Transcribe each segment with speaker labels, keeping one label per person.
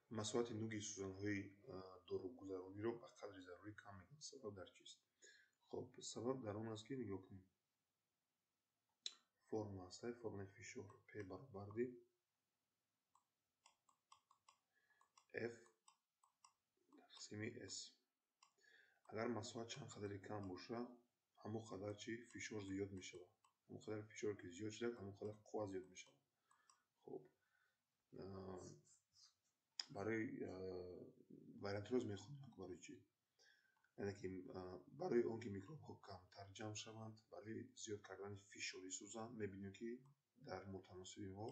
Speaker 1: Масоҳати нуги сӯзанҳои доругузарониро ба қадри зарурӣ кам мекунад. Сабаб дар чист? Хоб, сабаб дар он аст, ки нигоҳ кунем. Формула аст, формулаи фишор P баробарди F тақсими S. Агар масоҳат чанд қадри кам боша, ҳамон қадар чи фишор зиёд мешавад. Ҳамон қадар фишор ки зиёд шудад, ҳамон қадар қувва зиёд мешавад. Хоб, барои вариантро мехонем барои чӣ? Яъне ки барои он ки микробҳо камтар ҷамъ шаванд, барои зиёд кардани фишори сӯзан мебинем, ки дар мутаносиби мо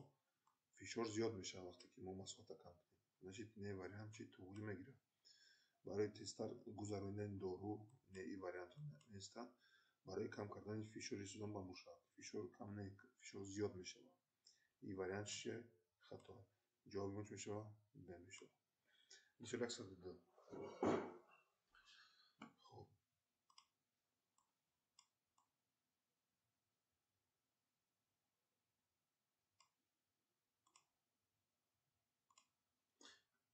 Speaker 1: фишор зиёд мешавад вақте ки мо масоҳатро кам кунем. Значит, не вариант чи туғри мегирад. Барои тезтар гузаронидани дору не, ин вариантҳо нестанд. Барои кам кардани фишори сӯзан ба мушак, фишор кам не, фишор зиёд мешавад. Ин вариант чи хато. Ҷавоби мо чӣ мешавад? Б мешавад. Мисол 102. Хоб,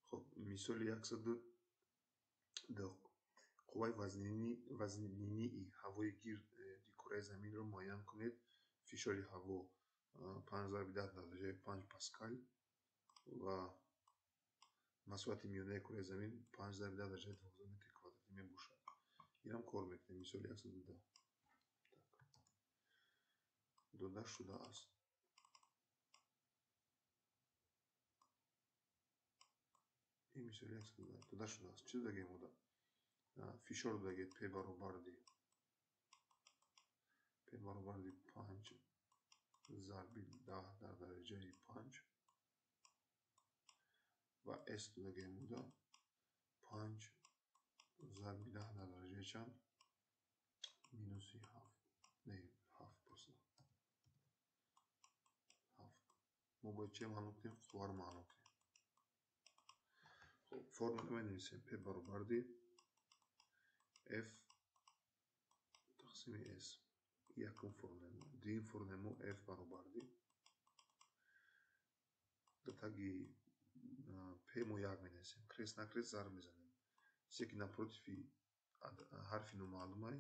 Speaker 1: хоб, мисоли 102. Қувваи вазнинии ҳавои гирди кураи заминро муайян кунед. Фишори ҳаво 5 зарби 10 дараҷаи 5 паскал ва масоҳати миёнаи кураи замин 5 зарби 10 дараҷаи 12 метри квадратӣ мебошад. Инам кор мекунем. Мисоли 102. Дода шудааст. Ин мисоли 102 дода шудааст. Чӣ додагем ода? Фишор додагед P баробарди 5 зарби 10 дар дараҷаи 5 ва S додагем буда 5 зарби 10 дар дараҷаи чанд? Минуси 7. Не, 7 просто. 7. Мо бояд чӣ маълум кунем? Қувваро маълум кунем. Хоб, формула менависем. P баробарди F тақсими S. Якум формулаи мо. Дуюм формулаи мо F баробарди дар таги P мо як менависем. Крест на крест зарб мезанем. Чизе ки напротиви ҳарфи номаълумай,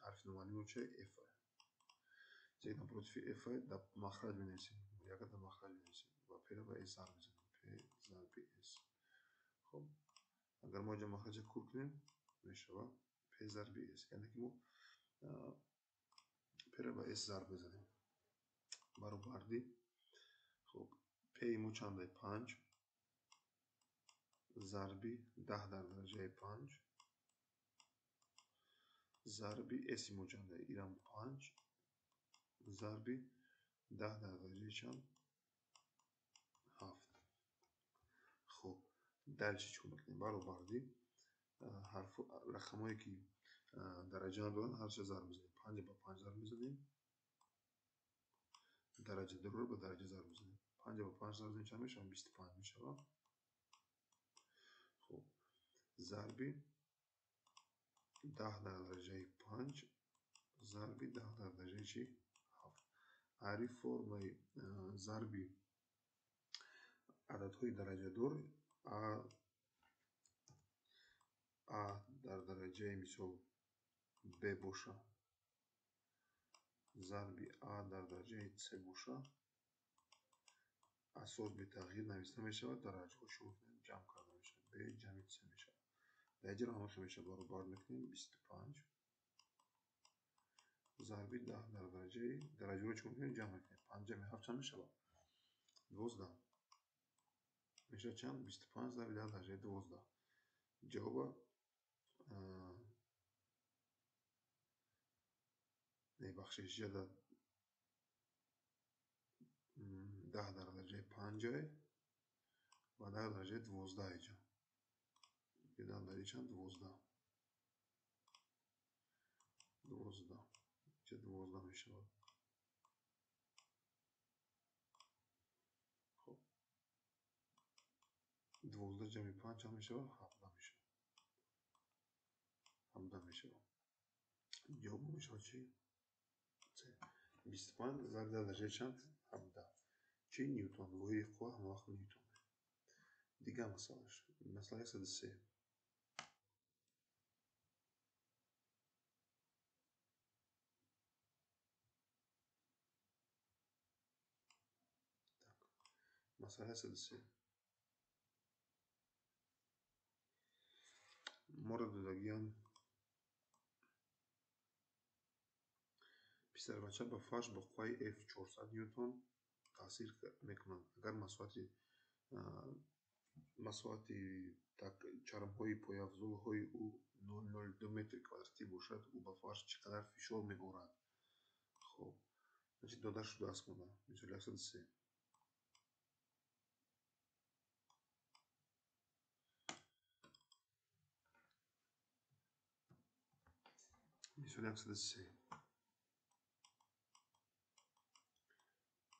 Speaker 1: ҳарфи номаълуми чӣ? F. Чизе ки напротиви F дар махраҷ менависем. Яка дар махраҷ менависем ва P-ро ба S зарб мезанем. P зарби S. Хоб, агар мо инҷо махраҷа кур кунем, мешавад P зарби S. Яъне ки мо P-ро ба S зарб мезанем. Баробарди хоб, P-и мо чандай? 5 зарби 10 дар дараҷаи 5 зарби S-и мо чандай? Ирам 5 зарби 10 дар дараҷаи чанд? 7. Хоб, дальше чӣ кор мекунем? Баробарди рақамҳое ки дараҷа надоранд, ҳарча зарб мезанем. 5 ба 5 зарб мезанем. Дараҷа дорро ба дараҷа зарб мезанем. 5 ба 5 зарб мезанем чанд мешавад? 25 мешавад. Хоб, зарби 10 дар дараҷаи 5 зарби 10 дар дараҷаи чи? 7. Ари формаи зарби ададҳои дараҷадор А дар дараҷаи мисол Б боша зарби А дар дараҷаи С боша, асос бетағйир нависта мешавад, дараҷаҳо шумо мекунед ҷамъ карда мешавад. Б ҷамъи С мешавад. Дар инҷо ҳамон хел мешавад, баробар мекунем 25 зарби 10 дар дараҷаи дараҷаҳоро чӣ мекунем? Ҷамъ мекунем. 5 ҷамъи 7 чанд мешавад? 12. Мешавад чанд? 25 зарби 10 дараҷаи 12. Ҷавоба не, бахшиш, инҷа 10 дар дараҷаи 5 ва 10 дараҷаи 12 инҷо. 10 дараҷаи чанд? 12. 12. Инҷа 12 мешавад. Хоб, 12 ҷамъи 5 чанд мешавад? 17 мешавад. 17 мешавад. Ҷавоб мешавад чӣ? С. 25 зарби 10 дараҷаи чанд? 17. Чӣ? Ньютон. Воҳиди қувва ҳамавақт ньютон. Дигар Дигар масъалаш. Масъала 103. Так. Масъала 103. Мора додагиам писарбача ба фарш бо қувваи F 400 ньютон таъсир мекунад. Агар масоҳати чармҳои пойафзолҳои ӯ 0,02 метри квадратӣ бошад, ӯ ба фарш чӣ қадар фишор меорад? Хоб, значит, дода шудааст мона. Мисоли 103. Мисоли 103.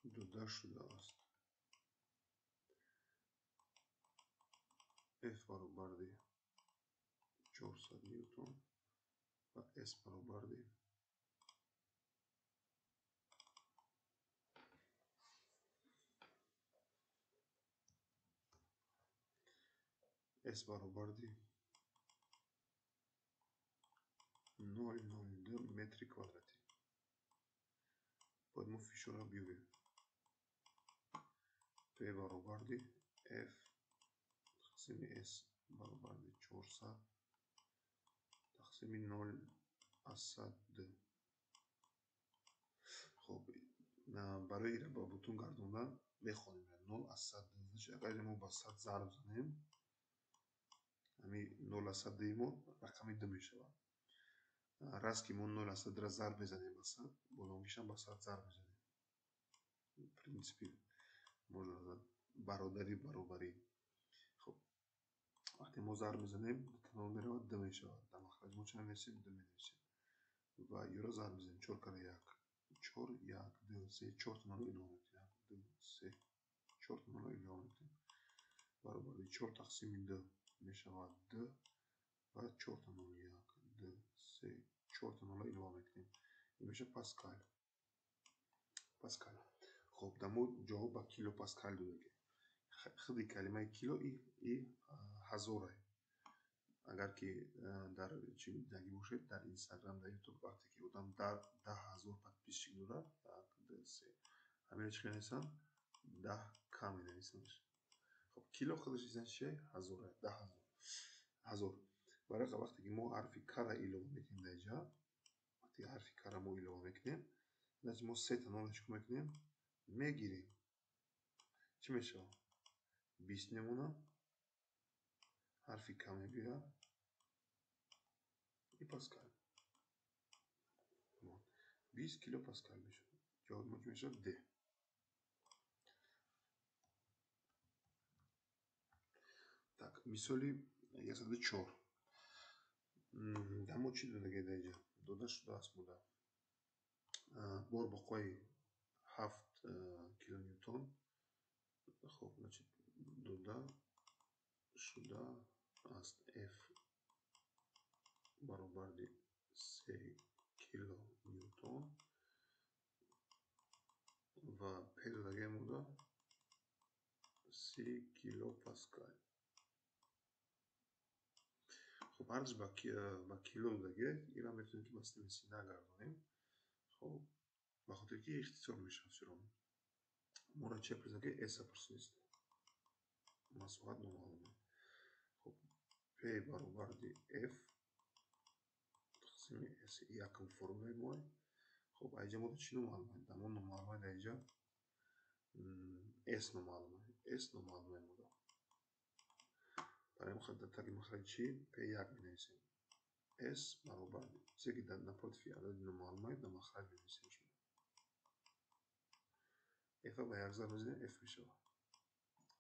Speaker 1: Дода шудааст. F баробарди 400 ньютон ва S баробарди 0,02 метри квадратӣ. Бояд мо фишорро биёбем. P баробарди F тақсими S баробарди 400 тақсими 0,2. Хоб, барои инро ба бутун гардондан мехонем 0,2. Значит, агар мо ба 100 зарб занем, ҳамин 0,2 мо рақами 2 мешавад. Раз ки мо 0,2-ро зарб мезанем ба 100, болонгишам ба 100 зарб мезанем. В принципе, можно назвать бародари баробарӣ. Хоб, вақте мо зарб мезанем, нол меравад, 2 мешавад. Дар махраҷ мо чанд менависем? 2 менависем. Ва ёро зарб мезанем. 4 кара 1, 4, 1, 2, 3, 4 та нолро илова мекунем. 1, 2, 3, 4 та нолро илова мекунем. Баробари 4 тақсими 2 мешавад 2 ва 4 та нол 1, 2, 3, 4 та нолро илова мекунем. Ин мешавад паскал. Паскал. Хоб, дар мо ҷавоб ба килопаскал дода. Худи калимаи кило и ҳазорае. Агар ки дар чӣ дидагӣ бошед, дар Инстаграм, дар Ютуб, вақте ки одам 10,000 подписчик дорад, 1, 2, 3, ҳаминро чӣ менависанд? 10 к менависанд. Хоб, кило худаш значит чие? Ҳазорае, 10,000. Ҳазор. Барои вақте ки мо ҳарфи к-ро илова мекунем дар инҷа, вақте ҳарфи к-ро мо илова мекунем, значит мо се та нолро чӣ кор мекунем? Мегирем. Чӣ мешавад? 20 мемонад, ҳарфи к мебиёяд и паскал. 20 килопаскал мешавад. Ҷавоби мо чӣ мешавад? Д. Так, мисоли 104. Дар мо чӣ додагӣ дар инҷа? Дода шудааст буда. Бор бо қувваи 7 килоньютон. Хоб, значит, дода шудааст F баробарди 3 килоньютон ва P додагӣ буда 3 килопаскал. Хоб, ҳардуш ба кило додагӣ, инро метавонем ки ба системаи Си нагардонем. Хоб, ба хотире ки ихтисор мешавад всё равно. Моро чия пурсиданд ки S-а пурсидааст. Масоҳат номаълуме. Хоб, P баробарди F тақсими S якум формулаи мо. Хоб, инҷа мо чӣ номаълуме? Дар мо номаълуме дар инҷа S номаълуме. S номаълуме мода. Барои мо дар таги махраҷ чӣ? P1 менависем. S баробарди чизе ки дар напротив адади номаълуме дар махраҷ менависем. F-а ба як зарб мезанем, F мешавад.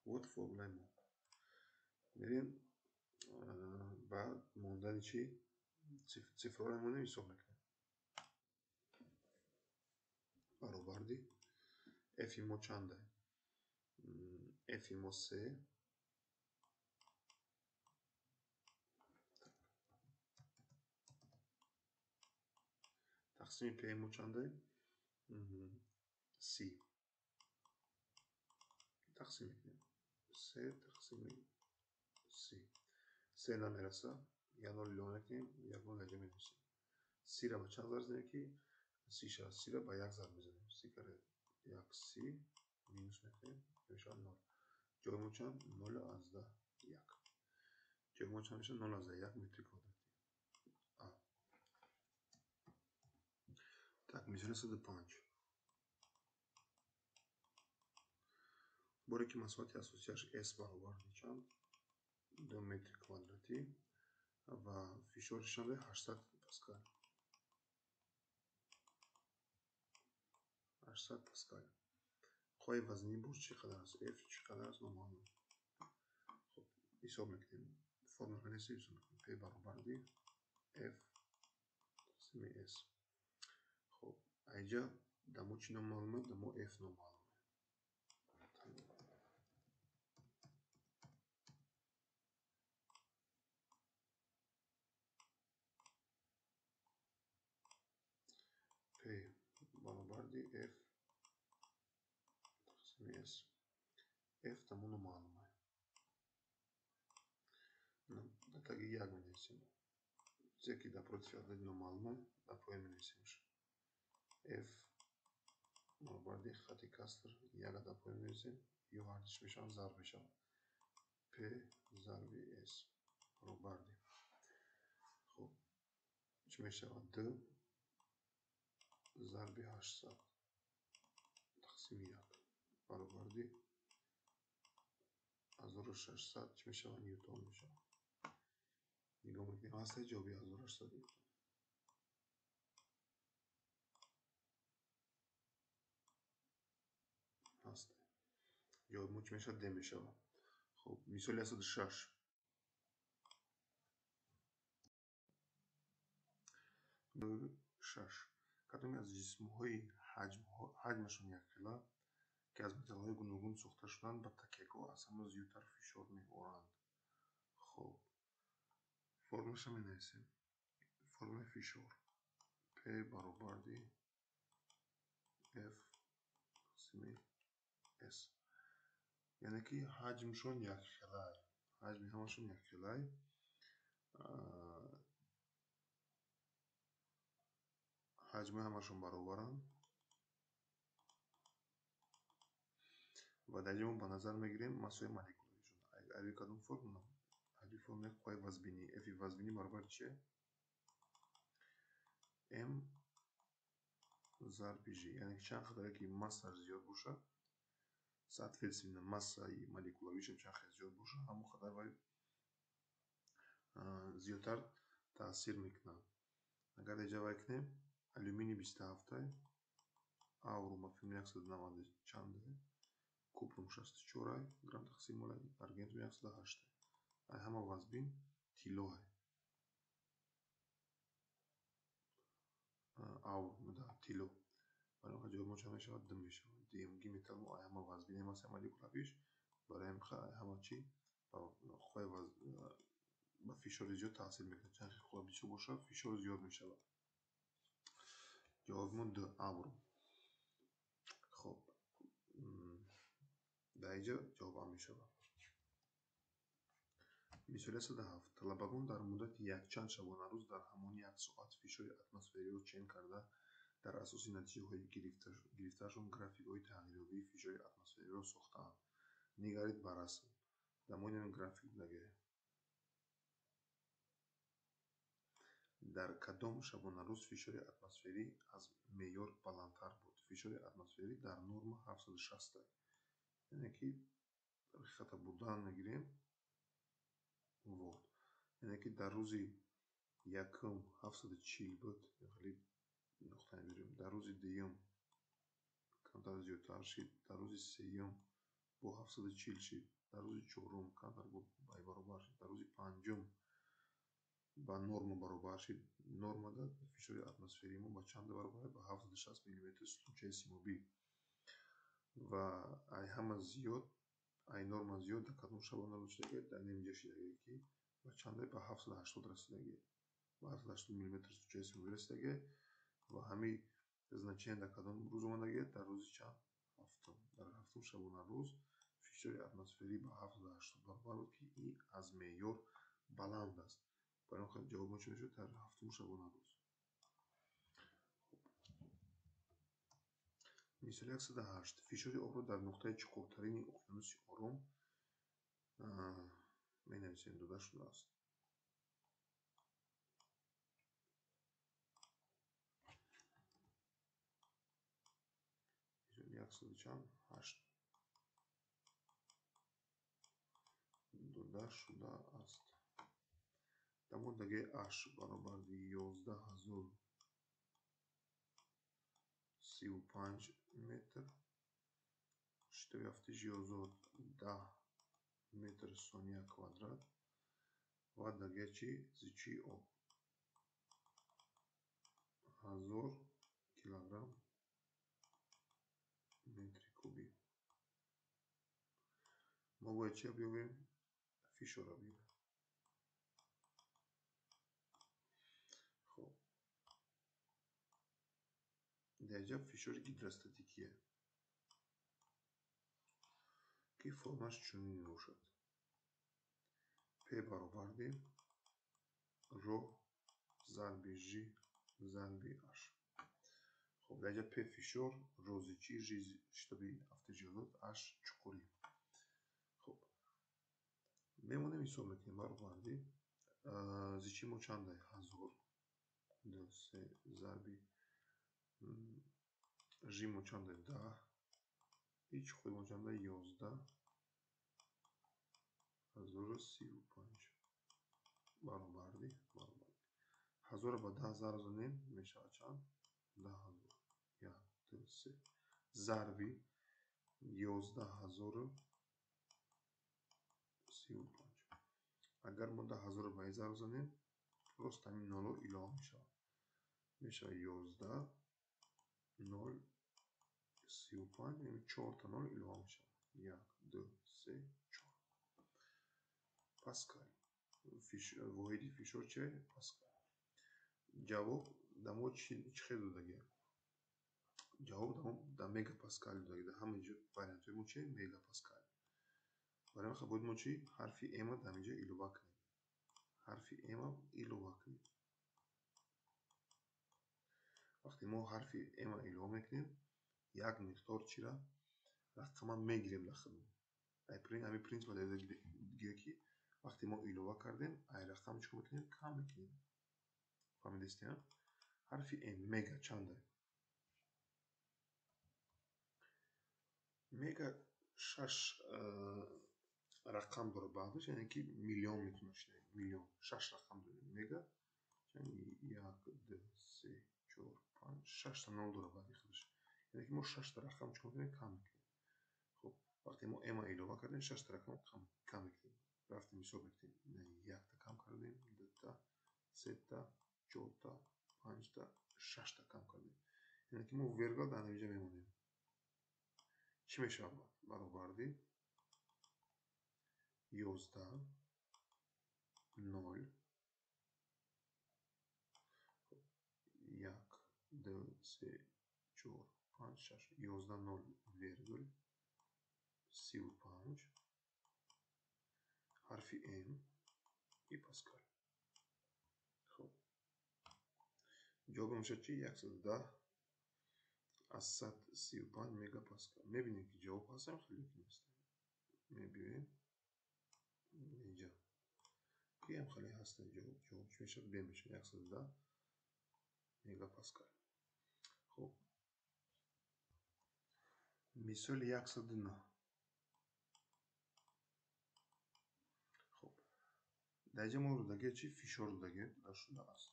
Speaker 1: Вот формулаи мо. Мерем ба мондани чӣ? Цифрҳоро монем ҳисоб мекунем. Баробарди F-и мо чанда? F-и мо 3. Тақсими P мо чанда? 30. Тақсим мекунем. 3 тақсими 30. Се намераса, як нол илова мекунем, як нол якҷо менависем. 30-ра ба чанд зарб занем ки 30 шавад? 30-ра ба як зарб мезанем. 30 каре як 30 минус мекунем, мешавад 0. Ҷои мо чанд? 0,1. Ҷои мо чанд мешавад? 0,1 метри квадратӣ. А. Так, мисоли 105. Боре ки масоҳати асосияш S баробар чанд? 2 метри квадратӣ ва фишориш чанд? 800 паскал. 800 паскал. Қувваи вазнии бор чӣ қадар аст? F чӣ қадар аст? Номаълум. Хуб, ҳисоб мекунем. Формула менависем, ҳисоб мекунем. P баробарди F тақсими S. Хуб, айҷа дамо чӣ номаълум аст? Дамо F номаълум. P баробарди F тақсими S. F дамо номаълум аст. Дар таги як менависем. Чизе ки дар против адади номаълум аст, дар поён менависемш. F баробарди хати каср яка дар поён менависем, ё ҳардуш мешаванд, зарб мешаванд. P зарби S баробарди. Хуб, чӣ мешавад? D зарби 800 тақсими 1 баробарди 1600 чӣ мешавад? Ньютон мешавад. Нигоҳ мекунем, ҳастаи ҷавоби 1800 ньютон. Ҳаст. Ҷавоби мо чӣ мешавад? Д мешавад. Хуб, мисоли 106. 6. Кадоме аз ҷисмҳои ҳаҷмашон якхела, ки аз металлҳои гуногун сохта шуданд, ба такягоҳ аз ҳама зиёдтар фишор меоранд? Хуб, формулаша менависем. Формулаи фишор P баробарди F тақсими S. Яъне ки ҳаҷмшон якхелай, ҳаҷми ҳамашон якхелай. Ҳаҷми ҳамашон баробаранд ва дар инҷо мо ба назар мегирем массаи молекулавишон. Айби кадом формула? Айби формулаи қувваи вазбинӣ. F вазбинӣ баробар чие? M зарби G. Яъне ки чанд қадаре ки массаш зиёд бошад, соответственно массаи молекулавишам чанд қадар зиёд бошад, ҳамон қадар вай зиёдтар таъсир мекунад. Агар инҷа вай кунем, алюминий 27, аурум ба филм 190 чанде, купрум 64 грамм тақсим мол, аргентум 108. Ай ҳама вазбин тилло. Аурум да тилло. Барои ҳамин ҷавоб мо чанд мешавад? Д мешавад. Дуюмги металл мо ай ҳама вазбин массаи молекулавиш, барои ҳамин ҳама чӣ ба ба фишори зиёд таъсир мекунад. Чанд қувва бисёр бошад, фишор зиёд мешавад. Ҷавоби мо Д, аурум. Хуб, дар инҷа ҷавоб А мешавад. Мисоли 107. Талабагон дар муддати якчанд шабонарӯз дар ҳамон як соат фишори атмосфериро чен карда, дар асоси натиҷаҳои гирифтаашон графикҳои тағйирёбии фишори атмосфериро сохтаанд. Нигаред ба расм. Дар мо ин график нагирем. Дар кадом шабонарӯз фишори атмосферӣ аз меъёр баландтар буд? Фишори атмосферӣ дар норма 760. Яъне ки хата бурдан мегирем. Вот. Яъне ки дар рӯзи якум 740 буд, хеле нуқта мебирем. Дар рӯзи дуюм камтар зиёдтар шид, дар рӯзи сеюм бо 740 шид, дар рӯзи чорум камтар баробар шид, дар рӯзи панҷум ба норма баробар шид. Нормада фишори атмосферии мо ба чанд баробар? Ба 760 миллиметр сутунчаи симобӣ. Ва ай ҳама зиёд, ай норма зиёд дар кадом шабонарӯз шидагӣ? Дар нимҷа шидагӣ ки ба чанде? Ба 780 расидагӣ. Ба 780 миллиметр сутунчаи симобӣ расидагӣ. Ва ҳамин значение дар кадом рӯз омадагӣ? Дар рӯзи чанд? Ҳафтум. Дар ҳафтум шабонарӯз фишори атмосферӣ ба 780 баробар буд, ки ин аз меъёр Баланд аст. Барои он хотир ҷавоб мо чӣ мешавад? Дар ҳафтум шабонарӯз. Мисоли 108. Фишори обро дар нуқтаи чуқуртарини уқёнуси Ором менависем, дода шудааст. Мисоли 108 дода шудааст. Дар моддаи H баробари 11035 метр, шитоби афтиши озод 10 метр сония квадрат ва дагечи зичии об 1000 килограмм метри кубӣ. Мо бояд чия биёбем? Фишорро биёбем. Хоб, дар инҷа фишори гидростатикие, ки формаш чунин мебошад: P баробарди ро зарби Ж зарби H. Хоб, дар инҷа P фишор, ро зичӣ, Ж шитоби афтиши озод, H чуқурӣ. Хоб, мемонем ҳисоб мекунем баробарди зичии мо чанд? 1000 2 3 зарби Ж мо чанд? 10 и чуқурӣ мо чанд? 11 1035 баробарди 1000 ба 10 зарб занем мешавад чанд? 10000. 1 2 3 зарби 11035. Агар мо 10000 ба 1 зарб занем, просто ҳамин нолҳо илова мешавад. Мешавад 11 0 35, яъне 4 та нол илова мешавад. 1 2 3 4. Паскал. Воҳиди фишор че? Паскал. Ҷавоб дар мо чӣ хел додагӣ? Ҷавоб дар мегапаскал додагӣ. Дар ҳама ҷо вариантҳои мо че? Мегапаскал. Барои ҳамин бояд мо чӣ? Ҳарфи М дар инҷа илова кунем. Ҳарфи М илова кунем. Вақте мо ҳарфи М илова мекунем, як миқдор чира рақама мегирем дар худмон. Ҳамин принсипро гӯё ки вақте мо илова кардем, ай рақам чӣ мекунем? Кам мекунем. Фаҳмидистед? Ҳарфи М мега чанд? Мега 6 рақам дорад баъдаш, яъне ки миллион метавонад шавад. Миллион 6 рақам дорад мега. Яъне 1 2 3 4 5 6 та нол дорад баъди худаш. Яъне ки мо 6 та рақам чӣ мекунем? Кам мекунем. Хоб, вақте мо М илова кардем, 6 та рақам кам мекунем. Рафтем ҳисоб мекунем. 1 та кам кардем, 2 та, 3 та, 4 та, 5 та, 6 та кам кардем. Яъне ки мо вергул дар инҷа мемонем. Чӣ мешавад? Баробарди 11 0 1 2 3 4 5 6 11 0 вергул 35 ҳарфи М и Паскал. Хоб, ҷавоб мешавад чи? 110 аз 135 мегапаскал. Мебинем ки ҷавоб ҳастам хеле ки нест. Мебинем инҷа ки ҳам хеле ҳаст ҷавоб. Ҷавоб чӣ мешавад? Б мешавад 110 мегапаскал. Хоб, мисоли 109. Хоб, дар инҷа мо додагӣ чи? Фишор додагӣ дода шудааст.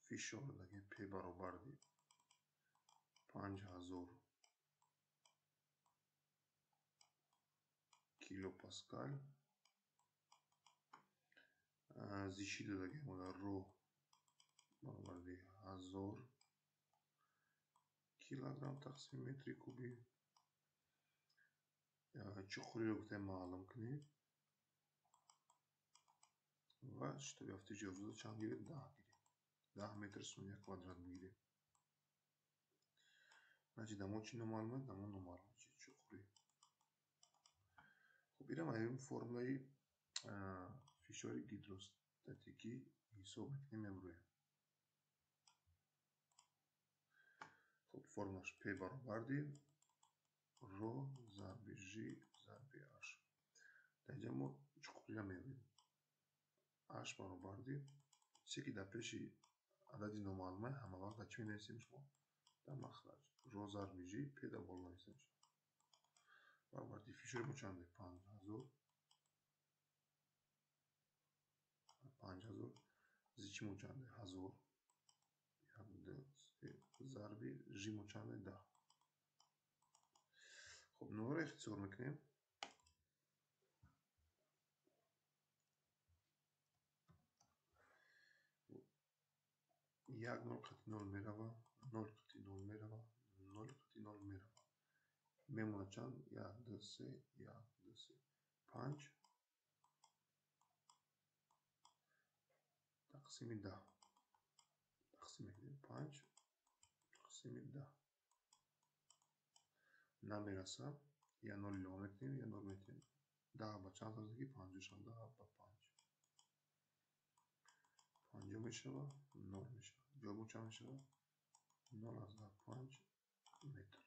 Speaker 1: Фишор додагӣ P баробарди 5000 килопаскал. Зичӣ додагӣ мо дар ро баробарди 1000 килограмм тақсими метри кубӣ. Чуқуриро гуфтем маълум кунед ва шитоби афтиши озода чанд гиред? 10 гиред. 10 метр сония квадрат бигирем. Значит, дар мо чӣ номаълум аст? Дар мо номаълум чи? Чуқурӣ. Хоб, инам ҳамин формулаи Фишори гидростатикӣ ҳисоб мекунем, мебурем. Хуб, формулаш P баробарди ро зарби Ж зарби H. Дар инҷа мо чуқуриро меёбем. H баробарди чизе ки дар пеши адади номаълума ҳама вақт дар чӣ менависем шумо? Дар махраҷ. Ро зарби Ж, P дар боло нависем. Баробарди фишори мо чанде? 5000. 5000. Зичи мо чанде? 1000. 1, 2, 3 зарби Ж мо чанде? 10. Хуб, нолро ихтисор мекунем. Як нол қати нол мерава, нол қати нол мерава, нол қати нол мерава. Мемонад чанд? 1, 2, 3, 1, 2, 3, 5 тақсими 10. Тақсим мекунем 5 тақсими 10. Намераса, я нол илова мекунем, я нол метиҳем. 10 ба чанд зарб ки 50 шавад? 10 ба 5. 50 мешавад, 0 мешавад. Ҷавоб чанд мешавад? 0,5 метр.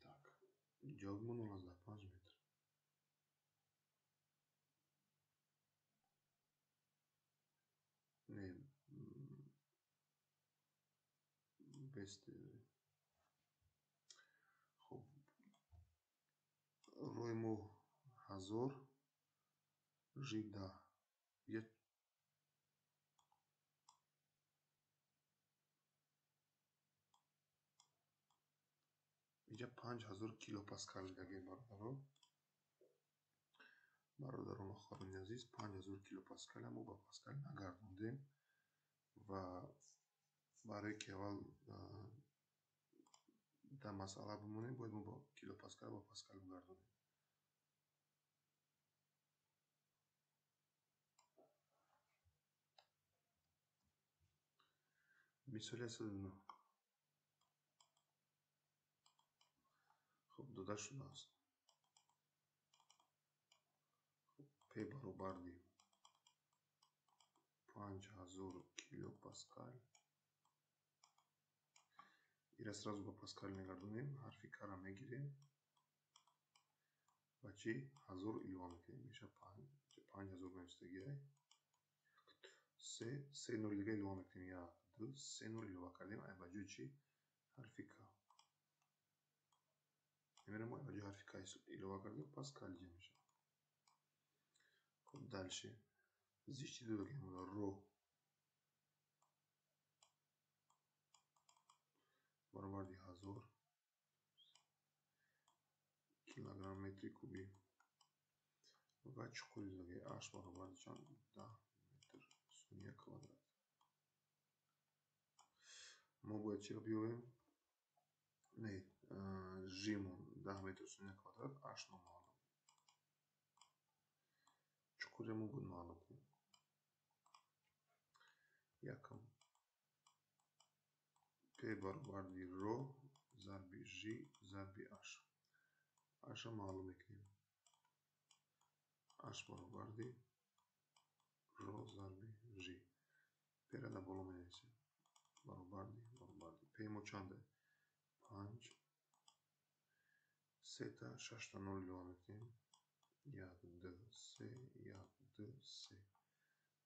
Speaker 1: Так, ҷавоби мо 0,5 метр. Не, бест. Хуб, рои мо 1000, Ж 10. Инҷа 5000 килопаскал дагем, бародарон. Бародарон ва хоҳарони азиз, 5000 килопаскал мо ба паскал нагардондем ва барои ки аввал дар масъала бимонем, бояд мо ба килопаскал ба паскал бигардонем. Мисоли 109. Хуб, дода шудааст. P баробарди 5000 килопаскал. Ира сразу ба паскал мегардонем, ҳарфи К-ра мегирем ва чи 1000 илова мекунем. Мешавад 5000 навистагиай. 3, 3 нол дига илова мекунем. 1, 2, 3 нол илова кардем. Ай ба ҷои чи? Ҳарфи К. Мемирем, мо ба ҷои ҳарфи К илова кардем, паскал ҷамъ мешавад. Хуб, дальше. Зичти додагем ро баробарди 1000 килограмм метри кубӣ ва чуқури додаги H баробарди чанд? 10 метр сония квадрат. Мо бояд чиро биёбем? Не, Ж-мон 10 метр сония квадрат, H номаълум. Чуқуриро мо бояд маълум кунем. Якум P баробарди ро зарби Ж зарби H. H-ро маълум мекунем. H баробарди ро зарби Ж. P-ро дар боло менависем. Баробарди. P мо чанде? 5 сета 6 та 0 илова мекунем. 1, 2, 3, 1, 2, 3.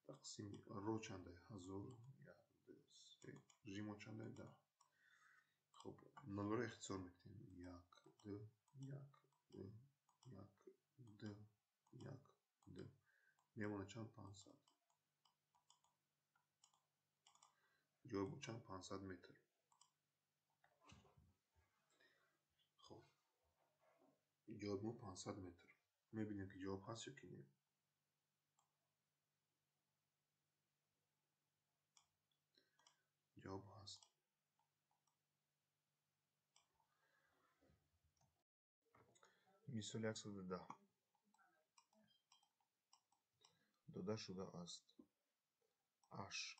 Speaker 1: Тақсими ро чанде? 1000, 1, 2, 3. Ж мо чанде? 10. Хуб, нолро ихтисор мекунем. 1, 2, 1, 2, 1, 2, 1, 2. Мемонад чанд? 500. Ҷавоб чанд? 500 метр. Хуб, ҷавоби мо 500 метр. Мебинем ки ҷавоб ҳаст ё ки не. Ҷавоб ҳаст. Мисоли 110. Дода шудааст H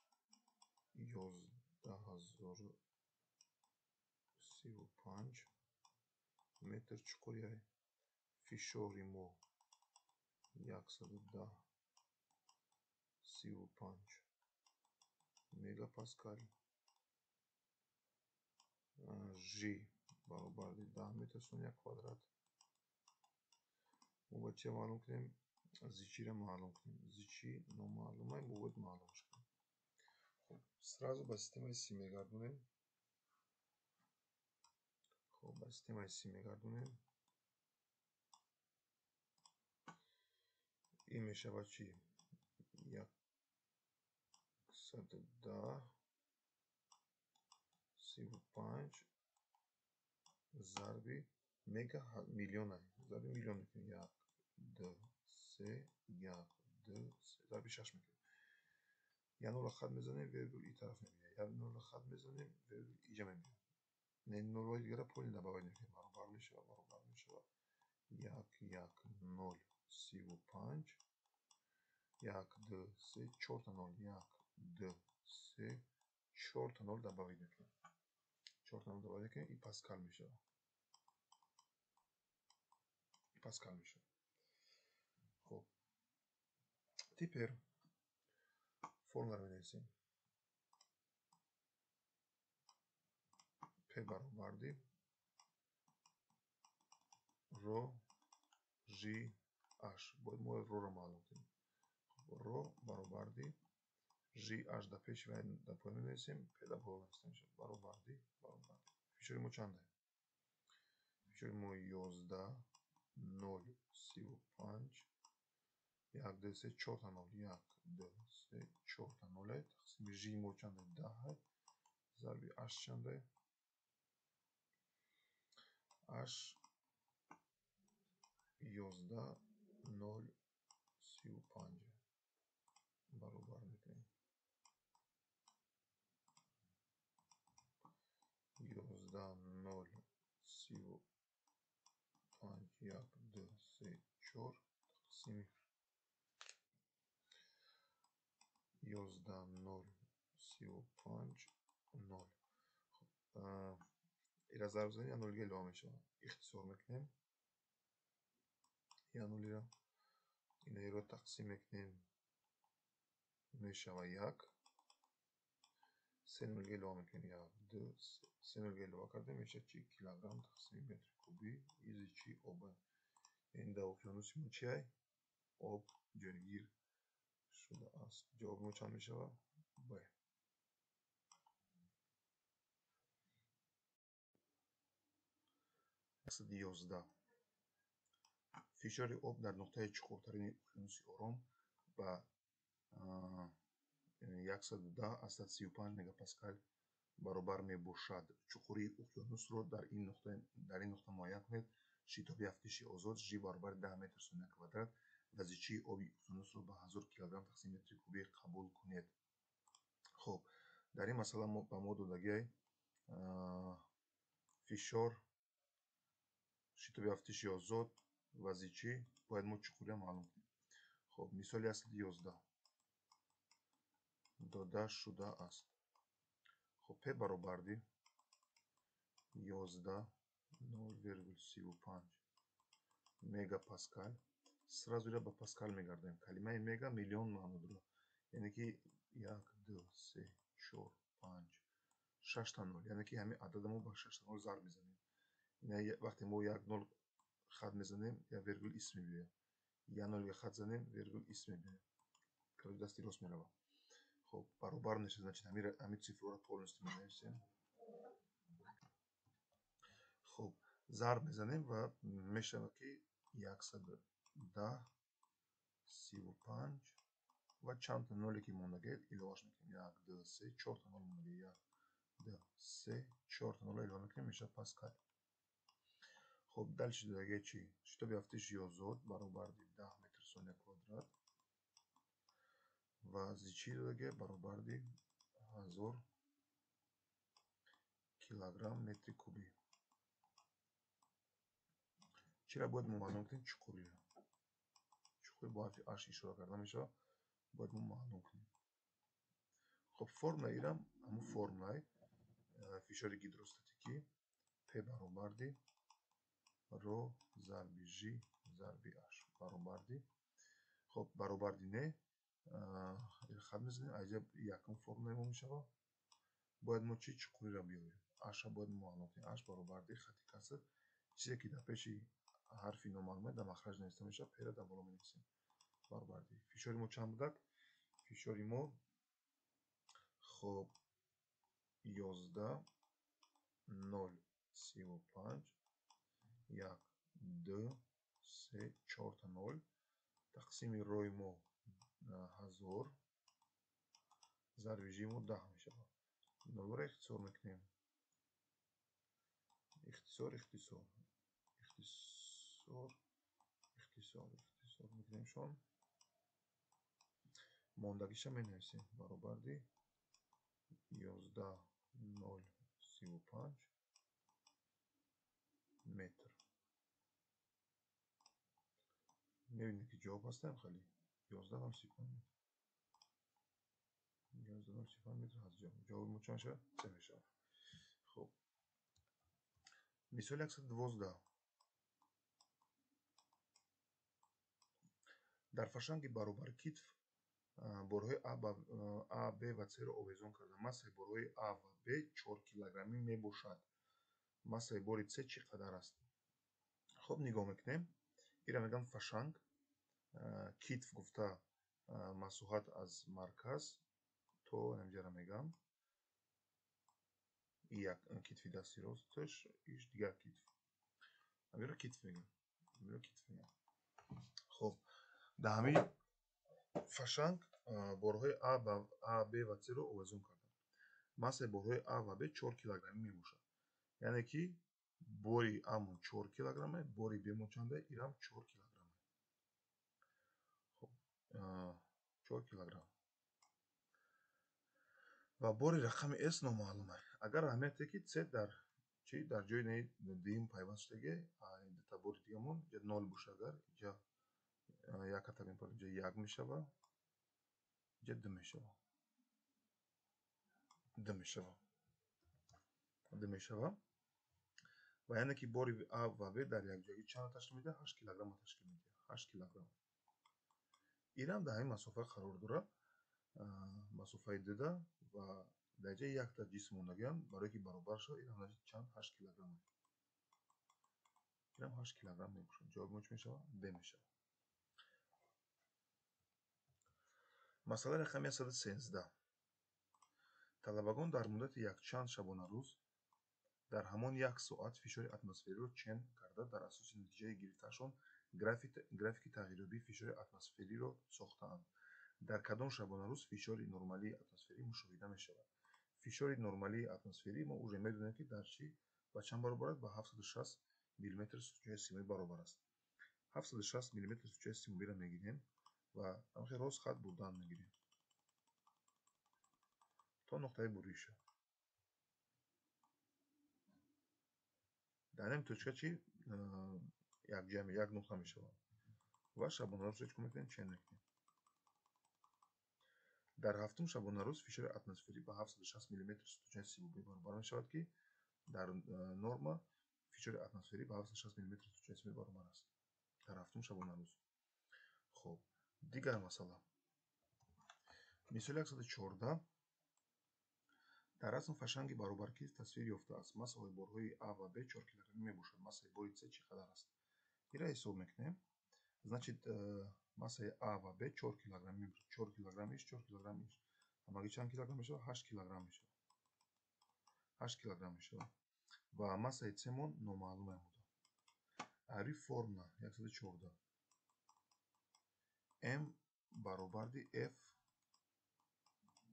Speaker 1: 11035 метр чуқурияй. Фишори мо 110 35 мегапаскал, Ж баробари 10 метр сония квадрат. Мо бояд чиро маълум кунем? Зичиро маълум кунем. Зичи номаълума, мо бояд маълумш кунем. Хуб, сразу ба системаи Си мегардонем. Хуб, ба системаи Си мегардонем. Ин мешавад чӣ? 110 35 зарби мега миллиона, зарби миллион мекунем. 1 2 3 1 2 3 зарби 6 мекунем. Я нула хат мезанем, вергул и тараф мебиёд. Я нула хат мезанем, вергул иҷа мебиёд. Не, нулҳои дигара полный добавить мекунем. Баробар мешавад, баробар мешавад. 1 1 0 35 1 2 3 4 та 0 1 2 3 4 та 0 добавить мекунем. 4 та 0 добавить мекунем и паскал мешавад. И паскал мешавад. Хуб, теперь формуларо менависем. P баробарди ро Ж H. Бояд мо роро маълум кунем. Ро баробарди Ж H дар пеши ва дар поён менависем, P дар боло нависта мешавад. Баробарди, баробарди. Фишори мо чанд? Фишори мо 11 0 35 1 2 3 4 та 0 1 2 3 4 та 0 тақсими Ж мо чанд? 10 зарби H чанд? H 11 0 35 баробар мекунем. 11 0 35 1 2 3 4 тақсими 11 0 35 0. Хуб, ира зарб занем, я нулга илова мешавад. Ихтисор мекунем. Я нулиро инаиро тақсим мекунем, мешавад 1. Се нулга илова мекунем, 1 2 3. Се нулга илова кардем, мешавад чи? Килограмм тақсими метри кубӣ изи чи об. Яъне дар уқёнуси мо чи ай? Об ҷойгир шудааст. Ҷавоби мо чанд мешавад? Б. 111. Фишори об дар нуқтаи чуқуртарини уқёнуси Ором ба 110,35 мегапаскал баробар мебошад. Чуқурии уқёнусро дар ин нуқта муайян кунед. Шитоби афтиши озод Ж баробари 10 метр сония квадрат ва зичии оби уқёнусро ба 1000 килограмм тақсими метри кубӣ қабул кунед. Хуб, дар ин масъала ба мо додагиай фишор, шитоби афтиши озод ва зичӣ, бояд мо чуқуриро маълум кунем. Хуб, мисоли 111 дода шудааст. Хуб, P баробарди 11 0,35 мегапаскал. Сразу ира ба паскал мегардонем. Калимаи мега миллион маъно дорад. Яъне ки 1 2 3 4 5 6 та 0. Яъне ки ҳамин адада мо ба 6 та 0 зарб мезанем. Вақте мо 1 0 хат мезанем, я вергул ис мебиёяд. Я 0 хат занем, вергул ис мебиёяд. Короче, дасти рост меравад. Хуб, баробар мешавад, значит, ҳамин цифрро полностью менависем. Хуб, зарб мезанем ва мешавад ки 110 35 ва чанд та ноле ки мондагиед иловаш мекунем. 1 2 3 4 та нол мондагиед. 1 2 3 4 та нол илова мекунем, мешавад паскал. Хуб, дальше додагиед чи? Шитоби афтиши озод баробарди 10 метр сония квадрат ва зичии додагиед баробарди 1000 килограмм метри кубӣ. Чиро бояд мо маълум кунем? Чуқуриро. Чуқурӣ бо ҳарфи H ишора карда мешавад. Бояд мо маълум кунем. Хуб, формулаи ирам ҳамун формулаи фишори гидростатикӣ P баробарди ро зарби Ж зарби H баробарди Хоб, баробарди не хат мезанем, аҷаб якум формулаи мо мешавад. Бояд мо чӣ чуқуриро биёбем? H-ро бояд муаллум кунем. H баробарди хати каср, чизе ки дар пеши ҳарфи номаълуме дар махраҷ нависта мешавад, P-ро дар боло менависем. Баробарди фишори мо чанд будак? Фишори мо хоб 11,035, 1, 2, 3, 4 та 0, тақсими рои мо 1000, зарби жи мо 10 мешавад. Нолро ихтисор мекунем. Ихтисор, ихтисор, ихтисор, ихтисор, ихтисор мекунемшон. Мондагиша менависем. Баробарди 11,035 метр. Мебинед ки ҷавоб ҳастам хеле. 11,035 метр. 11,035 метр ҳаст ҷавоб. Ҷавоби мо чанд шавад? 3 мешавад. Хуб. Мисоли 112. Дар фашанги баробар китф борҳои А, Б ва С-ро овезон карда. Массаи борҳои А ва Б 4 килограммӣ мебошад. Массаи бори С чӣ қадар аст? Хуб, нигоҳ мекунем. Ира мегӯям фашанг. Китф гуфта масоҳат аз марказ то инҷаро мегӯям. Як китфи дасти росташ, иш дигар китф. Амиро китф мегӯям. Амиро китф мегӯям. Хуб, дар ҳамин фашанг борҳои А, Б ва С-ро овезон кардам. Массаи борҳои А ва Б 4 килограммӣ мебошад. Яъне ки бори А-мон 4 килограмме, бори Б-мон чанде? Ирам 4 килограмме. Хуб, 4 килограмм. Ва бори рақами С номаълум аст. Агар аҳамияте ки С дар чӣ? Дар ҷои дуюм пайваст шудаги, дута бори дигамон инҷа 0 боша, агар инҷа як ката мепарем, инҷа 1 мешава, инҷа 2 мешава. 2 мешава. 2 мешава. Ва яъне ки бори А ва Б дар якҷоягӣ чанд ташкил медиҳад? 8 килограмм ташкил медиҳад. 8 килограмм. Ирам дар ҳамин масофа қарор дорад. Масофаи 2 ва дар ҷои якта ҷисм мондагиам, барое ки баробар шавад, ирам дар чанд? 8 килограмм. Ирам 8 килограмм мебошад. Ҷавоби мо чӣ мешавад? Д мешавад. Масъалаи рақами 113. Талабагон дар муддати якчанд шабонарӯз дар ҳамон як соат фишори атмосфериро чен карда, дар асоси натиҷаи гирифтаашон графики тағйирёбии фишори атмосфериро сохтаанд. Дар кадом шабонарӯз фишори нормалии атмосферӣ мушоҳида мешавад? Фишори нормалии атмосферӣ мо уже медонем, ки дар чӣ ба чанд баробар аст? Ба 760 миллиметр сутунчаи симобӣ баробар аст. 760 миллиметр сутунчаи симобиро мегирем ва ҳамхел рост хат бурдан мегирем то нуқтаи буриша. Дар ҳамин точка чӣ? Як нуқта мешавад ва шабонарӯзро чӣ мекунем? Чен мекунем. Дар ҳафтум шабонарӯз фишори атмосферӣ ба 760 миллиметр сутунчаи симобӣ баробар мешавад, ки дар норма фишори атмосферӣ ба 760 миллиметр сутунчаи симобӣ баробар аст. Дар ҳафтум шабонарӯз. Хуб, дигар масъала. Мисоли 114. Дар расм фашанги баробар ки тасвир ёфтааст. Массаҳои борҳои А ва Б 4 килограммӣ мебошад. Массаи бори С чӣ қадар аст? Ира ҳисоб мекунем. Значит, массаи А ва Б 4 килограмм мебошад. 4 килограмм иш, 4 килограмм иш. Ҳамагӣ чанд килограмм мешавад? 8 килограмм мешавад. 8 килограмм мешавад. Ва массаи С мон номаълум буда. Ари формула 114. М баробарди F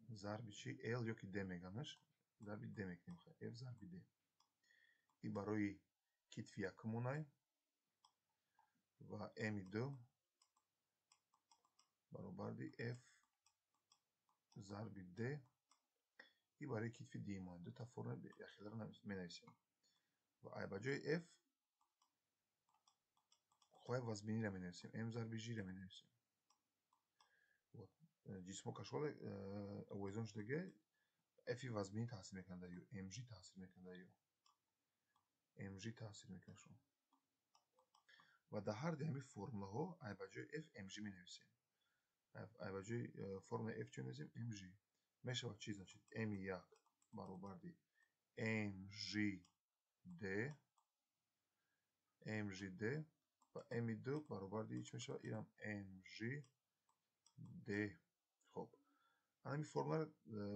Speaker 1: зарби чи? L ё ки D меганаш, зарби D мекунем. F зарби D. И барои китфи якумонай ва М ду баробарди F зарби D и барои китфи дуюмонай. Ду та формула якхеларо менависем. Ва ай ба ҷои F қувваи вазбиниро менависем, М зарби Ж-ро менависем. Вот. Ҷисмҳо кашола овезон шудаги F-и вазбинӣ таъсир мекунад дар ю, МЖ таъсир мекунад дар ю. МЖ таъсир мекунад шумо. Ва дар ҳар ду ҳамин формулаҳо ай ба ҷои F МЖ менависем. Ай ба ҷои формулаи F чӣ менависем? mg. Мешавад чӣ, значит, m1 баробарди mgd, mgd ва m2 баробарди чӣ мешавад? Инам mgd. Хоб, ҳамин формуларо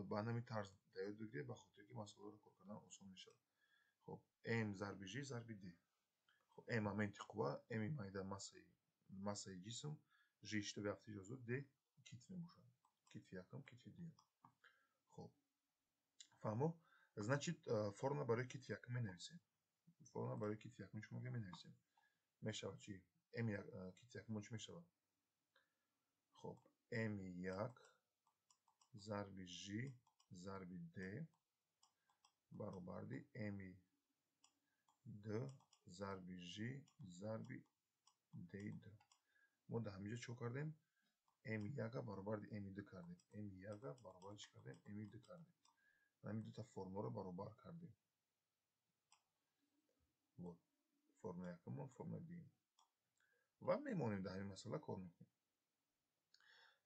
Speaker 1: ба ҳамин тарз дар ёд бигиред, ба хотире ки масъаларо кор кардан осон мешавад. Хоб, m зарби g зарби d. Хоб, m моменти қувва, m майда массаи ҷисм, g шитоби афтиши озод, d китф мебошад. Китфи якум, китфи дуюм. Хоб, фаҳмо? Значит, формула барои китфи якум менависем. Формула барои китфи якум чӣ менависем? Мешавад чӣ? M китфи якум чӣ мешавад? Хоб, m1 зарби g зарби d баробарди m2 зарби g зарби d2. Мо дар ҳаминҷо чӣ кардем? M1 баробарди M2 кардем. M1 баробарди чӣ кардем? M2 кардем. Ҳамин дута формуларо баробар кардем. Вот формулаи якумон, формулаи дуюм. Ва мемонем дар ҳамин масъала кор мекунем.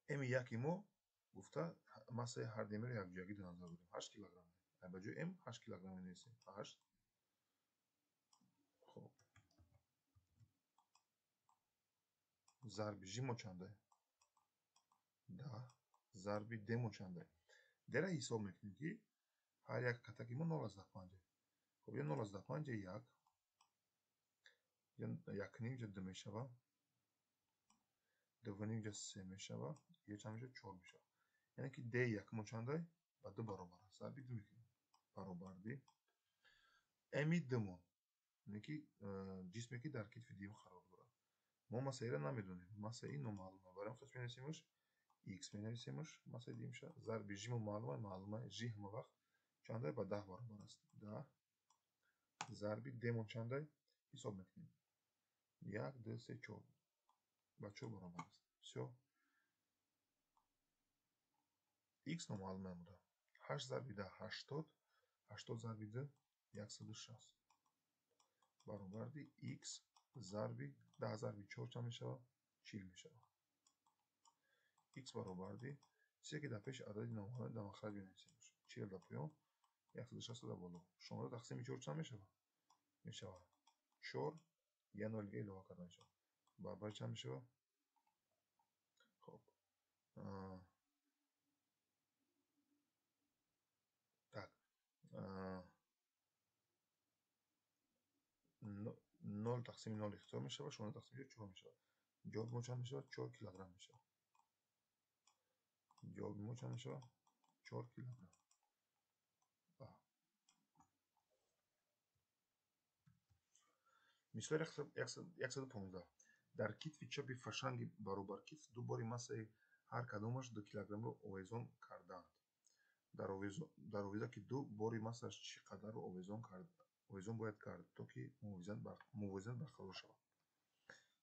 Speaker 1: M1 мо гуфта массаи ҳар демиро якҷоягӣ дар назар дорем. 8 килограмм. Ба ҷои M 8 килограмм менависем. 8. Хоб, зарби G мо чанда? 10 зарби D мо чанда? D-ра ҳисоб мекунем ки ҳар як катаки мо 0,5. Хоб, я 0,5 як, як ним ҷа 2 мешава, 2,5 ҷа 3 мешава, я чанд мешава? 4 мешава. Яъне ки D як мо чанда? Ба 2 баробар аст. Зарби 2 мекунем. Баробарди M 2 мо, яъне ки ҷисме ки дар китфи дуюм қарор дорад. Мо массаиро намедонем. Массаи номаълум. Барои ҳамин менависемш x менависемш, массаи дуюмша зарби G мо маълум, маълум G ҳама вақт чанда? Ба 10 баробар аст. 10 зарби D мо чанда? Ҳисоб мекунем. 1, 2, 3, 4. Ба 4 баробар аст. Всё. X номаълум буда. 8 зарби 10 80, 80 зарби 2 160. Баробарди x зарби 10 зарби 4 чанд мешавад? 40 мешавад. X баробарди чизе ки дар пеши адади номаълум дар махраҷ менависем. 40 дар поён, 160 дар боло. 16 тақсими 4 чанд мешавад? Мешавад 4, я 0 илова карда мешавад. Баробари чанд мешавад? Хоб, так, 0 тақсими 0 ихтисор мешавад, 16 тақсими 4 мешавад. Ҷавоби мо чанд мешавад? 4 килограмм мешавад. Ҷавоби мо чанд мешавад? 4 килограмм. Мисоли 115. Дар китфи чапи фашанги баробар китф ду бори массаи ҳар кадомаш 2 килограммро овезон кардаанд. Дар овезаки ду бори массааш чӣ қадарро овезон бояд кард, то ки мувозинат барқарор шавад?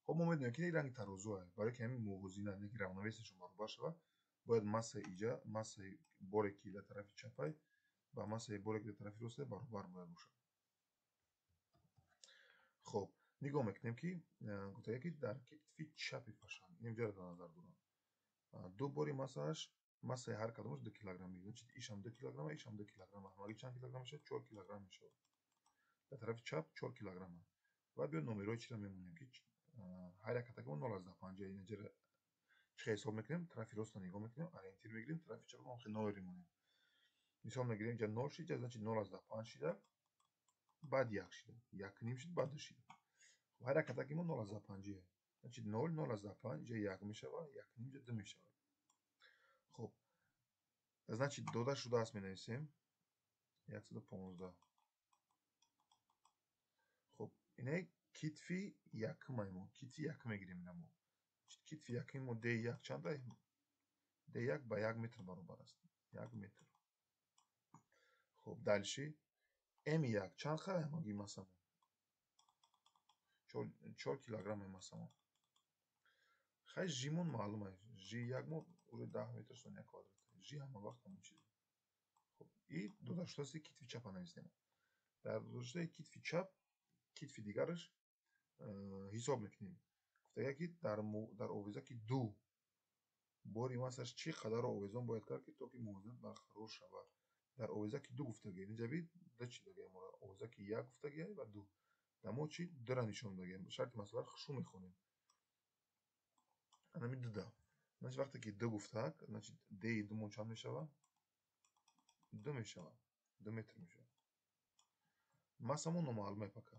Speaker 1: Хоб, мо медонем ки ранги тарозу аст. Барои ки ҳамин мувозинат, яъне ки равновесияшон баробар шавад, бояд массаи иҷа, массаи боре ки дар тарафи чапай ба массаи боре ки дар тарафи ростай баробар бояд бошад. Хоб, нигоҳ мекунем ки гуфтага ки дар китфи чапи фашанг, ин ҷоро дар назар дорам, ду бори массааш, массаи ҳар кадомаш 2 килограмм мегирем. Ишам 2 килограмм, ишам 2 килограмм. Ҳамагӣ чанд килограмм мешавад? 4 килограмм мешавад. Дар тарафи чап 4 килограмм. Ва биё номерҳои чиро мемонем ки ҳар як катаки мо 0,5. Ин ҷоро чӣ ҳисоб мекунем? Тарафи ростро нигоҳ мекунем, ориентир мегирем, тарафи чапро ҳам ноль мемонем. Мисол мегирем, инҷа 0 шид, значит 0,5 шида, баъд 1 шида, 1,5 шид, баъд 2 шида. Ҳар як катаки мо 0,5. Значит 0, 0,5, инҷа 1 мешавад, 1,5 инҷа 2 мешавад. Хоб, значит дода шудааст менависем 115. Хоб, инаи китфи якумай мо, китфи якум мегирем ина мо. Китфи якуми мо D1 чанда? D1 ба 1 метр баробар аст. 1 метр. Хоб, дальше M1 чанд хай ҳамагӣ массамон? 4 килограмм массамон. Хай G-мон маълум аст. G1 мо уже 10 метр сония квадрат. G ҳама вақт ҳамон чиз. Хоб, и дода шудааст китфи чапа нависем. Дар додашудаи китфи чап, китфи дигараш ҳисоб мекунем. Гуфтага ки дар овезаки ду Бори массаш чӣ қадарро овезон бояд кард, ки то ки мувозинат барқарор шавад? Дар овезаки ду гуфтагӣ, инҷа бит ду чи дагия моро? Овезаки як гуфтагӣ ва ду. Дар мо чи дура нишон дагием. Шарти масъаларо хушу мехонем. Анами ду да. Значит, вақте ки ду гуфтак, значит, д-и ду мо чанд мешавад? Ду мешавад. 2 метр мешавад. Массамо номаълуме пока.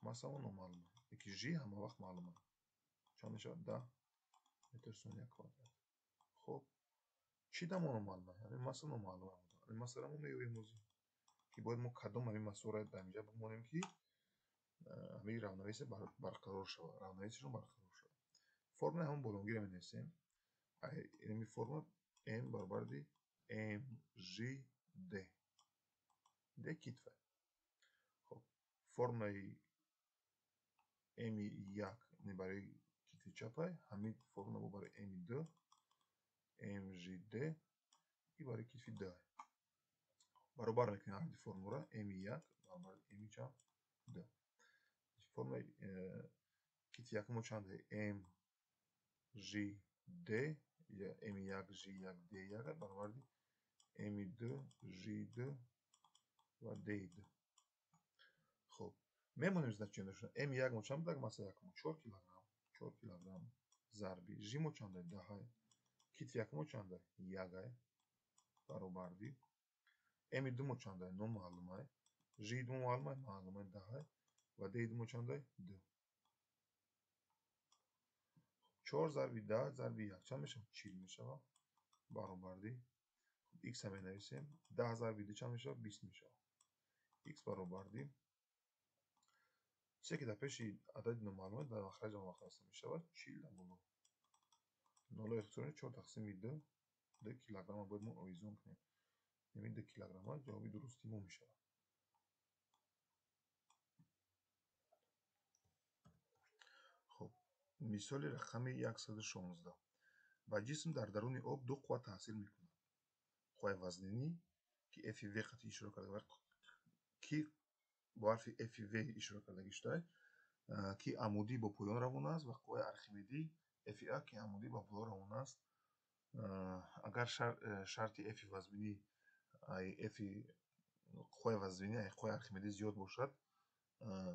Speaker 1: Массамо номаълуме. Яки ж ҳама вақт маълуме. Чанд мешавад? 10 метр сония квадрат. Хоб, чӣ да мо номаълуме? Ҳамин масса номаълуме. Ҳамин массаро мо меёбем ҳозир. Ки бояд мо кадом ҳамин массаро дар инҷа бимонем, ки ҳамин равновесие барқарор шавад. Равновесиешон барқарор шавад. Формулаи ҳамон болонгиро менависем. Ин формула m баробари mg d. D китфа. Хоб, формулаи m1 барои китфи чапай, ҳамин формула бо барои m2 mgd и барои китфи d. Баробар мекунем ҳар ду формула m1 баробари m чанд d. Формулаи китфи якум чанд mgd m1 g1 d1 баробари m2 g2 ва d2. Хоб, мемонем значениашон. m1 мо чанд буд? Масса якум 4 килограмм, 4 килограмм зарби ж мо чанд 10, китфи якум мо чанд 1 баробарди m2 мо чанд номаълум, g2 мо маълум, маълум 10 ва d2 мо чанд 2. 4 зарби 10 зарби 1 чанд мешавад? 40 мешавад. Баробарди x ҳам менависем. 10 зарби 2 чанд мешавад? 20 мешавад. X баробарди чизе ки дар пеши адади номаълум дар махраҷ он вақт нависта мешавад 40 дар боло. Нолои ихтисорӣ 4 тақсими 2 2 килограмма бояд мо овезон кунем. Яъне 2 килограмма ҷавоби дурусти мо мешавад. Хоб, мисоли рақами 116. Ба ҷисм дар даруни об ду қувва таъсир мекунад. Қувваи вазнинӣ, ки FV қатъи ишора карда, ки бо ҳарфи FV ишора кардагӣ шуда, ки амудӣ бо поён равона аст, ва қувваи Архимедӣ FA, ки амудӣ ба боло равона аст. Агар шарти F вазнинӣ F қувваи вазнинӣ қувваи Архимедӣ зиёд бошад,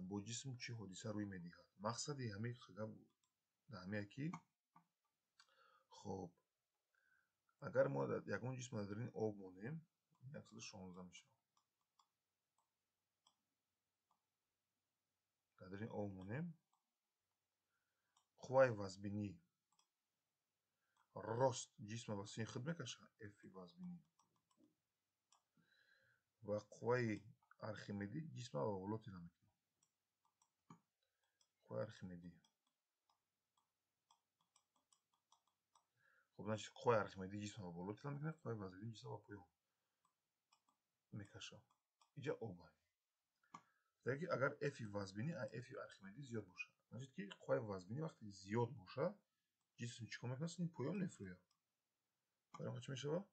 Speaker 1: бо ҷисм чӣ ҳодиса рӯй медиҳад? Мақсади ҳамин гап дар ҳамин ки, хоб, агар мо ягон ҷисм дар даруни об монем, 116 мешавад. Дар даруни об монем, қувваи вазнинӣ рост ҷисмро ба сӯи худ мекашад, F вазнинӣ, ва қувваи Архимедӣ ҷисмро ба боло тела мекунад. Қувваи Архимедӣ. Хоб, значит, қувваи Архимедӣ ҷисмро ба боло тела мекунад, қувваи вазнинӣ ҷисмро ба поён мекашад. Инҷа об аст. Ки агар F вазнинӣ F Архимедӣ зиёд бошад, значит ки қувваи вазнинӣ вақте зиёд бошад, ҷисм чӣ кор мекунад? Сини поён мефурӯяд. Барои чӣ мешавад?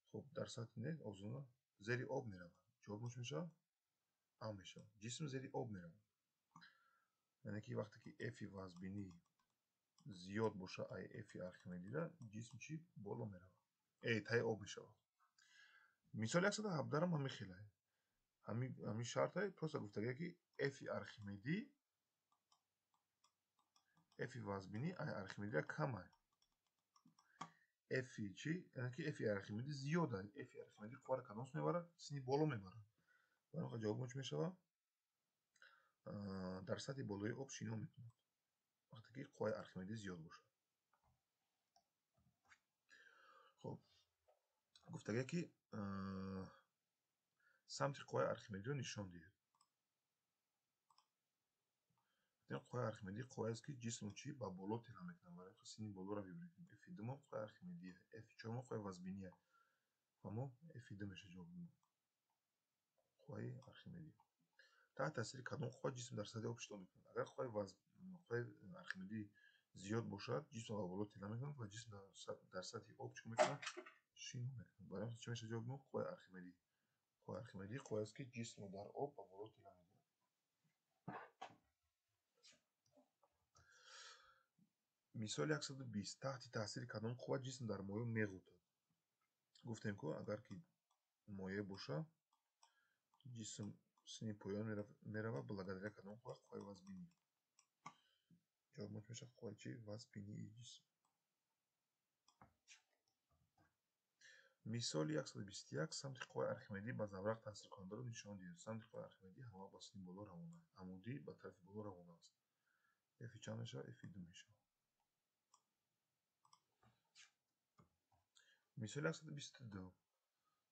Speaker 1: Хоб, дар сатҳи не озона зери об меравад. Ҷавоб чӣ мешавад? А мешавад. Ҷисм зери об меравад. Яъне ки вақте ки F вазнинӣ зиёд бошад ай F Архимедиро, ҷисм чӣ боло меравад? Таи об мешавад. Мисоли 117 ҳам ҳамин хел аст. Ҳамин шарт аст, просто гуфтагия ки F Архимедӣ F вазнинӣ ай Архимедиро кам аст. F чӣ? Яъне ки F Архимедӣ зиёд аст. F Архимедӣ қувваро кадом сӯ мебарад? Сини боло мебарад. Барои ҳамин ҷавоби мо чӣ мешавад? Дар сатҳи болои об шино мекунад, вақте ки қувваи Архимедӣ зиёд бошад. Хоб, гуфтагия ки самти қувваи Архимедиро нишон диҳед. Қувваи Архимедӣ қуввае аст, ки ҷисмро чӣ ба боло тела мекунад. Барои ҳамин сини болоро вибрем. F2 мо қувваи Архимедӣ, F4 мо қувваи вазнинӣ. Ва мо F2 мешавад ҷавоби мо. Қувваи Архимедӣ. Таҳти таъсири кадом қувва ҷисм дар сатҳи об шино мекунад? Агар қувваи Архимедӣ зиёд бошад, ҷисмро ба боло тела мекунад ва ҷисм дар сатҳи об чӣ мекунад? Шино мекунад. Барои ҳамин чӣ мешавад ҷавоби мо? Қувваи Архимедӣ. Қувваи Архимедӣ қуввае аст, ки ҷисмро дар об ба боло тела мекунад. Мисоли 120. Таҳти таъсири кадом қувва ҷисм дар моеъ меғӯтад? Гуфтем ку агар ки моеъ боша, ҷисм сини поён меравад благодаря кадом қувва? Қувваи вазбинӣ. Ҷавоб мо чӣ мешавад? Қувваи чӣ? Вазбинии ҷисм. Мисоли 121. Самти қувваи Архимедӣ ба заврақ таъсиркунандаро нишон диҳед. Самти қувваи Архимедӣ ҳамавақт ба сини боло равона, амудӣ ба тарафи боло равона аст. F чанд мешавад? F 2 мешавад. Мисоли 122.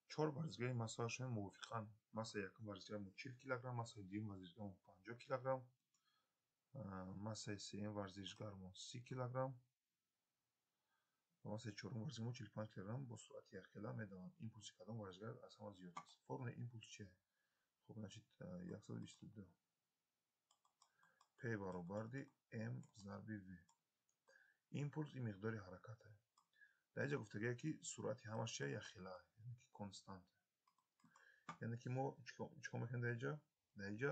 Speaker 1: Чор варзишгари массаашон мувофиқан массаи якум варзишгармо 40 килограмм, массаи дуюм варзишгармо 50 килограмм, массаи сеюм варзишгармо 30 килограмм ва массаи чорум варзишгармо 45 килограмм бо суръати якхела медаванд. Импулси кадом варзишгар аз ҳама зиёд аст? Формулаи импулс чие? Хуб, значит 122. P баробарди m зарби v. Импулс ин миқдори ҳаракат аст. Дар инҷа гуфтагие ки суръати ҳамаш чия якхела, яъне ки констант. Яъне ки мо чикор мекунем дар инҷа? Дар инҷа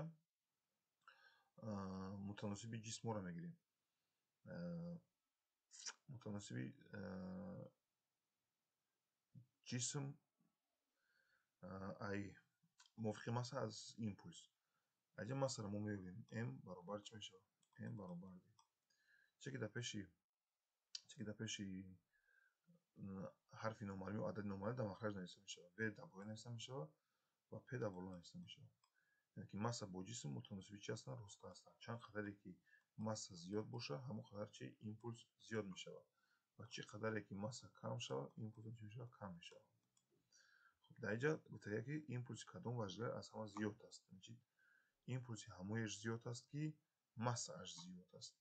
Speaker 1: мутаносиби ҷисмҳоро мегирем. Мутаносиби ҷисм ай мувофиқи масса аз импулс. Аз инҷа массаро мо меёбем. M баробар чӣ мешавад? M баробар чӣ ки дар пеши ҳарфи номаълум ё адади номаълум дар махраҷ нависта мешавад. V дар поён нависта мешавад ва P дар боло нависта мешавад. Яъне ки масса бо ҷисм мутаносиби чӣ ҳастанд? Роста ҳастанд. Чанд қадаре ки масса зиёд бошад, ҳамон қадар чи импулс зиёд мешавад. Ва чӣ қадаре ки масса кам шавад, импулс чӣ мешавад? Кам мешавад. Хуб, дар инҷа гуфтагия ки импулси кадом варзишгар аз ҳама зиёд аст. Импулси ҳамояш зиёд аст ки массааш зиёд аст.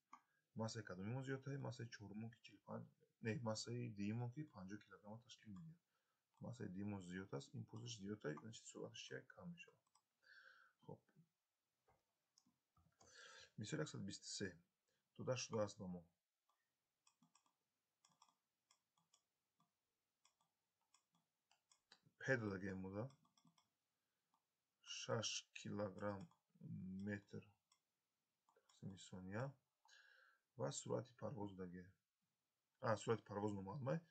Speaker 1: Массаи кадомимон зиёд аст? Массаи чорумон ки 45, не, массаи дуюмон ки 50 килограммро ташкил медиҳад. Массаи дуюмон зиёд аст, импулсаш зиёд аст, значит суръаташ чия кам мешавад. Хуб, мисоли 123 дода шудааст ба мо. П додагием буда 6 килограмм метр тақсими сония ва суръати парвоз додагие. Суръати парвоз номаълум аст.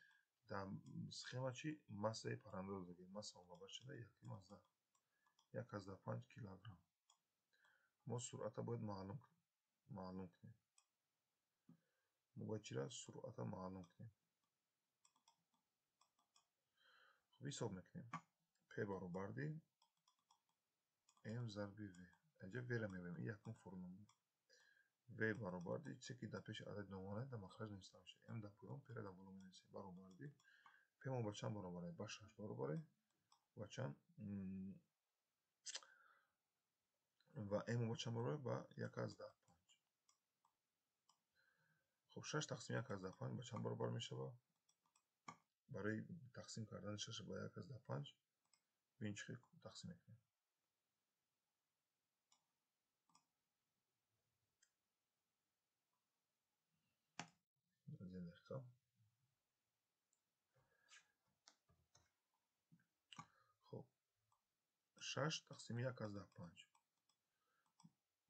Speaker 1: Дар схема чи массаи парранда додагие. Масса баробар шуда 1,5 килограмм. Мо суръата бояд маълум кунем. Мо бояд чира суръата маълум кунем. Хуб, ҳисоб мекунем. P баробарди m зарби v. Инҷа v-ро мебинем. Ин якум формула. V баробарди чизе ки дар пеши адади номаълум дар махраҷ нависта мешавад. M дар поён, P-ро дар боло менависем. Баробарди P мо ба чанд баробар аст? Ба 6 баробар аст. Ва чанд ва M ба чанд баробар аст? Ба 1,5. Хуб, 6 тақсими 1,5 ба чанд баробар мешавад? Барои тақсим кардани 6 ба 1,5 бинем чӣ хел тақсим мекунем. Дақиқа. Хуб, 6 тақсими 1,5.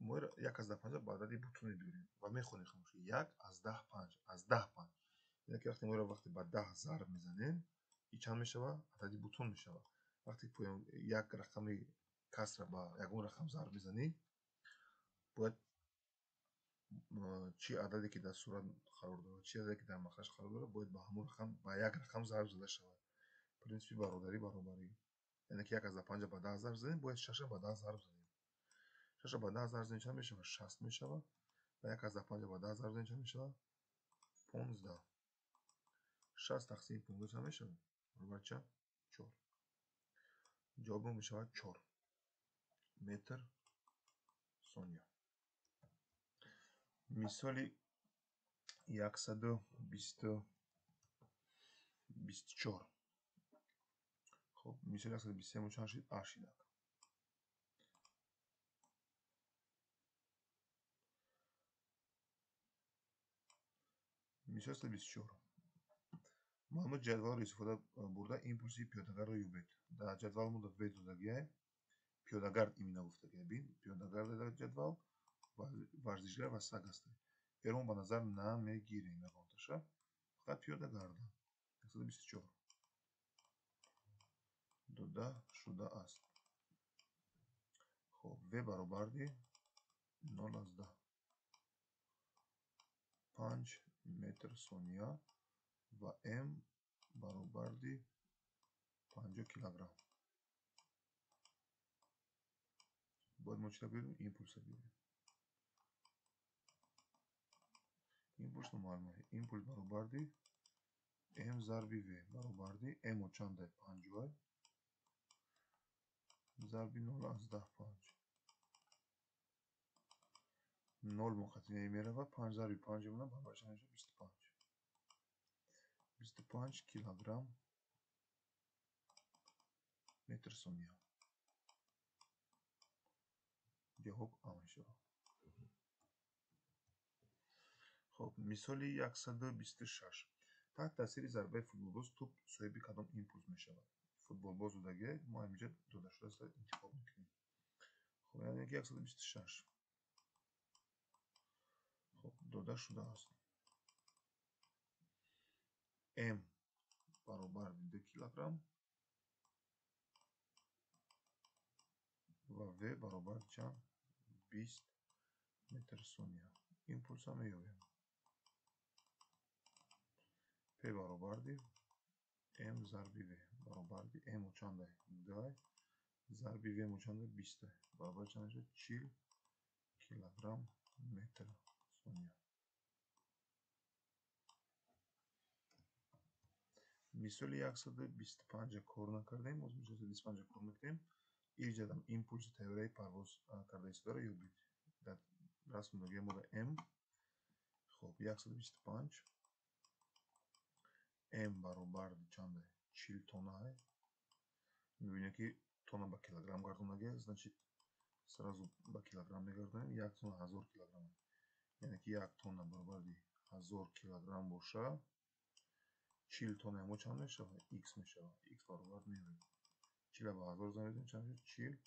Speaker 1: Мо 1,5 ба адади бутун мебиёрем ва мехонем хомӯш 1,5 аз 10 5. Яъне ки вақте моро вақте ба 10 зарб мезанем, ин чанд мешавад? Адади бутун мешавад. Вақте поён як рақами касра ба ягон рақам зарб мезанем, бояд чи ададе ки дар сурат қарор дорад, чи ададе ки дар махраҷ қарор дорад, бояд ба ҳамон рақам ба як рақам зарб зада шавад. Принсипи бародарӣ баробарӣ. Яъне ки 1,5 ба 10 зарб занем, бояд 6 ба 10 зарб занем. 6 ба 10 зарб занем чанд мешавад? 60 мешавад. Ва 1,5 ба 10 зарб занем чанд мешавад? 15. 60 тақсими 15 чанд мешавад? Баробар чанд? 4. Ҷавобмон мешавад 4 метр сония. Мисоли 124. Хуб, мисоли 123 мо чанд шид? А шидак. Мисоли 124. Маълумот ҷадвалро истифода бурда импулси пиёдагарро ёбед. Дар ҷадвал мо В додагиаем. Пиёдагард именно гуфтагиа. Бин, пиёдагард дар ҷадвал, варзишгар ва саг ҳастанд. Мо ба назар намегирем ягонташа, фақат пиёдагардан. 124 дода шудааст. Хоб, В баробарди 0,5 метр сония ва М баробарди 50 килограмм. Бояд мо чиро биёрем? Импулсро биёрем. Импулс номаълум аст. Импулс баробарди М зарби В баробарди М чанда? 50 зарби 0,5. 0 муқаддимаи меравад, 5 зарби 5 мемонад, баробар чанд мешавад? 25. 25 килограмм метр сония. Ҷавоб А мешавад. Хоб, мисоли 126. Таҳти таъсири зарбаи футболбоз тӯб соҳиби кадом импулс мешавад? Футболбоз додаги мо ҳаминҷо дода шудааст, интихоб мекунем. Хоб, яъне ки 126. Хоб, дода шудааст. М баробар 2 килограмм ва В баробар чанд? 20 метр сония. Импулсро меёбем. П баробарди М зарби В баробарди М чанда? 2 зарби В чанда? 20 баробар чанд мешавад? 40 килограмм метр сония. Мисоли 125 кор накардем, боз 125 кор мекунем. Иҷадам импулси тайёраи парвоз карда истодаро ёбед. Дар расм догия мода М. Хоб, 125 М баробарди чанда? 40 тонна. Мебинем ки тонна ба килограмм гардондаги, значит сразу ба килограмм мегардонем. 1 тонна 1000 килограмм. Яъне ки 1 тонна баробарди 1000 килограмм боша, 40 тонна мо чанд мешавад? Х мешавад. Х баробар меояд. 40 ба 1000 зам медиҳем, чанд мешавад? 40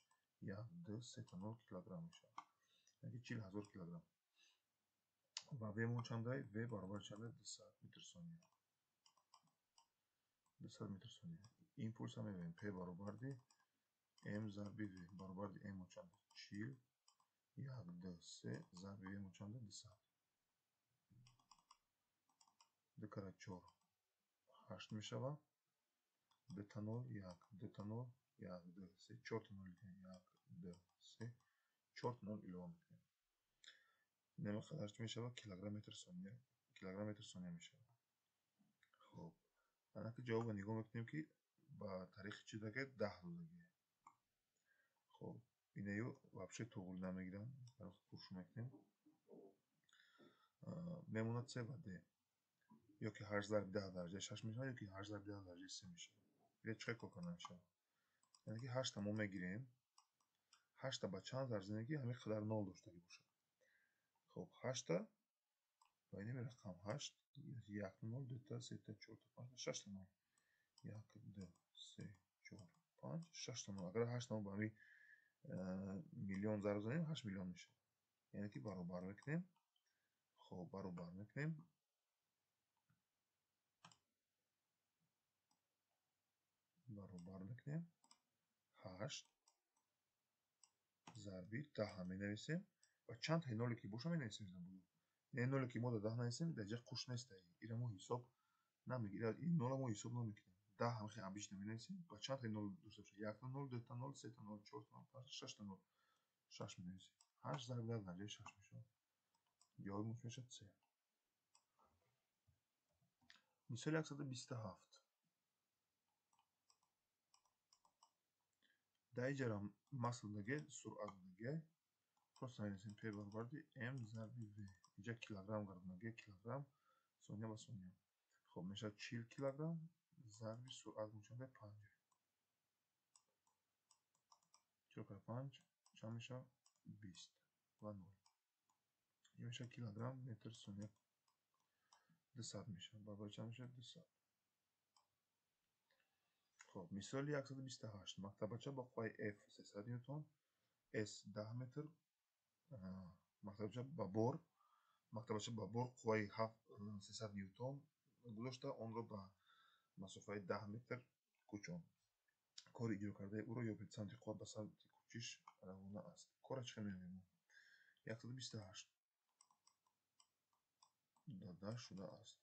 Speaker 1: 1 2 3 0 килограмм мешавад. Яъне ки 40 000 килограмм. Ва В мо чандай? В баробар чанда? 200 метр сония. 200 метр сония. Импулсро мебинем. П баробарди М зарби В баробарди М чанда? 40 1 2 3 зарби В чанда? 200. 2 кара 4 8 мешавад. 2 та 0 1 2 та 0 1 2 3 4 та 0 1 2 3 4 та 0 илова мекунем. Нема қадар чӣ мешавад? Килограмм метр сония. Килограмм метр сония мешавад. Хоб, анаки ҷавобро нигоҳ мекунем ки ба таърихи чӣ даге? 10 додаги. Хоб, инаю вообще туғул намегиранд, пуршу мекунем. Мемонад С ва Д. Ё ки 8 зарби 10 дараҷаи 6 мешавад, ё ки 8 зарби 10 дараҷаи 3 мешавад. Ира чӣ кор карда мешавад? Яъне ки 8-та мо мегирем, 8-та ба чанд зарб занем ки ҳамин қадар нол доштагӣ бошад. Хоб, 8-та ба ин рақам 8, 1 0, 2 та, 3 та, 4 та, 5 та, 6 та 0. 1 2 3 4 5, 6 та 0. Агар 8 та ба ҳамин миллион зарб занем, 8 миллион мешавад. Яъне ки баробар мекунем. Хоб, баробар мекунем. Баробар мекунем 8 зарби 10 менависем ва чанд та ноле ки боша менависем. Не ноле ки мо да 10 нависем, дар ҷа қуш нест. Ира мо ҳисоб намегирем, ин нола мо ҳисоб намекунем. 10 ҳам хеле обычно менависем ва чанд та нол дошта боша? 1 та 0, 2 та 0, 3 та 0, 4 та 0, 5 та 6 та 0. 6 менависем. 8 зарби 10 дараҷаи 6 мешавад. Ҷавоби мо мешавад С. Мисоли 127. Дар иҷара масса даге, суръат даге, просто менависем П баробарди М зарби В. Инҷа килограмм гардонаге, килограмм сония ба сония. Хоб, мешавад 40 килограмм зарби суръат мешавад 5. 4 кара 5 чанд мешавад? 20 ва 0. Ин мешавад килограмм метр сония 200 мешавад. Баробар чанд мешавад? 200. Хоб, мисоли 128. Мактабача бо қувваи F 300 ньютон, S 10 метр, мактабача ба бор Мактабача ба бор қувваи 300 ньютон гузошта, онро ба масофаи 10 метр кӯчонд. Кори иҷро кардаи ӯро ёбед. Самти қувва ба самти кӯчиш равона аст. Кора чӣ хел меёбем? 128 дода шудааст.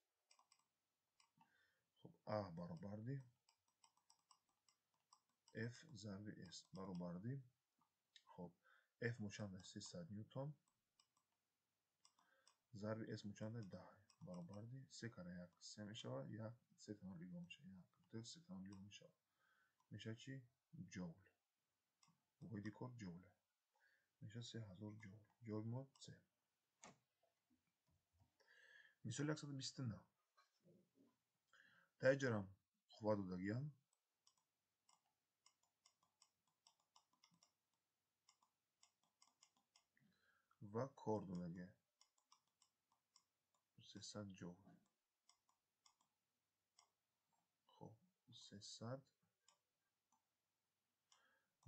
Speaker 1: Хуб, А баробарди F зарби S баробарди, хуб, F мо чанд аст? 300 ньютон зарби S мо чанд аст? 10 баробарди 3 кара 1 3 мешавад, 1 3 та 0 илова мешавад, 1 2 3 та 0 илова мешавад. Мешавад чи? Ҷоул. Воҳиди кор ҷоул. Мешавад 3000 ҷоул. Ҷавоби мо С. Мисоли 129. Дар иҷарам қувва додагиам. Ва кор додагия. 300 ҷоул. Хуб, 300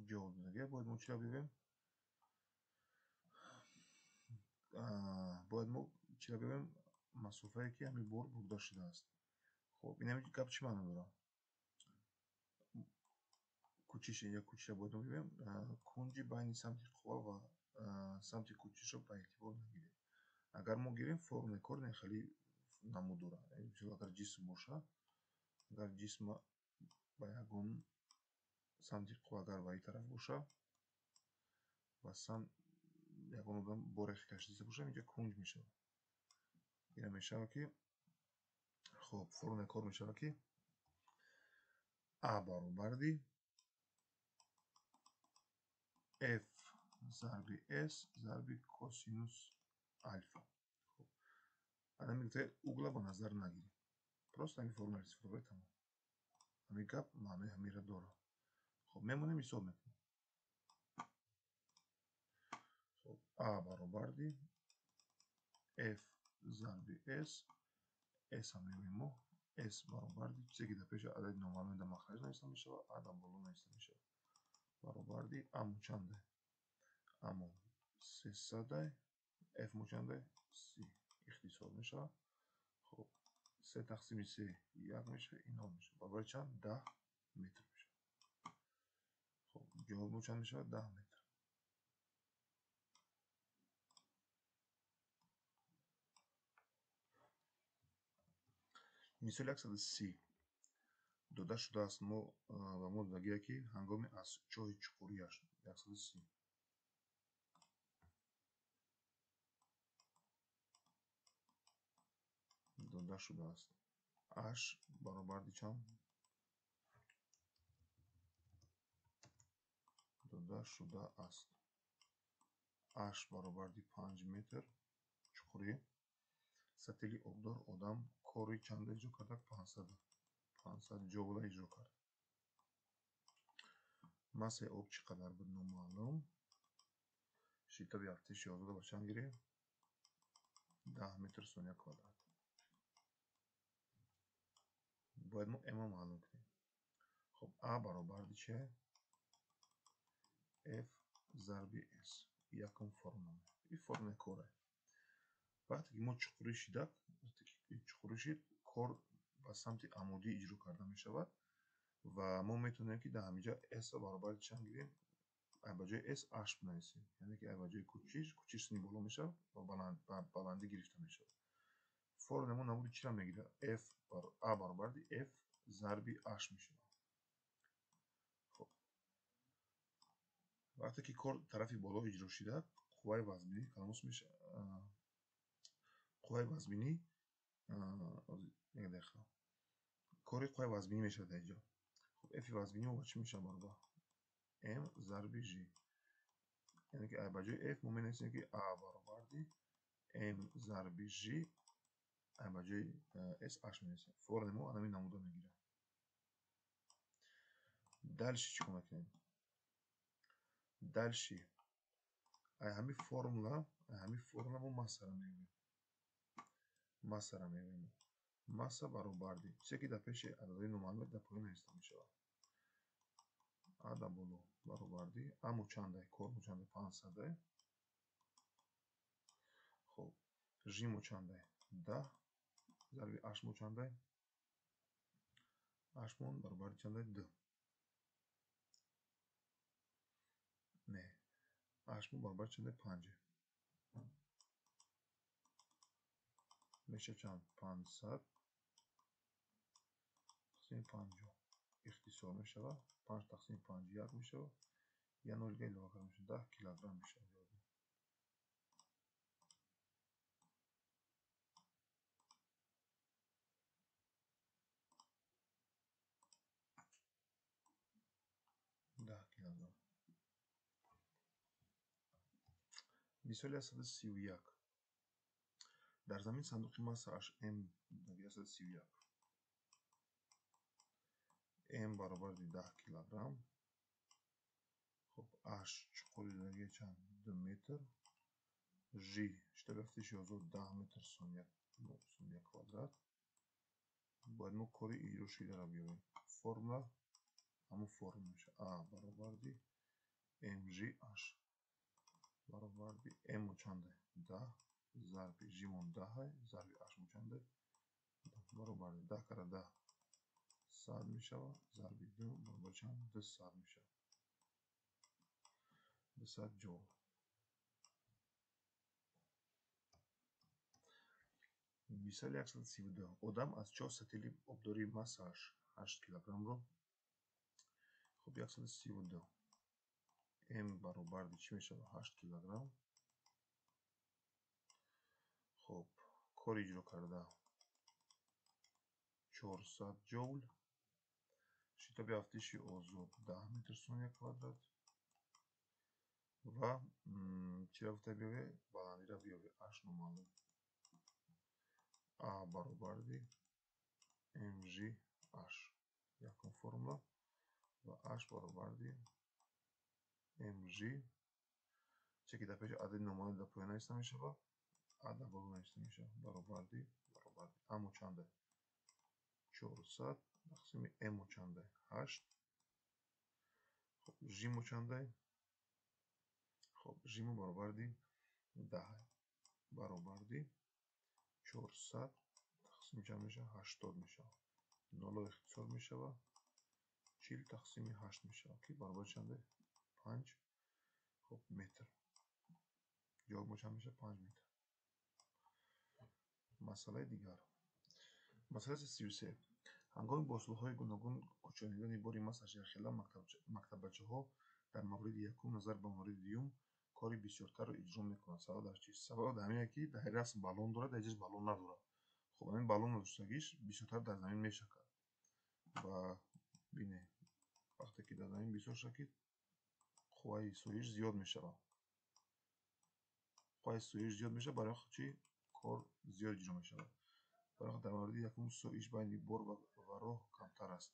Speaker 1: ҷоул додагия. Бояд мо чиро биёбем? Бояд мо чиро биёбем? Масофае ки ҳамин бор бурда шудааст. Хуб, ин ҳамин гап чӣ маъно дорад? Кӯчиш, инҷа кӯчишро бояд мо биёбем. Кунҷи байни самти қувва ва самти кӯчишро ба эътибор нагиред. Агар мо гирем, формулаи кор не хеле намуд дорад. Мисол, агар ҷисм бошад, агар ҷисм ба ягон самти қувва агар ба ин тараф бошад ва ягон одам боре кашида бошад, инҷа кунҷ мешавад. Ина мешавад ки, хуб, формулаи кор мешавад ки А баробарди F зарби S зарби косинус алфа. Хуб, ана мегӯяд угла ба назар нагирем. Просто ҳамин формула истифода баред, тамом. Ҳамин гап маънои ҳаминро дорад. Хуб, мемонем, ҳисоб мекунем. Хуб, А баробарди F зарби S, S ҳам меёбем мо, S баробарди чизе ки дар пеши адади номаълум дар махраҷ нависта мешавад, А дар боло нависта мешавад. Баробарди А мо чанде? А мо 300, F мо чанде? 30. Ихтисор мешавад. Хуб, 3 тақсими 3 1 мешавад, ин 0 мешавад. Баробари чанд? 10 метр мешавад. Хуб, ҷавоб мо чанд мешавад? 10 метр. Мисоли 130 дода шудааст мо ба мо додагие ки ҳангоми аз чоҳи чуқурияш 130 дода шудааст. H баробарди чанд? Дода шудааст. H баробарди 5 метр чуқурӣ. Сатили обдор одам кори чанд иҷро карда? 500 ҷоула иҷро кард. Массаи об чӣ қадар буд номаълум. Шитоби афтиши озода ба чанд гирем? 10 метр сония квадрат. Бояд мо М-ро маълум кунем. Хуб, А баробарди чи? F зарби S. Якум формула. Ин формулаи кор аст. Вақте ки мо чуқурӣ шидак, чуқурӣ шид, кор ба самти амудӣ иҷро карда мешавад ва мо метавонем ки дар ҳаминҷа S-ро баробари чанд гирем? Ба ҷои S H бинависем. Яъне ки ба ҷои кӯчиш, кӯчиш сини боло мешавад ва баландӣ гирифта мешавад. Формулаи мо намуди чиро мегирад? F А баробарди F зарби H мешавад. Хуб, вақте ки кор тарафи боло иҷро шуда, қувваи вазбинӣ калонус мешавад. Қувваи вазбинӣ, як дақиқа. Кори қувваи вазбинӣ мешавад дар инҷо. Хуб, F вазбинӣ мо ба чӣ мешавад баробар? M зарби G. Яъне ки ба ҷои F мо менависем ки A баробарди M зарби G, ба ҷои S H менависем. Формулаи мо ҳамин намуда мегирад. Дальше чӣ кор мекунем? Дальше ҳамин формула мо массаро меёбем. Массаро меёбем. Масса баробарди чизе ки дар пеши ададҳои номаълум дар поён нависта мешавад. А дар боло баробарди А мо чанде? Кор мо чанде? 500. Хуб, Ж-мо чандай? 10 зарби H-мо чандай? H-мон баробари чандай? 2. Не, H-мо баробари чандай? 5. Меша чанд? 500 тақсими 50. Ихтисор мешавад. 5 тақсими 5 1 мешавад. Я нолга илова карда мешавад. 10 килограмм мешавад. Килограмм. Мисоли 131. Дар замин сандуқи массааш М 131. М баробари 10 килограмм. Хоб, H чуқури додагия чанд? 2 метр. Ж шитоби афтиши озод 10 метр сония квадрат. Бояд мо кори иҷрошидаро биёбем. Формула ҳамон формула мешавад. А баробари МЖH баробари М-мо чанде? 10 зарби Ж-мон 10 зарби H-мо чанде? Баробари 10 кара 10 100 мешавад, зарби 2 баробари чанд? 200 мешавад. 200 ҷоул. Мисоли 132. Одам аз 4 сатили обдори массааш 8 килограммро. Хоб, 132. М баробари чӣ мешавад? 8 килограмм. Хоб, кор иҷро карда 400 ҷоул. Шитоби афтиши озод 10 метр сония квадрат. Ва чиро гуфта биёве? Баландиро биёве. H номаълум. А баробари МЖH. Якум формула. Ва H баробари МЖ. Чеки дар пеши адади номаълум дар поён нависта мешавад, А дар боло нависта мешавад. Баробари А-мо чанде? 400 тақсими М-мо чанде? 8. Хоб, Ж-мо чанде? Хоб, Ж-мо баробари 10. Баробари 400 тақсими чанд мешавад? 80 мешавад. Ноло ихтисор мешавад. 40 тақсими 8 мешавад, ки баробари чанде? 5 хоб метр. Ҷавоб мо чанд мешавад? 5 метр. Масъалаи дигар. Масъалаи 33. Ҳангоми бо усулҳои гуногун кӯчонидани бори массааш якхела мактаббачаҳо дар мавриди якум назар ба мавриди дуюм кори бисёртарро иҷро мекунанд. Сабаб дар чист? Сабаб дар ҳамин ки дар расм баллон дорад, дар ҷош баллон надорад. Хоб, ҳамин баллон надоштагиш бисёртар дар замин мешакад. Ва бине, вақте ки дар замин бисёр шакид, қувваи соиш зиёд мешавад. Қувваи соиш зиёд мешавад, барои чи кор зиёд иҷро мешавад. Барои дар мавриди якум соиш байни бор ва роҳ камтар аст.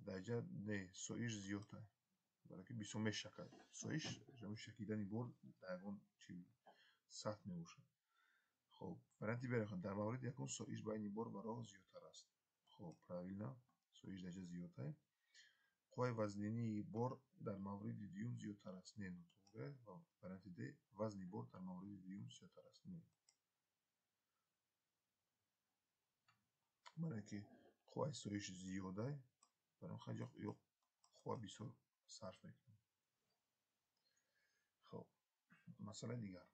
Speaker 1: Дар ҷа не, соиш зиёд аст. Барои ки бисёр мешакад. Соиш шакидани бор дар ягон чи сатҳ мебошад. Хоб, варианти Б дар мавриди якум соиш байни бор ва роҳ зиёдтар аст. Хоб, правильно, соиш дар ҷа зиёд аст. Қувваи вазнинии бор дар мавриди дуюм зиёдтар аст. Не, нотуғри. Ва варианти Д вазни бор дар мавриди дуюм зиёдтар аст. Не. Барои ки қувваи соиш зиёд аст, барои ҳамин ё қувва бисёр сарф мекунад. Хоб, масъалаи дигар.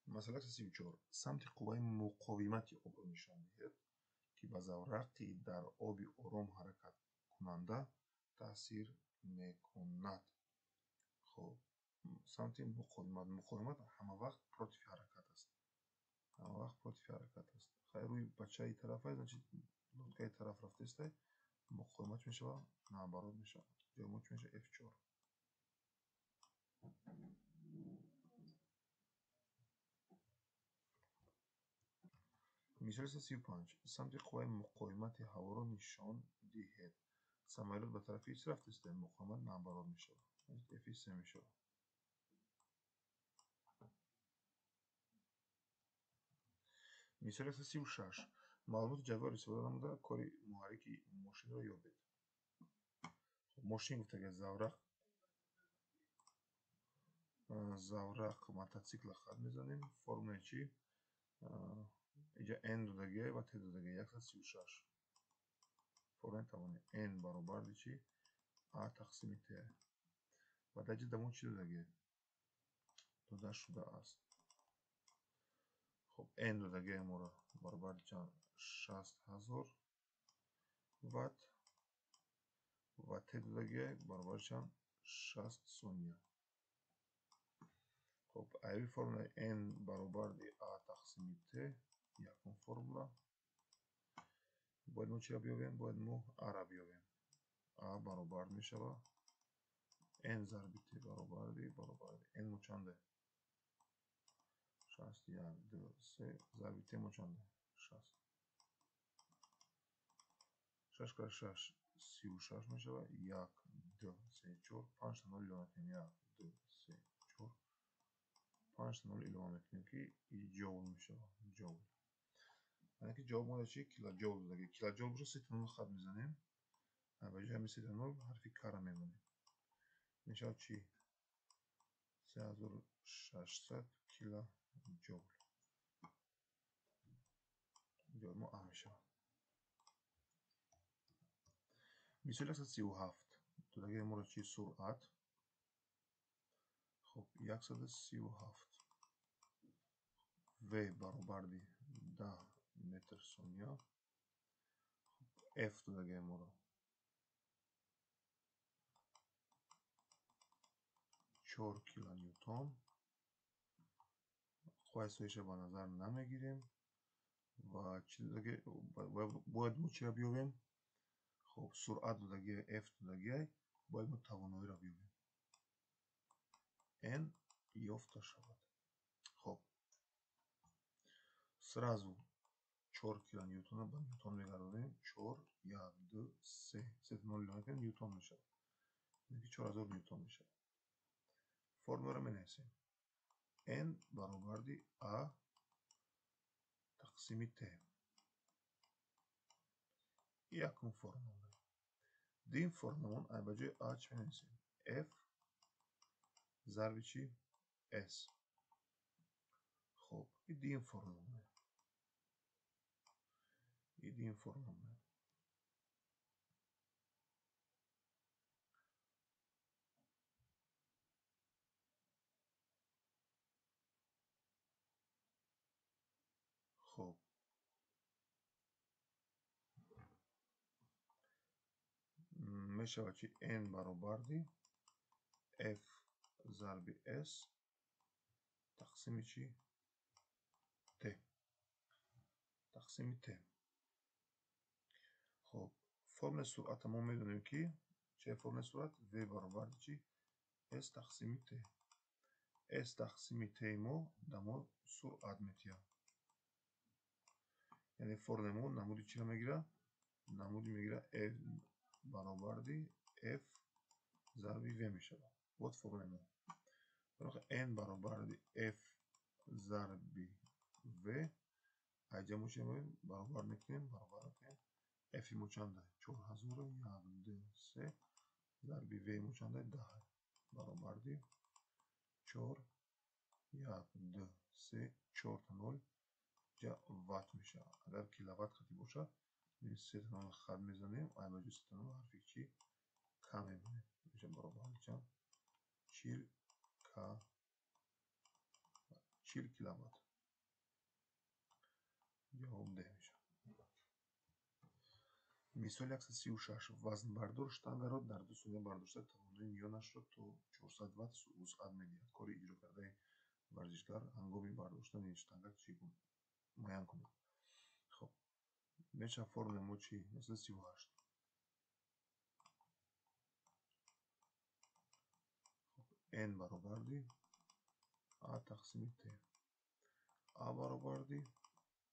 Speaker 1: Масъала 34. Самти қувваи муқовимати обро нишон диҳед, ки ба заврақи дар оби ором ҳаракаткунанда таъсир мекунад. Хоб, самти муқовимат. Муқовимат ҳама вақт против ҳаракат аст. Ҳама вақт против ҳаракат аст. Хайр, рӯи бачаи тараф аст, значит лодкаи тараф рафтааст, муқовимат мешавад, наоборот мешавад. Ҷавоб чӣ мешавад? F4. Мисоли 35. Самти қувваи муқовимати ҳаворо нишон диҳед. Самолёт ба тарафи чӣ рафтааст? Муқовимат наоборот мешавад. F3 мешавад. Мисоли 36. Маълумоти ҷадвалро истифода намуда кори муҳаррики мошинро ёбед. Мошин гуфтага заврақ Заврақ мотоцикла хат мезанем. Формулаи чӣ? Иҷа N додагиай ва T додагиай 136. Формулаи тавони N баробарди чӣ? А тақсими T. Ва дар ҷа дамон чӣ додагиай? Дода шудааст. Хоб, N додагиай моро баробарди чанд? 60 000 ватт ва T додагиай баробари чанд? 60 сония. Хоб, айби формулаи N баробарди А тақсими T якум формула. Бояд мо чиро биёбем? Бояд мо А-ра биёбем. А баробар мешавад N зарби T баробарди N мо чанде? 6, 1, 2, 3 зарби T мо чанде? 6. 6 кара 6 36 мешавад. 1, 2, 3, 4, 5 0 илова мекунем. 1, 2, 3, 4, 5 0 илова мекунем, ки и ҷоул мешавад. Ҷоул. Яъне ки ҷавоб мода чи? Килоҷоул додаги. Килоҷоул боша 3 0 хат мезанем. Ба ҷои ҳамин 3 0 ҳарфи К-ра мемонем. Мешавад чи? 3600 килоҷоул. Ҷавоб мо А мешавад. Мисоли 137. Додагии моро чи? Суръат. Хоб, 137. В баробарди 10 метр сония. Хоб, F додагии моро 4 килоньютон. Қувваи соиша ба назар намегирем ва чӣ додагӣ бояд мо чиро биёбем? Хоб, суръат додагӣ, F додагӣ, бояд мо тавоноиро биёбем. N ёфта шавад. Хоб, сразу 4 килоньютонро ба ньютон мегардонем. 4, 1, 2, 3, 3 0 илова мекунем, ньютон мешавад. Яъне ки 4000 ньютон мешавад. Формуларо менависем. N баробарди А тақсими T. Якум формула. Дуюм формуламон ба ҷои А чӣ менависем? F зарби чӣ? S. Хоб, и дуюм формула. И дуюм формула. Хоб, мешавад чи N баробарди F зарби S тақсими чи? T. Тақсими T. Хоб, формулаи суръатро мо медонем ки чӣ формулаи суръат? V баробарди чи? S тақсими T. S тақсими T мо да мо суръат метиҳад. Яъне формулаи мо намуди чиро мегирад? Намуди мегирад F баробарди F зарби V мешавад. Вот формулаи мо. N баробарди F зарби V. Айҷа мо чӣ мекунем? Баробар мекунем, баробар мекунем. F мо чанда? 4000, 1, 2, 3 зарби V мо чанда? 10. Баробарди 4, 1, 2, 3, 4 0 ҷа ватт мешавад. Агар киловатт хати бошад, 3 0 хат мезанем, ай ба ҷои 3 0 ҳарфи чӣ? К мемонем. Мешавад баробарди чанд? 40 К, 40 киловатт. Ҷавоб Д мешавад. Мисоли 136. Вазнбардор штангаро дар 2 сония бардошта тавоноии миёнашро то 400 ватт вусъат медиҳад. Кори иҷро кардаи варзишгар ҳангоми бардоштани штанга чӣ муайян кунед? Хоб, мешавад формулаи мо чӣ? 138. Хоб, N баробарди А тақсими T. А баробарди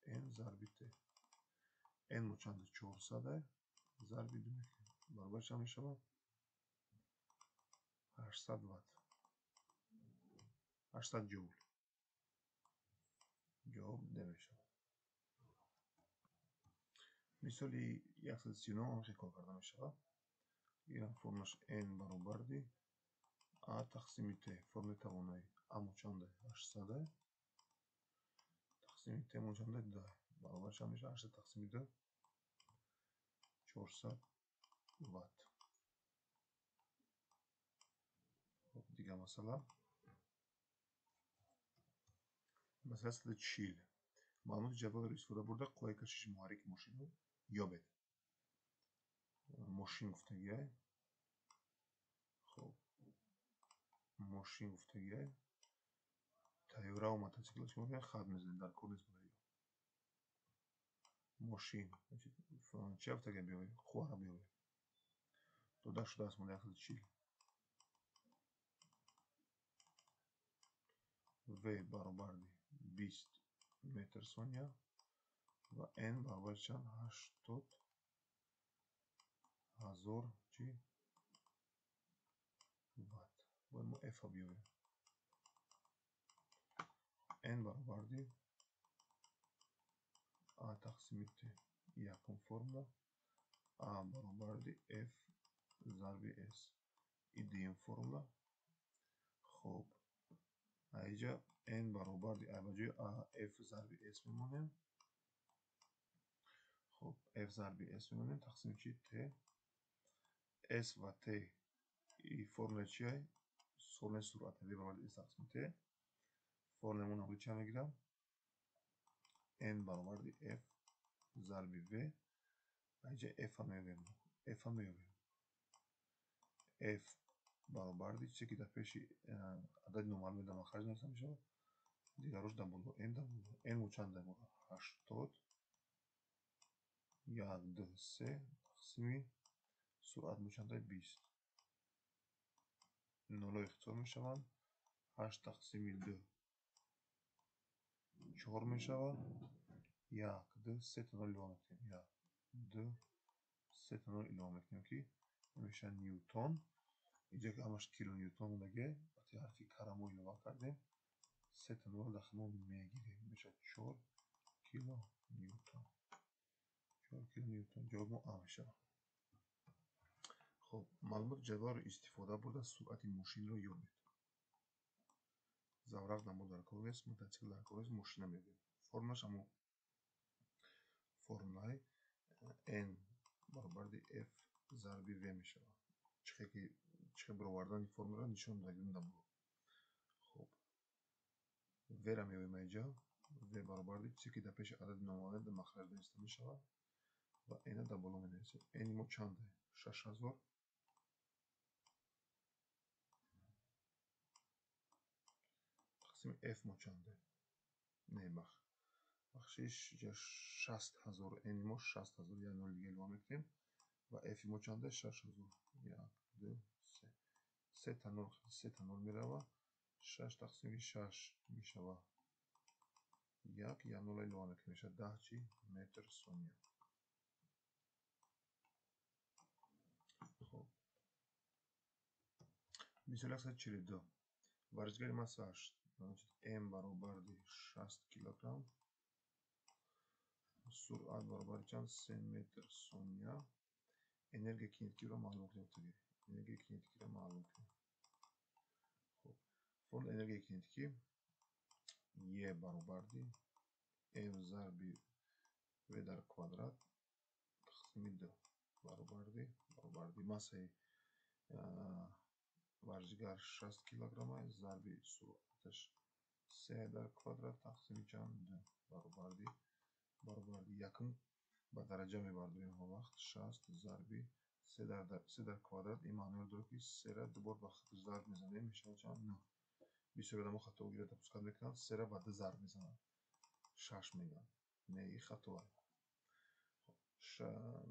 Speaker 1: N зарби T. N мо чанда? 400 зарби 2 мекунем. Баробар чанд мешавад? 800 ватт. 800 ҷоул. Ҷавоб Д мешавад. Мисоли 139 ҳам хел кор карда мешавад. Ин формулаш N баробарди А тақсими Т, формулаи тавоноӣ. А мо чанда? 800 тақсими Т мо чанда? 2. Баробар чанд мешавад? 800 тақсими 2 400 ватт. Хоб, дигар масъала. Масъала 140. Маълумоти ҷадвалро истифода бурда қувваи кашиши муҳаррики мошинро ёбед. Мошин гуфтагиай. Хоб, мошин гуфтагиай. Тайёраву мотоцикл чӣ мекунем? Хат мезанем, дар кор нест барои. Мошин чӣ гуфтагиай биёвем? Қувваро биёвем. Дода шудааст мо 140. В баробарди 20 метр сония ва N баробари чанд? 80 ҳазор чи ватт. Бояд мо F-ро биёвем. N баробарди А тақсими Т. Якум формула. А баробарди F зарби S. И дуюм формула. Хоб, аиҷа N баробарди А ба ҷои А F зарби S мемонем. Хоб, F зарби S мемонем тақсими чи? Т. S ва Т и формула чия? Формулаи суръат V баробарди S тақсими Т. Формулаи мо навъи чанд мегирам? N баробарди F зарби V. Аиҷа F-ро меёбем. F-ро меёбем. F баробарди чизе ки дар пеши адади номаълуме дар махраҷ нависта мешавад, дигарош дар боло. N дар боло. N мо чанд дар боло? 80 1 2 3 тақсими суръат мо чанд? 20. Нолҳо ихтисор мешаванд. 8 тақсими 2 4 мешавад. 1 2 3 та нол илова мекунем. 1 2 3 та нол илова мекунем ки мешавад ньютон. Инҷа ки ҳамаш килоньютон мондагӣ, вақте ҳарфи кара мо илова кардем, 3 та нол дар худмон мегирем. Мешавад 4 килоньютон. 4 килоньютон. Ҷавоб мо А мешавад. Хоб, маълумоти ҷадвалро истифода бурда суръати мошинро ёбед. Заврақ дар мо дар кор нест, мотоцикл дар кор нест, мошина меёбем. Формулаш ҳамон формулаи N баробарди F зарби V мешавад. Чихе баровардани формуларо нишон додагим дар боло. Хоб, V-ро меёбем аиҷа. V баробарди чизе ки дар пеши адади номаълуме дар махраҷ нависта мешавад ва N-ро дар боло менависем. N мо чанд? 6000 тақсими F мо чанд? Не, бахшиш, инҷа 60000. N мо 60000, як нол дига илова мекунем ва F мо чанд? 6000. 1 2 3. Се та нол, се та нол мерава. 6 тақсими 6 мешава 1, як нол илова мекунем, мешава 10 чи метр сония. Хоб, мисоли 142. Варзишгари масса 8, значит М баробарди 60 килограмм, суръат баробари чанд? 3 метр сония. Энергияи кинетикиро маълум кунем. Энергияи кинетикиро маълум кунем. Хоб, формулаи энергияи кинетикӣ Е баробарди М зарби В дар квадрат тақсими 2 баробарди массаи варзишгар 60 килограмм зарби суръаташ 3 дар квадрат тақсими чанд? 2 баробарди якум ба дараҷа мебардорем ҳама вақт 60 зарби 3 дар квадрат. Ин маъноро дорад ки 3-ра ду бор ба худ зарб мезанем, мешавад чанд? 9. Бисёр одамо хатогиро допускат мекунанд, 3-ра ба 2 зарб мезананд, 6 мегӯянд. Не, ин хато.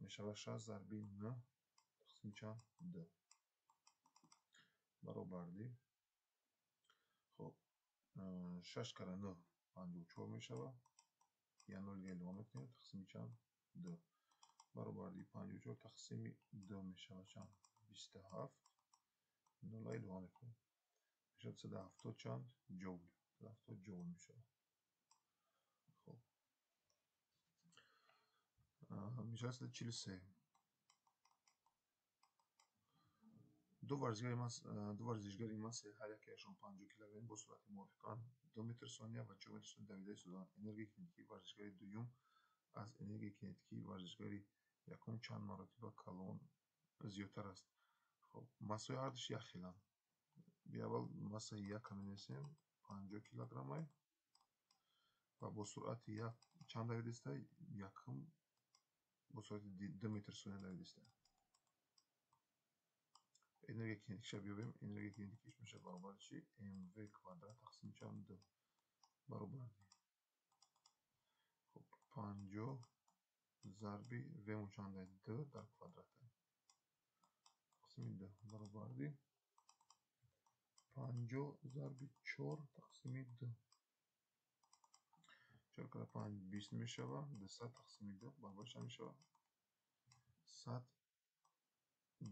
Speaker 1: Мешавад 6 зарби 9 тақсими чанд? 2 баробарди. Хоб, 6 кара 9 54 мешавад. Як нол дига илова мекунем, тақсими чанд? 2 баробарди 54 тақсими 2 мешавад чанд? 27. Нола илова мекунем, мешавад 170 чанд? Ҷоул. 170 ҷоул мешавад. Хоб, мешавад 143. Ду варзишгари массаи ҳар якеашон 50 килограмм бо суръати мувофиқан 2 метр сония ва 4 метр сония давида истодаанд. Энергияи кинетикии варзишгари дуюм аз энергияи кинетикии варзишгари якум чанд маротиба калон зиёдтар аст. Хоб, массаҳои ҳардуш якхеланд. Биаввал массаи якам менависем 50 килограммай ва бо суръати як чанд давида истода? Якум бо суръати 2 метр сония давида истода. Энергияи кинетикиша биёбем. Энергияи кинетикиш мешавад баробари чи? mv квадрат тақсими чанд? 2 баробар. Хоб, 50 зарби v-мон чанд? 2 дар квадрат тақсими 2 баробарди 50 зарби 4 тақсими 2. 4 кара 5 20 мешавад, 200 тақсими 2 баробар чанд мешавад? 100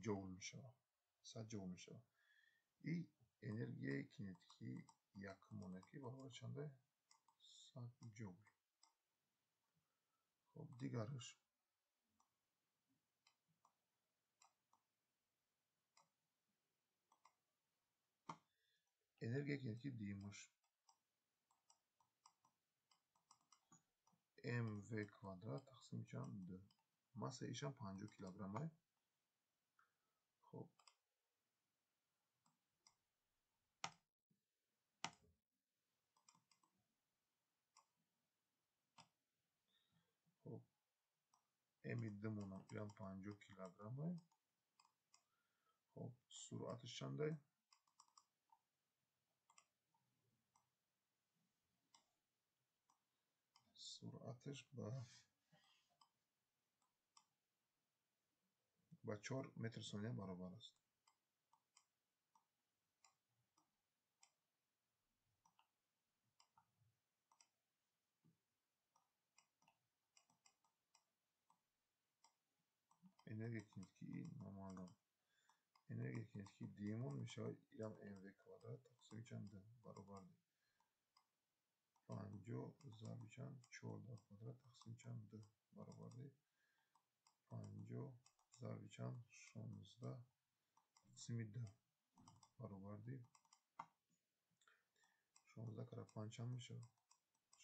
Speaker 1: ҷоул мешавад. 100 ҷоул мешавад. И энергияи кинетикии якумона ки баробар чанде? 100 ҷоул. Хоб, дигараш энергияи кинетикии дуюмаш mv квадрат тақсими чанд? 2. Массаи ишам 50 килограммай. Хоб, m думонам ирам 50 килограммай. Хоб, суръаташ чандай? Суръаташ ба 4 метр сония баробар аст. Энергияи кинетикии номаълум. Энергияи кинетикии дуюмон мешавад ирам mv квадрат тақсими чанд? 2 баробарди 50 зарби чанд? 4 дар квадрат тақсими чанд? 2 баробарди 50 зарби чанд? 16 тақсими 2 баробарди 16 кара 5 чанд мешавад?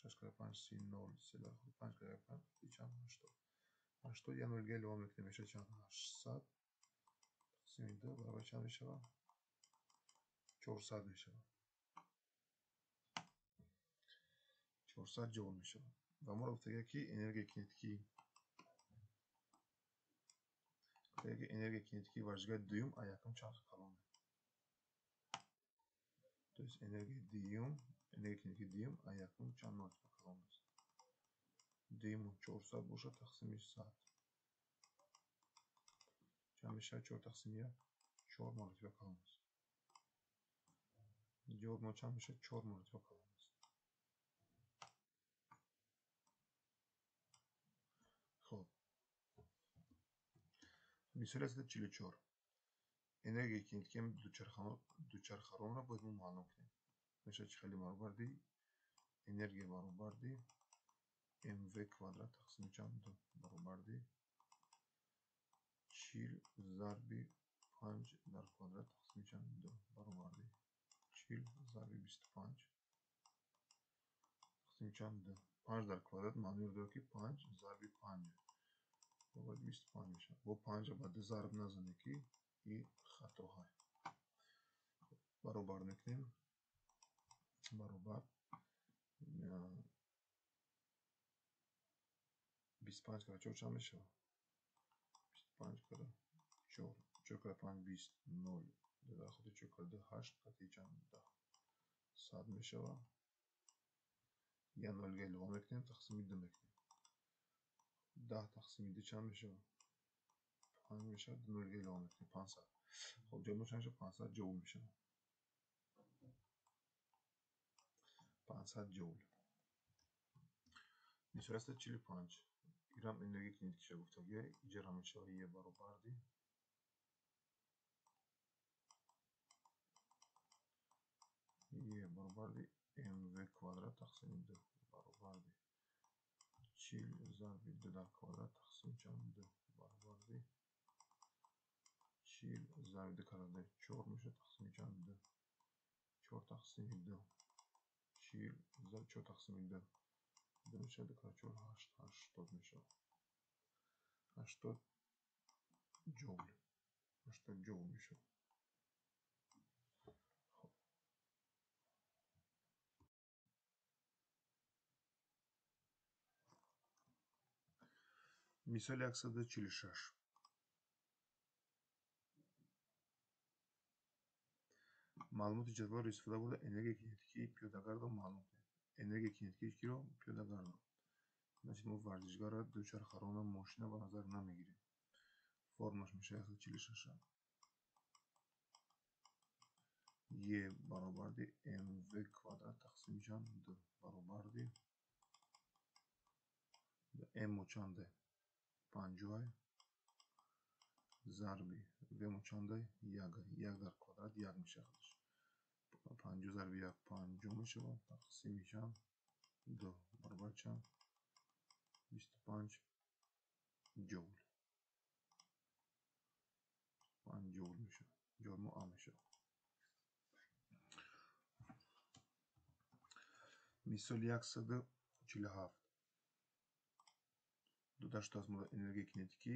Speaker 1: 6 кара 5 30, 3 дар 5 кара 5 чанд? 80. 80 я ноль илова мекунем, мешавад чанд? 800 тақсими 2 баробар чанд мешавад? 400 мешавад. 400 ҷоул мешавад. Ва моро гуфтага ки энергияи кинетикии варзишгари дуюм а якум чанд калон. То есть энергияи кинетикии дуюм а якум чанд маротиба калон аст. Дуюм 400 бошад тақсими 100. Чанд мешавад? 4 тақсими 1 4 маротиба калон аст. Ҷавоб мо чанд мешавад? 4 маротиба калон аст. Хоб, мисоли 144. Энергияи кинетикии дучархаронро бояд мо маълум кунем. Мешавад чи хеле баробарди? Энергия баробарди mv квадрат тақсими чанд? 2 баробарди 40 зарби 5 дар квадрат тақсими чанд? 2 баробарди 40 зарби 25 тақсими чанд? 2. 5 дар квадрат маънои дорад ки 5 зарби 5 баробарди 25 мешавад. Бо 5 ба 2 зарб назанед ки и хатоҳай. Баробар мекунем. Баробар 25 кара 4 чанд мешавад? 25 кара 4. 4 кара 5 20 0. Дар худи 4 кара 2 8 қати чанд? 10. 100 мешавад. Я нолга илова мекунем, тақсими 2 мекунем. 10 тақсими 2 чанд мешавад? 5 мешавад, 2 нолга илова мекунем, 500. Хоб, ҷавоб чанд мешавад? 500 ҷоул мешавад. 500 ҷоул. Мисоли 145. Ирам энергияи кинетикиша гуфтагия, иҷара мешавад Е баробарди Е баробарди mv квадрат тақсими 2 баробарди 40 зарби 2 дар квадрат тақсими чанд? 2 баробарди 40 зарби 2 кара 2 4 мешавад тақсими чанд? 2. 4 тақсими 2. 40 зарби 4 тақсими 2. 2 мешавад 2 кара 4 8, 80 мешавад. 80 ҷоул. 80 ҷоул мешавад. Хоб. Мисоли 146. Маълумоти ҷадвалро истифода бурда энергияи кинетикии пиёдагардро маълум кунед. Энергияи кинетикии киро? Пиёдагардро. Значит, мо варзишгарро, дучархарона, мошина ба назар намегирем. Формулаш мешавад 146. Е баробарди mv квадрат тақсими чанд? 2 баробарди m чанде? 50 зарби v чанде? 1. 1 дар квадрат 1 мешавад. 50 зарби 1 50 мешавад тақсими чанд? 2 баробар чанд? 25 ҷоул. 5 ҷоул мешавад. Ҷавоби мо А мешавад. Мисоли 147. Дода шудааст мо энергияи кинетикӣ,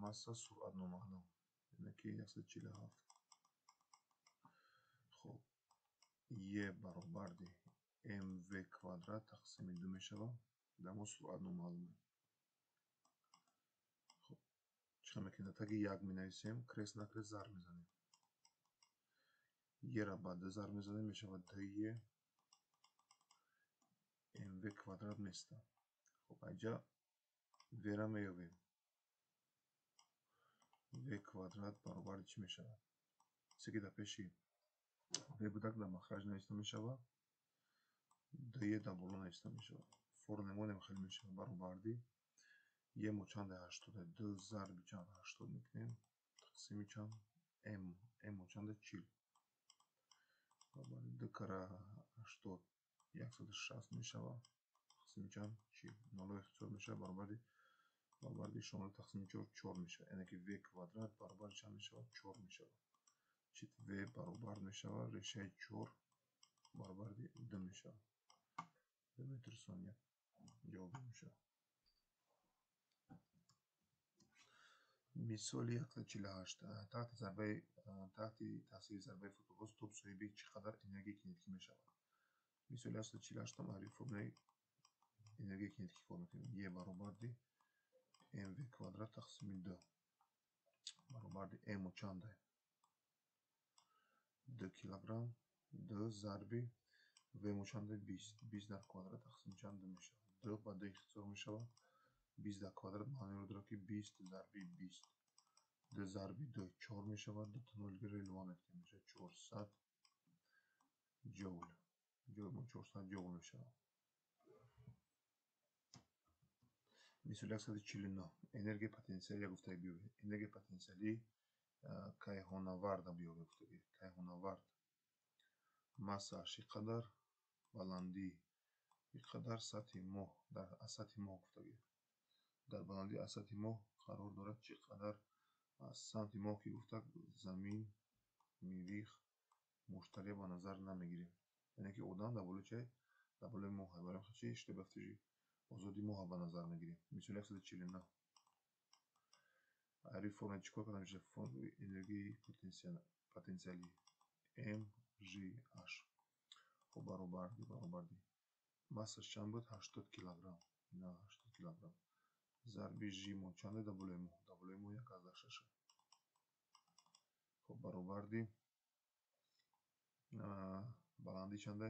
Speaker 1: масса, суръат номаълум. Яъне ки 147. Хоб, Е баробарди mv квадрат тақсими 2 мешавад. Дар мо суръат номаълуме. Хоб, чӣ хел мекунем? Дар таги 1 менависем, крест на крест зарб мезанем. Е-ра ба 2 зарб мезанем, мешавад 2е mv квадрат места. Хоб, айҷа v-ра меёбем. V квадрат баробари чӣ мешавад? Се ки дар пеши v будак дар махраҷ нависта мешавад, 2е дар боло нависта мешавад. Формулаи мо хеле мешавад баробарди е мо чанде 80, 2 зарби чанд 80 мекунем, тақсими чанд m, m мо чанде 40. Баробари 2 кара 80 160 мешавад, тақсими чанд 40. 0 ихтисор мешавад, баробари 16 тақсими 4 4 мешавад. Яъне ки v квадрат баробари чанд мешавад? 4 мешавад. Чит v баробар мешавад решаи 4 баробари 2 мешавад. 2 метр сония ҷавоб мешавад. Мисоли 148. Таҳти таъсири зарбаи футболбоз топ соҳиби чӣ қадар энергияи кинетикӣ мешавад? Мисоли 148 ам формулаи энергияи кинетикӣ кор мекунем. Е баробарди mv квадрат тақсими 2 баробарди m чанде? 2 килограмм 2 зарби v чанде? 20. 20 дар квадрат тақсими чанд 2 мешавад. 2 ба 2 ихтисор мешавад. 20 дар квадрат маъноро дорад ки 20 зарби 20. 2 зарби 2 4 мешавад. 2 та нол гира илова мекунем, мешавад 400 ҷоул. Ҷавоби мо 400 ҷоул мешавад. Мисоли 149. Энергияи потенсиалӣ гуфтаги биёбед. Энергияи потенсиалии кайҳонаварда биёбед гуфтаги. Кайҳонавард массааш ин қадар, баландӣ ин қадар, сатҳи моҳ дар аз сатҳи моҳ гуфтаги. Дар баландӣ аз сатҳи моҳ қарор дорад чӣ қадар аз самти моҳ ки гуфтак замин, мирих, муштария ба назар намегирем. Яъне ки одам дар болои чай? Дар болои моҳ. Барои чӣ штабафтижи озоди моҳ ба назар мегирем. Мисоли 149. Айри формула чӣ кор карда мешавад? Формулаи энергияи потенсиалӣ mgh. Хоб, баробарди массаш чанд буд? 80 килограмм. На, 80 килограмм. Зарби g мо чанде дар болои моҳ? Дар болои моҳ 1,6. Хоб, баробарди баландӣ чанде?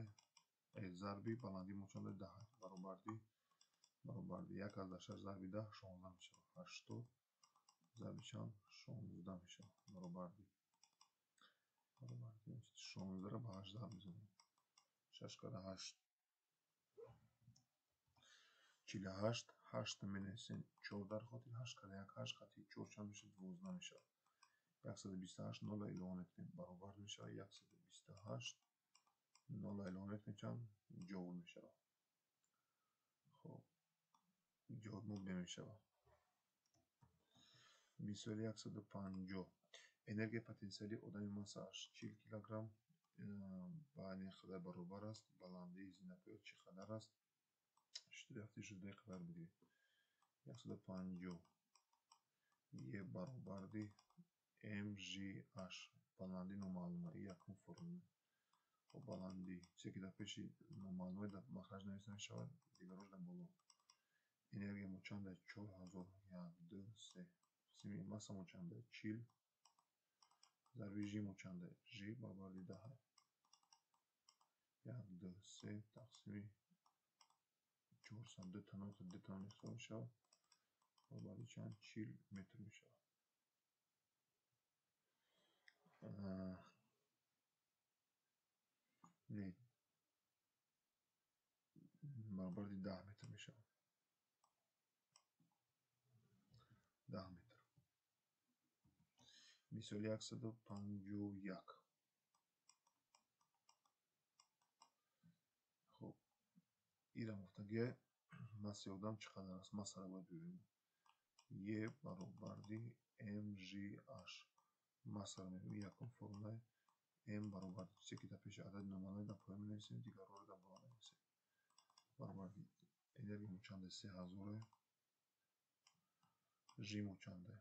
Speaker 1: Зарби баландӣ мо чанде? 10. Баробарди 1,6 зарби 10 16 мешавад. 80 зарби чанд? 16 мешавад. Баробарди 16-ро ба 8 зарб мезанем. 6 кара 8 48. 8 менависем 4 дар хотир, 8 кара 1 8 қатъи 4 чанд мешавад? 12 мешавад. 128 0 илова мекунем, баробар мешавад 128 0 илова мекунем чанд? Ҷоул мешавад. Хоб, ҷавоб мо Б мешавад. Мисоли 150. Энергияи потенсиалии одами массааш 40 килограмм ба ин қадар баробар аст. Баландии зинапоя чӣ қадар аст? Шитоби афтишро ду қадар бигиред. 150 Е баробарди МЖH. Баландӣ номаълума. И якум формула. Хоб, баландӣ чизе ки дар пеши номаълума дар махраҷ нависта мешавад, дигарош дар боло. Энергия мо чанда? 4000 1 2 3. Қисми масса мо чанда? 40 зарби Ж мо чанда? Ж баробарди 10. 1 2 3 тақсими 400. Ду таном ду таном ихтисор мешавад. Баробарди чанд? 40 метр мешавад. Не, баробарди 10 метр мешавад. 10 метр. Мисоли 151. Хоб, ира гуфтагия массаи одам чӣ қадар аст? Массаро бояд бибинем. Е баробарди МЖH. Массаро мебинем. Якум формулаи М баробарди чизе ки дар пеши адади номаълуме дар поён менависем, дигарҳоро дар боло менависем. Баробарди энергия мо чанда? 3000. Ж мо чанда?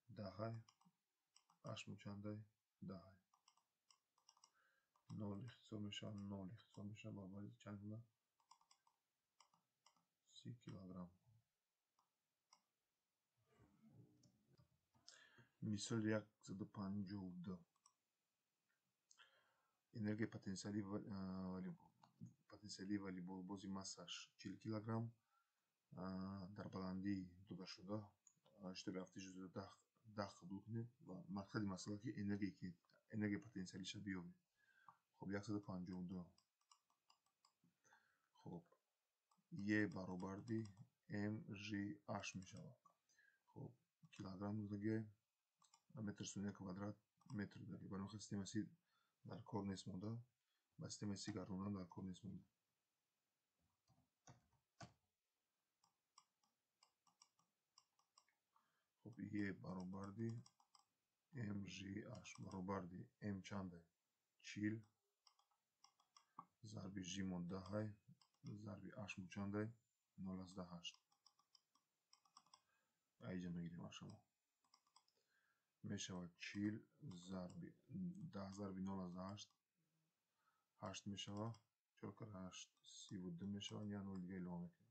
Speaker 1: 10. H мо чанда? 10. 0 ихтисор мешавад, 0 ихтисор мешавад, баробарди чанд мемонад? 30 килограмм. Мисоли 152. Энергияи потенсиалии волейболбози массаш 40 килограмм дар баландии додашуда шитоби афтишро 10 қабул кунед ва мақсади масъала ки энергияи потенсиалиша биёбед. Хоб, 152. Хоб, Е баробарди МЖH мешавад. Хоб, килограмм додагия, метр сония квадрат метр додагия. Барои ин системаи Си дар кор нест монда, ба системаи Си гардондан дар кор нест монда. Хоб, Е баробарди МЖH баробарди М чанда? 40 зарби Ж мо 10 зарби H мо чанда? 0,8. Айҷа мегирем H-мо. Мешавад 40 зарби 10 зарби 0,8 8 мешавад. 4 кара 8 32 мешавад. 1 0 дига илова мекунем.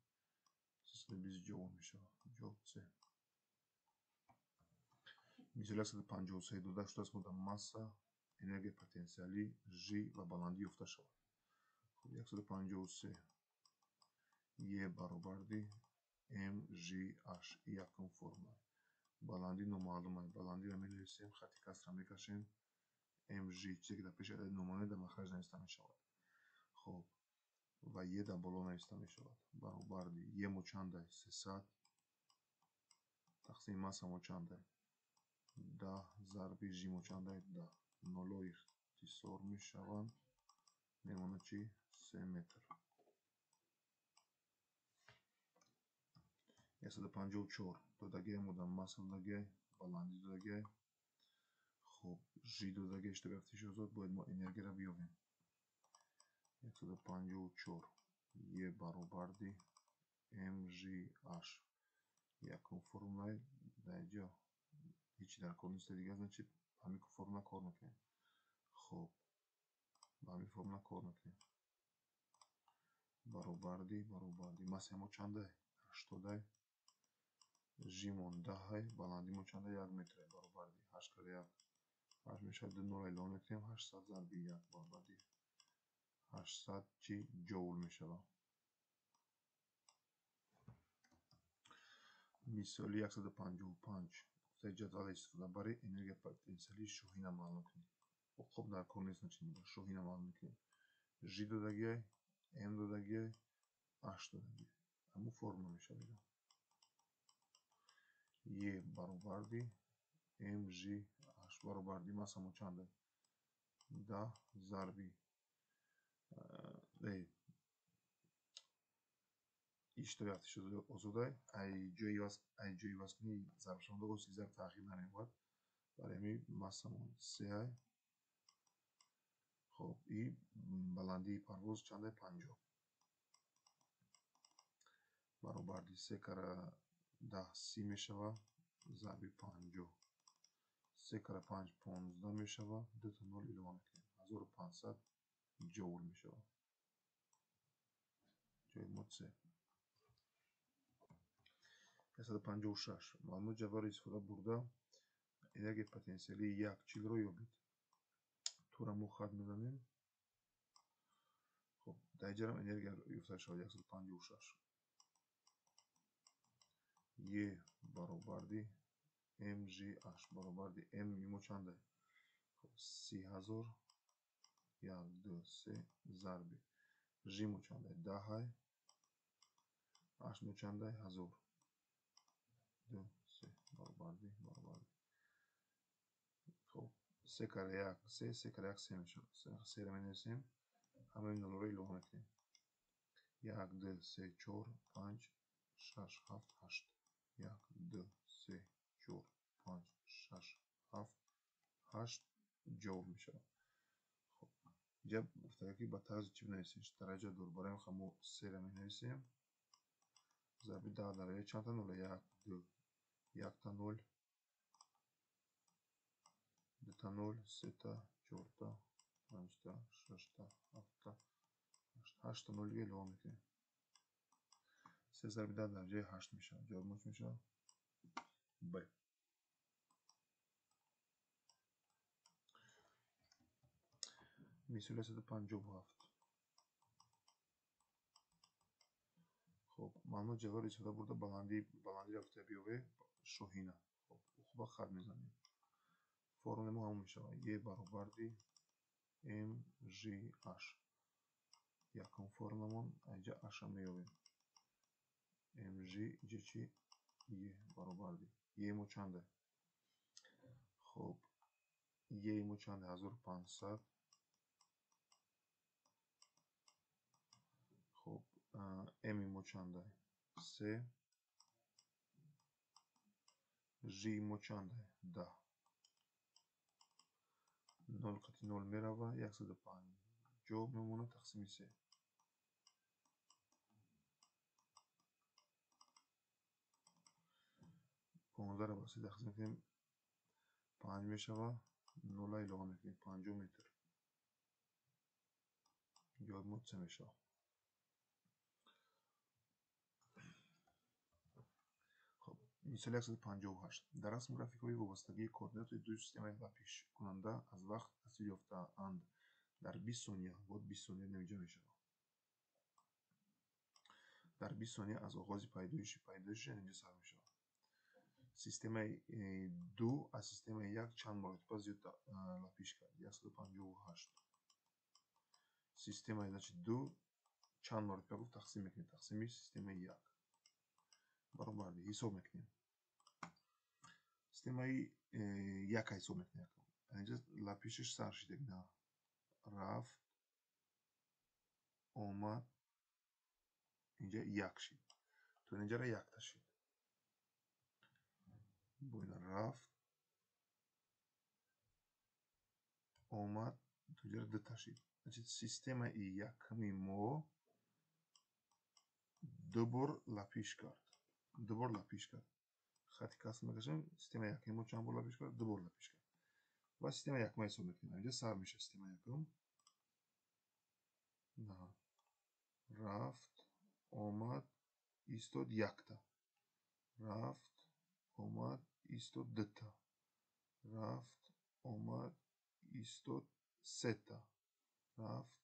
Speaker 1: 320 ҷоул мешавад. Ҷавоб С. Мисоли 153 дода шудааст мо дар масса, энергияи потенсиалӣ, Ж ва баландӣ ёфта шавад. Хоб, 153 Е баробарди МЖH. Якум формула. Баландӣ номаълума. Баландиро менависем, хати касра мекашем. МЖ чизе ки дар пеши адади номаълуме дар махраҷ нависта мешавад. Хоб, ва Е дар боло нависта мешавад. Баробарди Е мо чанда? 300 тақсими масса мо чанда? 10 зарби Ж мо чанда? 10. Нолҳо ихтисор мешаванд. Мемонад чи? 3 метр. 154 додагия мо дар масса додагия, баландӣ додагия. Хоб, Ж додагия, шитоби афтиши озод, бояд мо энергияро биёбем. 154 Е баробарди МЖH. Якум формулаи дар ҷо ҳеҷ дар кор нест, дигар значит ҳамин формула кор мекунем. Хоб, ба ҳамин формула кор мекунем. Баробарди массаи мо чанда? 80. Ж мо 10, баландии мо чанда? 1 метр. Баробарди 8 кара 1 8 мешавад. 2 0 илова мекунем. 800 зарби 1 баробарди 800 чи ҷоул мешавад. Мисоли 155. Гуфтаи ҷадвал истифода бари энергияи потенсиалии шоҳина маълум кунед. Уқоб дар кор нест, значит шоҳина маълум мекунем. Ж додагиай, М додагиай, H додагиай. Ҳамун формула мешавад. Е баробарди МЖH баробарди масса мо чанда? 10 зарби шитоби афтиши озодай, ай ҷои иваз кунӣ зарбшаванда оси зарб тағйир намеёбад. Барои ҳамин массамон се. Хоб, и баландии парвоз чанда? 50. Баробарди се кара 10 30 мешава, зарби 50. Се кара 5 15 мешава, дута нол илова мекунем. 1500 ҷоул мешава. Ҷои мо С. 156. Маълумот ҷадвалро истифода бурда энергияи потенсиалии 1,40-ро ёбед. Тура мо хат мезанем. Хоб, дар инҷарам энергия ёфта шавад 156. Е баробарди mgh баробарди m мо чанда? Хоб, 30 000 1 2 3 зарби Ж мо чанда? 10, H мо чанда? 1000 2 3 баробарди. Хоб, се кара 1 3, се кара 1 3 мешавад. Серо менависем, ҳамаи нулҳоро илова мекунем. 1 2 3 4 5 6 7 8. 1 2 3 4 5 6 7 8 ҷавоб мешавад. Хоб, инҷа гуфта ки ба тарзи чӣ бинависем? Дараҷа дор. Барои ҳамин мо серо менависем. Зарби 10 дараҷа чандта нол? 1 2 якта нол, дута нол, сета, чорта, панҷта, шашта, ҳафта, ҳашт. Ҳаштта нол дига илова мекунем. Се зарби 10 дараҷаи 8 мешавад. Ҷавоб мо чӣ мешавад? Б. Мисоли 157. Хоб, маълумот ҷадвалро истифода бурда баландиро гуфта биёвед шоҳина. Хоб, хуба хат мезанем. Формулаи мо ҳамон мешавад. Е баробарди mgh. Якум формуламон инҷа h-ро меёбем. Mg инҷа чи? Е баробарди. Е мо чанда? Хоб, Е мо чанда? 1500. Хоб, М мо чанда? 3. Ж мо чанда? 10. 0 қати 0 мерава, 150 мемонад тақсими 3. Понздаҳро ба се тақсим мекунем, 5 мешава, нула илова мекунем, 50 метр. Ҷавоб мо С мешавад. Хоб, мисоли 158. Дар расм графикҳои вобастагии координатҳои ду системаи лапишкунанда аз вақт тасвир ёфтаанд. Дар 20 сония, вот 20 сония инҷа мешавад. Дар 20 сония аз оғози пайдоиши инҷа сар мешавад. Системаи 2 аз системаи 1 чанд маротиба зиёд лапиш кард? 158. Системаи, значит, 2 чанд маротиба гуфт тақсим мекунем, тақсими системаи 1. Баробарди ҳисоб мекунем. Системаи 1 ҳисоб мекунем. Инҷа лапишаш сар шид, на рафт, омад, инҷа 1 шид. То инҷара якта шид. Бо ина рафт, омад, то инҷара дута шид. Значит, системаи якми мо ду бор лапиш кард. Ду бор лапиш кард. Хати каср мекашем, системаи якми мо чанд бор лапиш кард? Ду бор лапиш кард. Ва системаи якма ҳисоб мекунем. Инҷа сар мешавад системаи якум. На. Рафт, омад, истод якта. Рафт, омад, истод дута. Рафт, омад, истод сета. Рафт,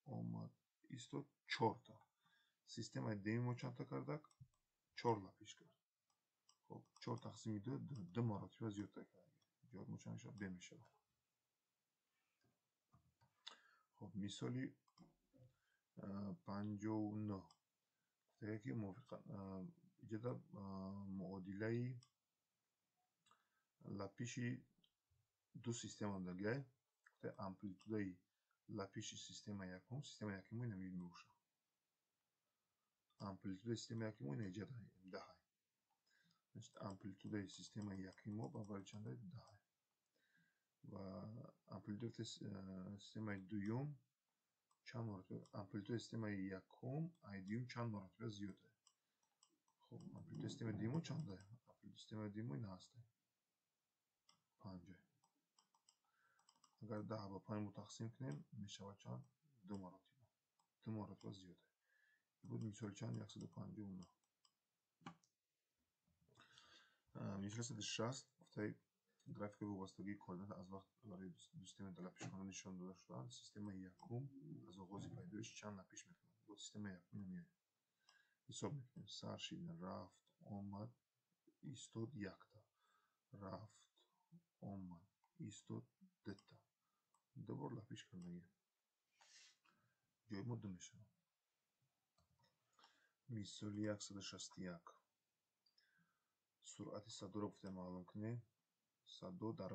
Speaker 1: омад, истод чорта. Системаи дуюми мо чандта кардак? 4 лапиш кард. Хоб, 4 тақсими 2, 2 маротиба зиёдтар кард. Ҷавоб мо чанд мешавад? Б мешавад. Хоб, мисоли 59. Гуфта ки мувофиқа иҷода муодилаи лапиши ду система дагай. Гуфта амплитудаи лапиши системаи якум, системаи якум ина мебошад. Амплитудаи системаи якум ина иҷода 10. Значит, амплитудаи системаи якум мо баробари чанда? 10. Ва амплитудаи системаи дуюм чанд маротиба, амплитудаи системаи якум ай дуюм чанд маротиба зиёд аст? Хуб, амплитудаи системаи дуюмо чанд аст? Амплитудаи системаи дуюмо ин ҳаст 5. Агар 10 ба 5 мо тақсим кунем, мешавад чанд? 2 маротиба. 2 маротиба зиёд аст. Буд мисоли чанд? 159. Мисоли 160 гуфтаи графикаи вобастагии координата аз вақт барои ду системаи лапишкунанда нишон дода шудаанд. Системаи якум аз оғози пайдоиш чанд лапиш мекунад? Бо системаи якум меояд. Ҳисоб мекунем. Сар шид, рафт, омад, истод якта. Рафт, омад, истод дута. Ду бор лапиш кардагӣ. Ҷои мо ду мешавад. Мисоли 161. Суръати садоро гуфтем маълум кунем. Садо дар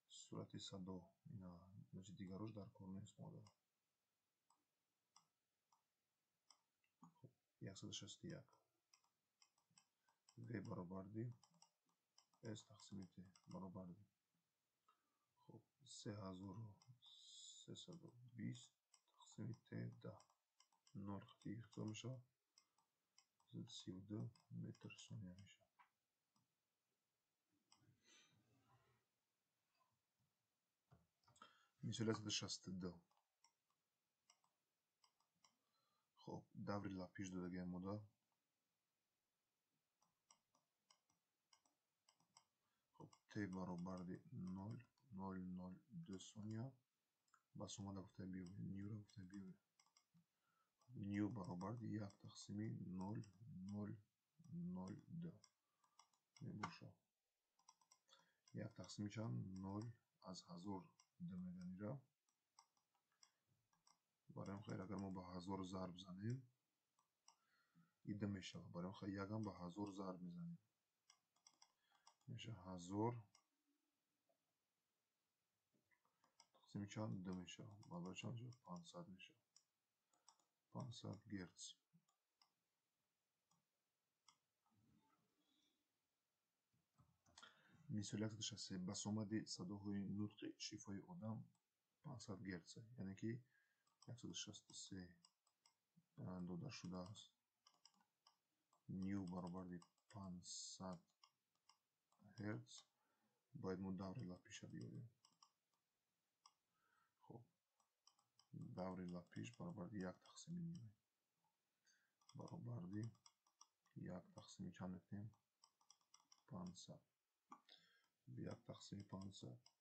Speaker 1: суръати садо ина значит дигарош дар кор нест мода. Хуб, 161. V баробарди S тақсими T баробарди. Хуб, 3320 тақсими T 10. 0 хати ихтисор мешавад. 32 метр сония мешавад. Мисоли 162. Хуб, даври лапиш додагиам мода. Хуб, T баробарди 0,002 сония. Бас омада гуфта биёвед, нюро гуфта биёвед. Ню баробарди 1 тақсими 0,002 мебошад. 1 тақсими чанд? 0 аз 1000 ду меганира. Барои хайр, агар мо ба 1000 зарб занем, и ду мешавад. Барои хайр, якам ба 1000 зарб мезанем. Мешавад 1000 тақсими чанд? Ду мешавад. Баробари чанд мешавад? 500 мешавад. 500 герц. Мисоли 163. Басомади садоҳои нутқи шифои одам 500 герц, яъне ки 163 дода шудааст. Ню баробарди 500 герц. Бояд мо даври лапиша биёрем. Хуб, даври лапиш баробарди 1 тақсими ню. Баробарди 1 тақсими чанд мекунем? 500. 1 тақсими 500.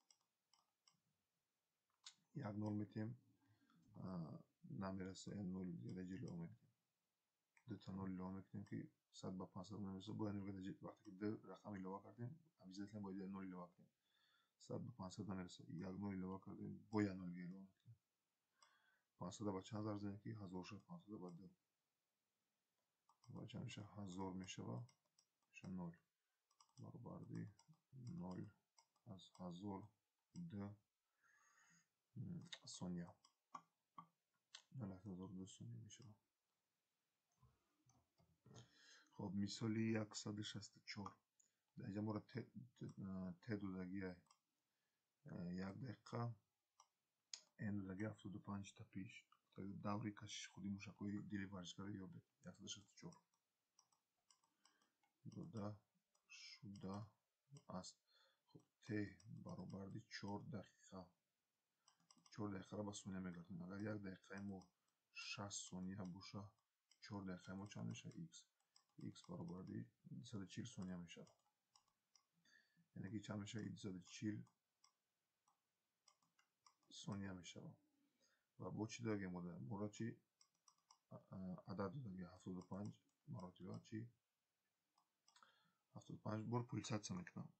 Speaker 1: 1 нол метем, намераса, 0 дига ҷило мекунем. Ду та нол илова мекунем ки 100 ба 500 намераса. Бояд нол вақте ки ду рақам илова кардем, обязательно бояд нол илова кунем. 100 ба 500 намераса, 1 нол илова кардем, бояд нол илова мекунем. 500 ба чанд зарб занем ки 1000 шавад? 500 ба 2. Ба чанд мешавад? 1000 мешавад. Мешавад 0. Баробарди 0 аз 1002 сония. 0 аз 1002 сония мешавад. Хуб, мисоли 164. Дар инҷа моро Т додагиай 1 дақиқа, Н додагиай 75 тапиш. Даври кашиши худи мушакҳои дили варзишгаро ёбед. 164 дода шуда аст. Хуб, Т баробарди 4 дақиқа. 4 дақиқаро ба сония мегардонем. Агар 1 дақиқаи мо 60 сония бошад, 4 дақиқаи мо чанд мешавад? Х. Х баробарди 240 сония мешавад. Яъне ки чанд мешавад? 240 сония мешавад. Ва бо чӣ додагиам мода? Моро чӣ адад додагиам? 75 маротиба чӣ? 75 бор пулсатсия мекунам.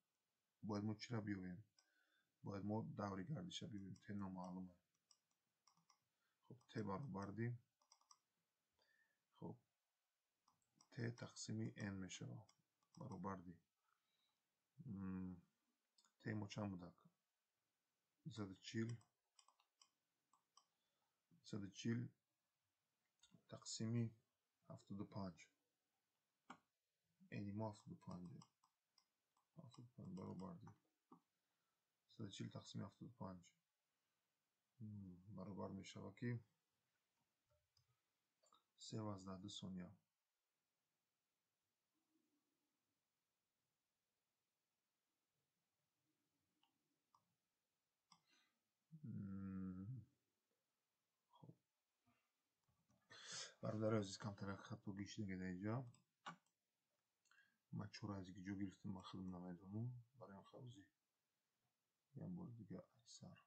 Speaker 1: Бояд мо чиро биёвем? Бояд мо даври гардиша биёвем. Т номаълум аст. Хуб, Т баробарди хуб Т тақсими Н мешавад. Баробарди Т мо чанд будак? 240 240 тақсими 75. Н мо 75. 75 баробарди 140 тақсими 75 баробар мешавад ки 3,2 сония. Хоб, бародари азиз, камтарак хатогӣ шидаги дар инҷа. Ман чора аз ҷо гирифтам, ман худам намедонам. Барои ҳам хавзи як бори дига айсар.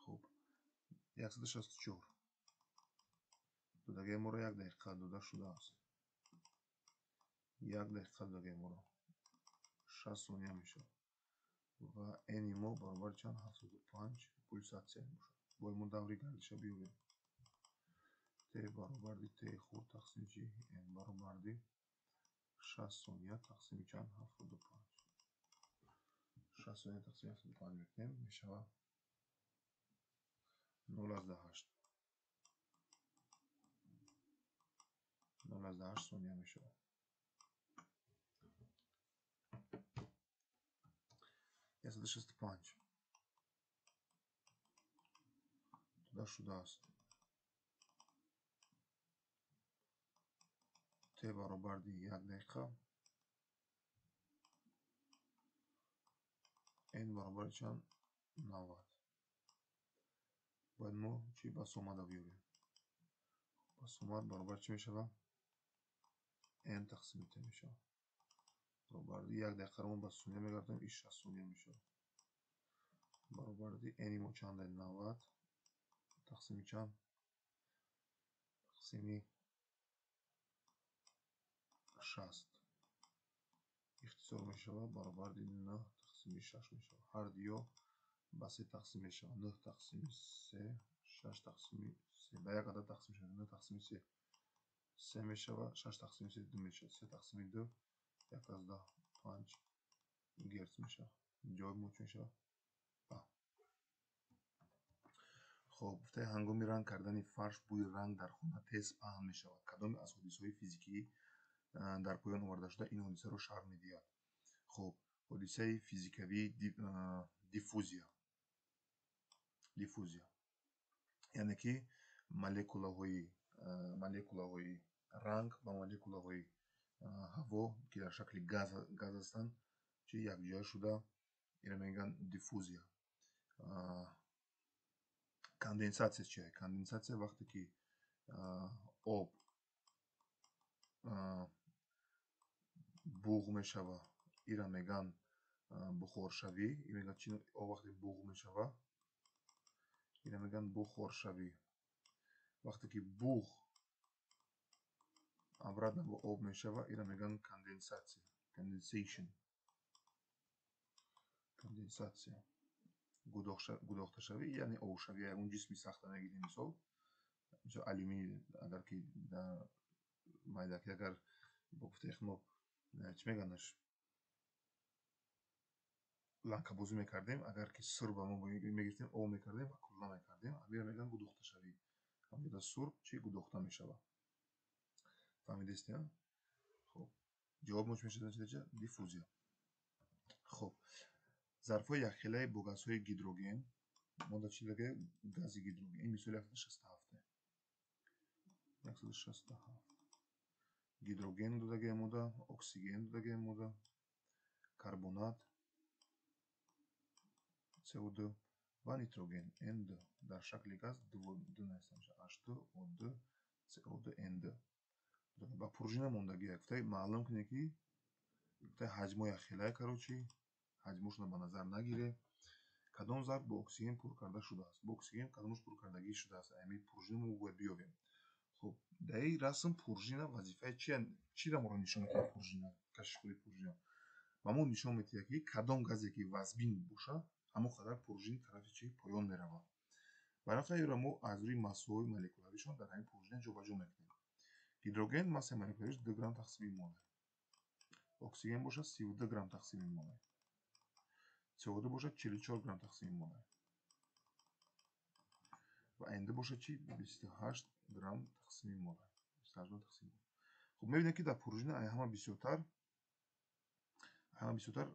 Speaker 1: Хоб, 164 додагаи моро 1 дақиқа дода шудааст. 1 дақиқа додагаи моро 6 сония мешавад ва n мо баробари чанд? 75 пулсатсия мебошад. Бояд мо даври гардиша биёбем. Т баробарди Т хурд тақсими чи? N баробарди 6 сония тақсими чанд? 75. 6 сония тақсими 75 мекунем, мешавад 0,8. 0,8 сония мешавад. 165 дода шудааст. Т баробарди 1 дақиқа, N баробари чанд? 90. Бояд мо чи басомада биёбем. Басомад баробар чӣ мешавад? N тақсими Т мешавад. Баробарди 1 дақиқаро мо ба сония мегардонем, ин 6 сония мешавад. Баробарди N мо чанд? 90 тақсими чанд? Тақсими 60. Ихтисор мешавад, баробарди 9 тақсими 6 мешавад. Ҳар дуё ба 3 тақсим мешавад. 9 тақсими 3, 6 тақсими 3. Ба як адад тақсим мешавад. 9 тақсими 3 3 мешавад, 6 тақсими 3 2 мешавад. 3 тақсими 2 1,5 герц мешавад. Ҷавоби мо чӣ мешавад? А. Хоб, гуфтаи ҳангоми ранг кардани фарш бӯи ранг дар хона тез паҳн мешавад. Кадоме аз ҳодисаҳои физикӣ дар поён оварда шуда ин ҳодисаро шарҳ медиҳад? Хоб, ҳодисаи физикавии диффузия. Диффузия. Яъне ки молекулаҳои ранг ба молекулаҳои ҳаво, ки дар шакли газ ҳастанд, чи якҷоя шуда, инро мегӯянд диффузия. Конденсатсия чия? Конденсатсия вақте ки об буғ мешава, инро мегӯянд бухоршавӣ. Ин мегӯянд чи об вақте буғ мешава, инро мегӯянд бухоршавӣ. Вақте ки буғ обратно ба об мешава, инро мегӯянд конденсатсия, condensation. Конденсатсия. Гудохташавӣ, яъне обшавӣ, ягон ҷисми сахта мегирем, мисол алюминий, агар ки дар майдаки, агар бо гуфтаи мо чӣ мегӯяндаш, ланкабозӣ мекардем, агар ки сурба мо мегирифтем, об мекардем ва кулла мекардем, ҳаминро мегӯянд гудохташавӣ. Ҳамҷода сурб чӣ гудохта мешавад. Фаҳмидестем? Хоб, ҷавоб мо чӣ мешавад? Диффузия. Хоб, зарфҳои якхелаи бо газҳои гидроген, мо дар чӣ дагем? Гази гидроген. Ин мисоли 167. 167. Гидроген додагем мода, оксиген додагем мода, карбонат CO2 ва нитроген N2 дар шакли газ ду нависта мешавад. H2, O2, CO2, N2. Ба пружина мондагӣ гуфтаи маълум кунед ки гуфтаи ҳаҷмҳои якхелае, короче, ҳаҷмошонро ба назар нагиред. Кадом зарф бо оксиген пур карда шудааст? Бо оксиген кадомаш пур кардагӣ шудааст? Ҳамин пружина мо бояд биёбем. Хоб, дар ин расм пружина вазифаи чиро моро нишон медиҳад? Пружина, кашишхӯри пружина ба мо нишон медиҳад, ки кадом газе ки вазбин бошад, ҳамон қадар пружин тарафи чи поён меравад. Барои инро мо аз рӯи массаҳои молекулавишон дар ҳамин пружина ҷобаҷо мекунем. Гидроген массаи молекулавиш 2 грамм тақсими мол, оксиген бошад 32 грамм тақсими мол, CO2 бошад 44 грамм тақсими мол ва N2 бошад чи 28 грамм тақсими мол. 28 грамм тақсими мол. Хуб, мебинем ки дар пружина ҳама бисёртар Ҳама бисёртар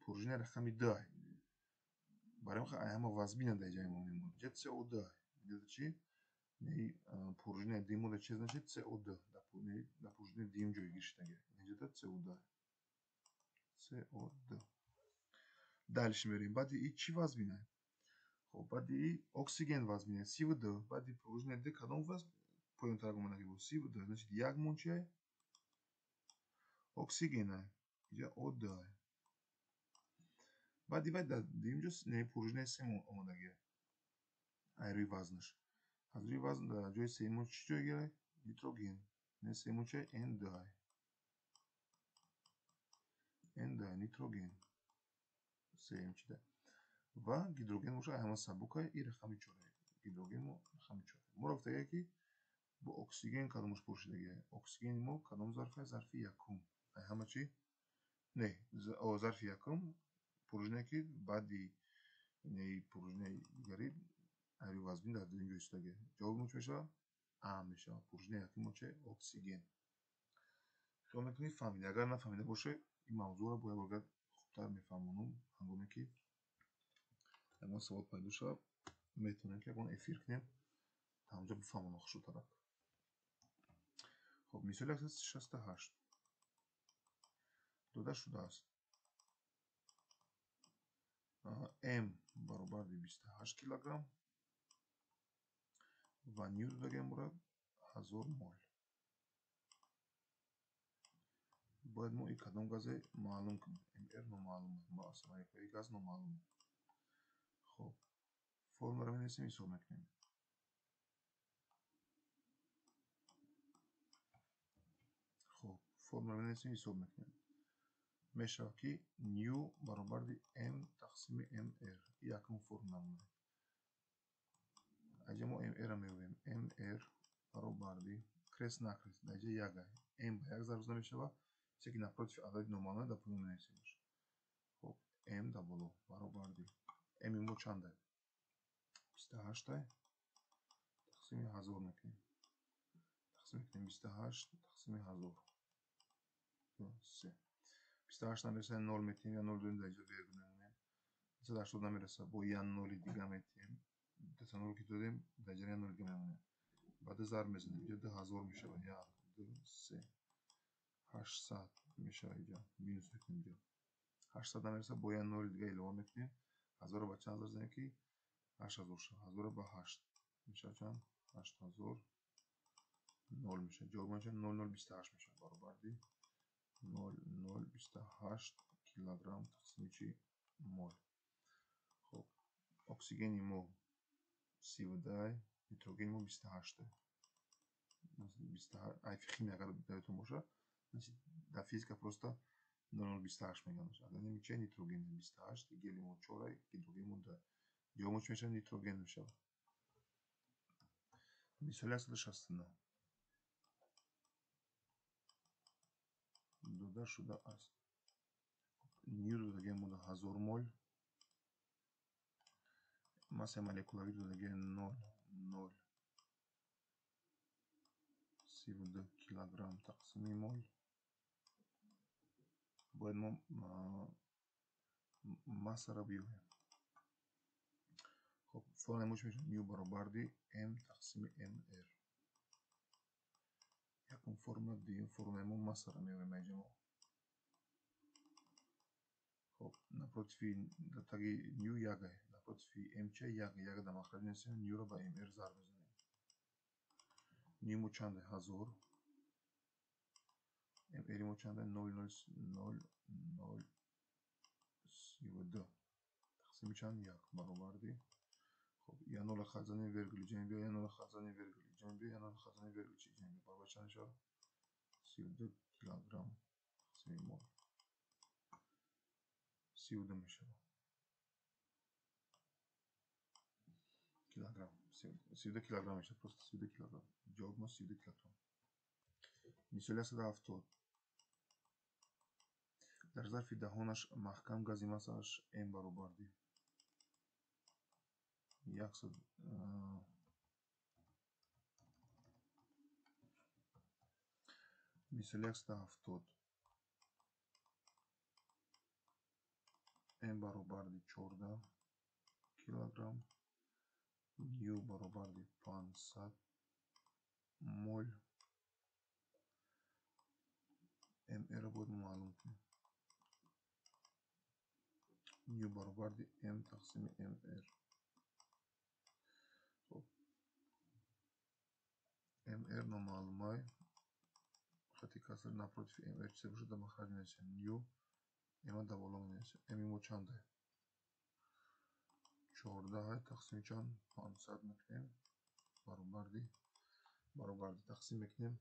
Speaker 1: пружинаи рақами 2. Барои ҳама вазбина дар ҷои мо мемонад. Ҷа CO2. Инҷа чи? Пружинаи дуюм мода чи значит CO2. Дар пружинаи дуюм ҷойгир шудагӣ. Инҷа CO2. CO2. Дальше мерем. Баъди и чӣ вазбина? Хоб, баъди и оксиген вазбина CO2. Баъди пружинаи д кадом вазн поёнтар омадагӣ буд? CO2. Значит, як мон чи? Оксиген. Инҷа O2. Баъди вай дар дуюм ҷо пружинаи сем омадагӣ. Ай рӯи вазнаш. Аз рӯи вазн дар ҷои сеюм чӣ ҷой гирад? Нитроген. Не, сеюм чи? N2. N2 нитроген. Сеюм чида. Ва гидроген бошад ҳама сабука и рақами 4. Гидроген мо рақами 4. Мо гуфтагӣ ки бо оксиген кадомаш пур шудагӣ? Оксигени мо кадом зарф аст? Зарфи якум. Ай ҳама чи? Не, зарфи якум пружина ки баъди пружинаи дигари айрӯи вазбин дар дуюм ҷой истодагӣ. Ҷавоби мо чӣ мешавад? А мешавад. Пружинаи якум мо чи? Оксиген. Хиёл мекунед фаҳмида. Агар нафаҳмида бошед, ин мавзӯъро бояд бор хубтар мефаҳмонам. Ҳангоме ки ягон савол пайдо шавад, метавонем ки ягон эфир кунем, та онҷо бифаҳмонам хушрӯтарак. Хоб, мисоли 168 дода шудааст. М баробари 28 килограмм ва ню додагиам бурад 1000 мол. Бояд мо и кадом газе маълум кунем. МР номаълум аст. Масса молекулаи газ номаълум аст. Хоб, формуларо менависем, ҳисоб мекунем. Хоб, формуларо менависем, ҳисоб мекунем. Мешавад ки ню баробари м тақсими мр. Якум формула монад. Аҷа мо мр-ро меёбем. Мр баробари крест накрест. Дар ҷои як ай. М ба як зарб зада мешавад. Чизе ки напротив адади номаълум дар поён менависем. Хоб, м дар боло баробари м мо чанд ай? 28 ай. Тақсими 1000 мекунем. Тақсим мекунем 28 тақсими 1000. 2 3. 28 намерасад 0 метиҳем, я 0 дорем дар ҷо вергул мемонем. 280 намерасад, бо я 0 дига метиҳем. Дута 0 ки додем, дар ҷо я 0 дига мемонем. Баъд зарб мезанем, инҷо 2000 мешавад. 1 2 3 800 мешавад инҷо. Минус мекунем инҷо. 800 намерасад, бо я 0 дига илова мекунем. 1000 ба чанд зарб занем ки 8000 шавад. 1000 ба 8 мешавад чанд? 8000 0 мешавад. Ҷавоб мешавад 0028 мешавад. Баробари 0028 килограмм тақсими чи мол. Хоб, оксигени мо 32, нитрогени мо 28. 28 ай химия агар даётон бошад, дар физика просто 0028 мегӯянд. Агар чи нитроген 28, гелий мо 4, гидроген мо 2. Ҷавоб мо чӣ мешавад? Нитроген мешавад. Мисоли 169 дода шудааст. Ню додагиам буда 1000 мол. Массаи молекулавӣ додагиам 0,032 килограмм тақсими мол. Бояд мо массаро биёбем. Хоб, формулаи мо чӣ мешавад? Ню баробари м тақсими мр. Якум формула, дуюм формулаи мо массаро меёбем инҷо мо. Хоб, напротиви таги ню як ай, напротиви м чи як, як дар махраҷ менависем, нюро ба мр зарб мезанем. Ню мо чанд ай? 1000. Мр мо чанд ай? 0,0032 тақсими чанд? 1 баробари. Хоб, я 0 хат занем вергули ҷамъ биё, я 0 хат занем вергули ҷамъ биё, я 0 хат занем вергули чи ҷамъ биё. Баробар чанд мешавад? 32 килограмм тақсими мол. 32 мешавад. Килограмм. 32 килограмм мешавад. Просто 32 килограмм. Ҷавоб мо 32 килограмм. Мисоли 170. Дар зарфи даҳонаш маҳкам гази массааш м баробарди 100. Мисоли 170. М баробарди 14 килограмм, Ню баробарди 500 мол. МР бояд маълум кунем. Ню баробарди М тақсими МР. Хоб, МР номаълумай, хати каср напротив МР чизе бошад, дар махраҷ менависем. Ню М дар боло менависем. М мо чанда? 14 тақсими чанд? 500 мекунем, баробарди тақсим мекунем.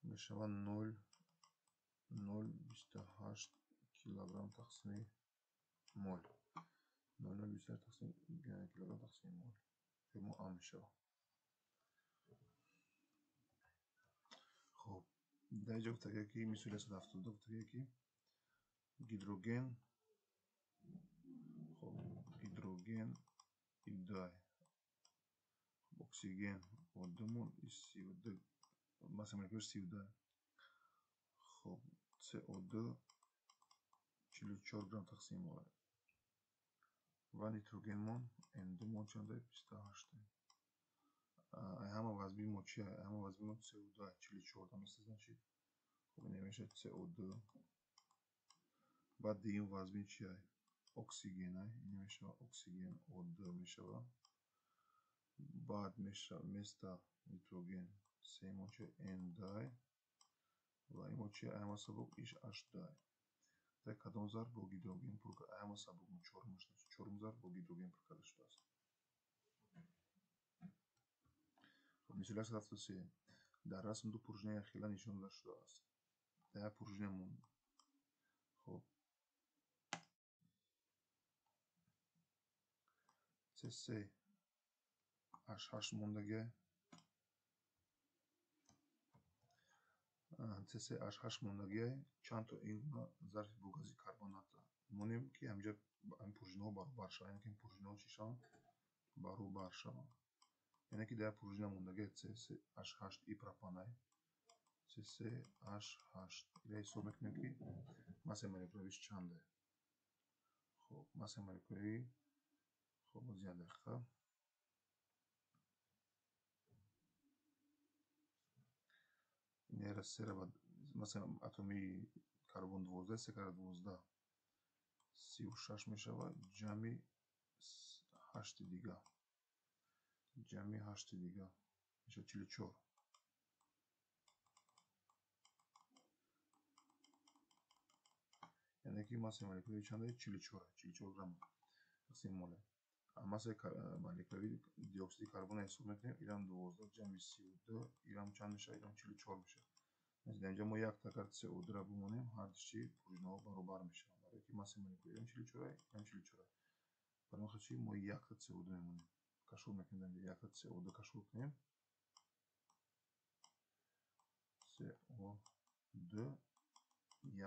Speaker 1: Мешавад 0,028 килограмм тақсими мол. 0,028 тақсим килограмм тақсими мол. Мо А мешавад. Хоб, дар инҷо гуфтагие ки мисоли 172 гуфтагие ки гидроген, хоб, гидроген И2, оксиген О2 мон И32, масса молекулаш 32. Хоб, СО2 44 грамм тақсими мол ва нитрогенмон N2 мон чанда? 28. Ҳама вазби мо чи? Ҳама вазби мо СО2 44 места, значит. Хоб, ин мешавад СО2. Баъд дуюм вазбин чи? Оксиген, ин мешавад оксиген О2 мешавад. Баъд места нитроген сеюмон чи? N2 ва имо чи? Ҳама сабук иш H2. Дар кадом зарф бо гидроген пур карда? Ҳама сабук мо чорумаш, чорум зарф бо гидроген пур карда шудааст. Хоб, мисоли 173. Дар расм ду пружина якхела нишон дода шудааст. Дар як пружинамон, хоб, С3 H8 мондагиай, С3 H8 мондагиай, чанд то ин гуна зарфи бо гази карбонат монем, ки ҳаминҷо ҳамин пружинаҳо баробар шаванд, яъне ки ин пружинаҳо чӣ шаванд? Баробар шаванд. Яъне ки дар пружина мондагиай С3 H8 и пропанай, С3 H8. Ила ҳисоб мекунем, ки массаи молекулавиш чанда. Хоб, массаи молекулавӣ, хоб, боз як дақиқа. Инера сера ба масалан атомии карбон 12, се кара 12 36 мешавад, ҷамъи 8 дига, ҷамъи 8 дига мешавад 44. Яъне ки массаи молекулавӣ чанда? 44, 44 грамм тақсими моле. Массаи молекулавии диоксиди карбонро ҳисоб мекунем, ирам 12 ҷамъи 32, ирам чанд мешавад? Ирам 44 мешавад. Дар инҷо мо якта агар СО2-ро бимонем, ҳардуш чи пружинаҳо баробар мешаванд. Барои ки массаи молекулавӣ ирам 44, ирам 44. Барои он хотир мо якта СО2 мемонем. Кашол мекунем, дар инҷо якта СО2 кашол кунем. СО2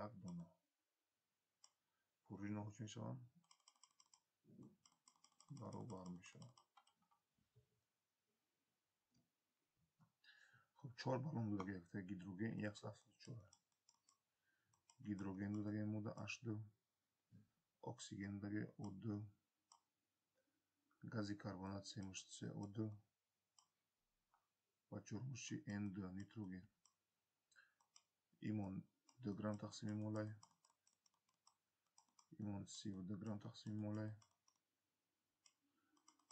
Speaker 1: як дона. Пружинаҳо чӣ мешаванд? Баробар мешаванд. Хоб, 4 баллон додаги, якта гидроген 174. Гидроген додаги мода H2, оксиген додаги O2, гази карбонат семуш CO2 ва чорумуш чи N2 нитроген. Имон 2 грамм тақсими молай, имон 32 грамм тақсими молай,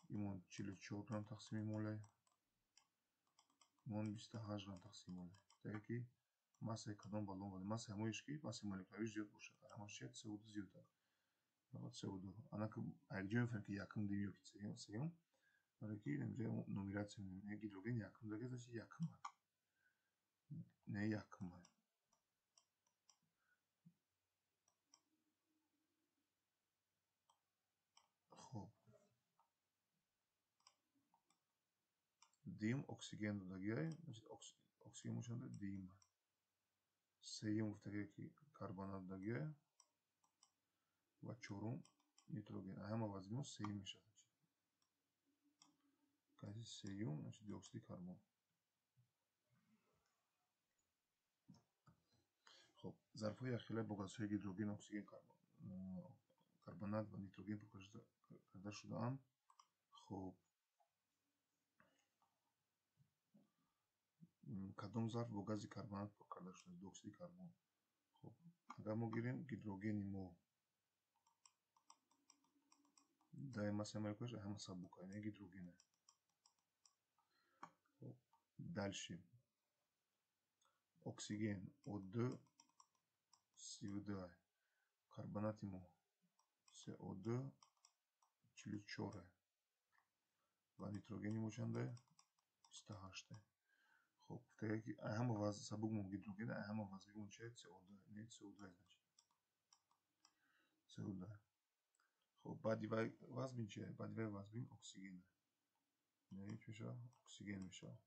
Speaker 1: имон 44 грамм тақсими молай, имон 28 грамм тақсими молай. Таке ки массаи кадом баллон вале массаи ҳамоиш ки массаи молекулавиш зиёд бошад, ҳамаш чи СО2 зиёд аст. СО2. Анаки якҷо мефаҳмем ки якум, дуюм ё ки сеюм, барои ки инҷо нумератсия мекунем. Гидроген якум даги, значит якум. Не якум. Хоб, дуюм оксиген додагиай, значит оксиген мошанда дуюм. Сеюм гуфтагиай ки карбонат додагиай ва чорум нитроген. Ҳама вазни мо сеюм мешавад. Гази сеюм, значит, диоксиди карбон. Хоб, зарфҳои якхела бо газҳои гидроген, оксиген, карбонат ва нитроген пур карда шудаанд. Хоб, кадом зарф бо гази карбонат пур карда шудааст? Диоксиди карбон. Хоб, агар мо гирем гидрогени мо даи массаи молекулаш ҳама сабука, яъне гидрогена. Хоб, дальше оксиген О2 32, карбонати мо СО2 44 ва нитрогени мо чанда? 28. Хоб, гуфтага ки ҳама вазн сабук мо гидроген, ҳама вазни мо чи? СО2, не СО2, значит СО2. Хоб, баъди вай вазбин чи? Баъди вай вазбин оксиген. Не, чи мешавад? Оксиген мешавад.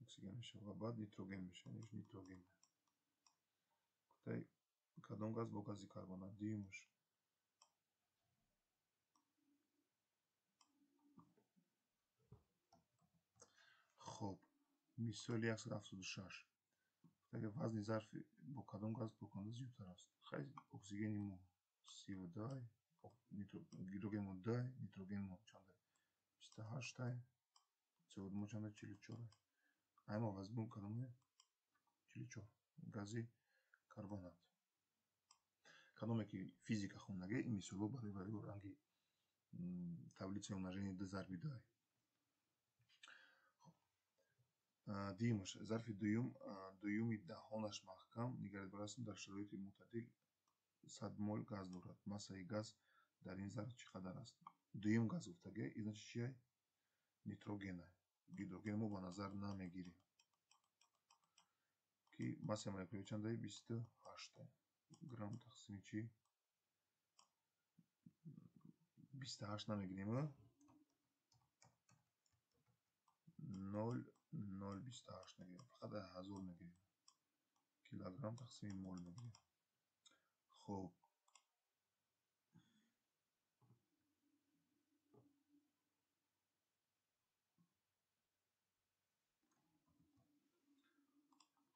Speaker 1: Оксиген мешавад ва баъд нитроген мешавад, не, нитроген. Гуфтай кадом газ бо гази карбонат? Дуюмаш. Хоб, мисоли 176. Гуфтага вазни зарфи бо кадом газ пуркунанда зиёдтар аст? Хай, оксигени мо 32, гидроген мо 2, нитроген мо чанда? 28, СО2 мо чанда? 44. Ама вазни кадоме? 44. Гази карбонат. Кадоме ки физика хондаге, ин мисолҳо барои ранги таблицаи умножения 2 зарби 2. Дуюмаш, зарфи дуюм, дуюми даҳонаш маҳкам, нигаред барасм, дар шароити мӯътадил 100 мол газ дорад. Массаи газ дар ин зарф чӣ қадар аст? Дуюм газ гуфтага, ин значит чия? Нитрогена. Гидроген мо ба назар намегирем. Ки массаи молекулавӣ чанда? 28 грамм тақсими чи? 28 намегирем, 0,028 мегирем, фақат 1000 мегирем. Килограмм тақсими мол мегирем. Хоб,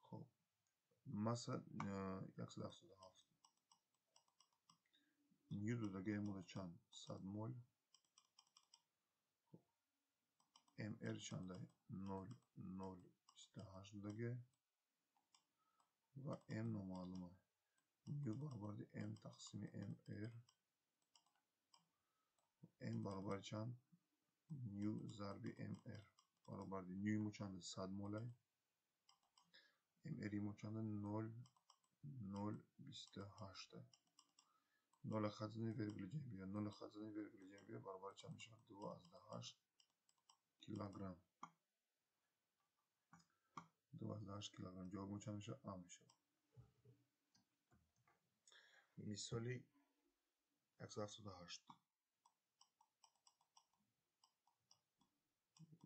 Speaker 1: хоб, масса 177. Ню додагаи мода чанд? 100 мол. МР чанда? 0,028 додагай ва М номаълума. Ню баробари М тақсими МР. М баробари чанд? Ню зарби МР баробари нюи мо чанда? 100 молай. МР мо чанда? 0,028. 0 хат задани вергули ҷамъ биё, 0 хат задани вергули ҷамъ биё баробари чанд мешавад? 2,8 килограмм. 2,8 килограмм. Ҷавоб мо чанд мешавад? А мешавад. Мисоли 178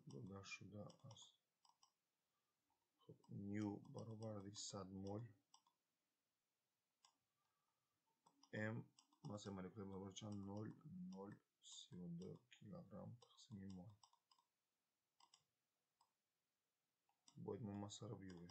Speaker 1: дода шудааст. Хоб, ню баробари 100 мол. М массаи молекулавӣ баробари чанд? 0,032 килограмм тақсими мол. Бояд мо массаро биёбем.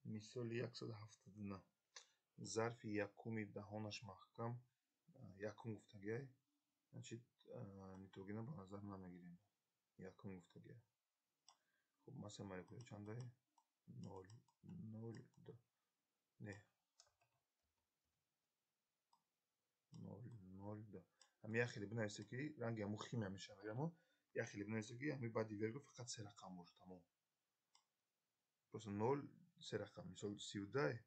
Speaker 1: Мисоли 179. Зарфи якуми даҳонаш маҳкам, якум гуфтагиай, значит, нитрогена ба назар намегирем. Якум гуфтагия. Хуб, массаи молекулавӣ чанда? 0,02. Не. 0,02. Ҳами як хеле бинависед, ки ранги ҳамун химия мешавад. Аммо як хеле бинависед, ки ҳами баъди вергул фақат се рақам бошад, тамом. Просто 0 се рақам. Мисол 32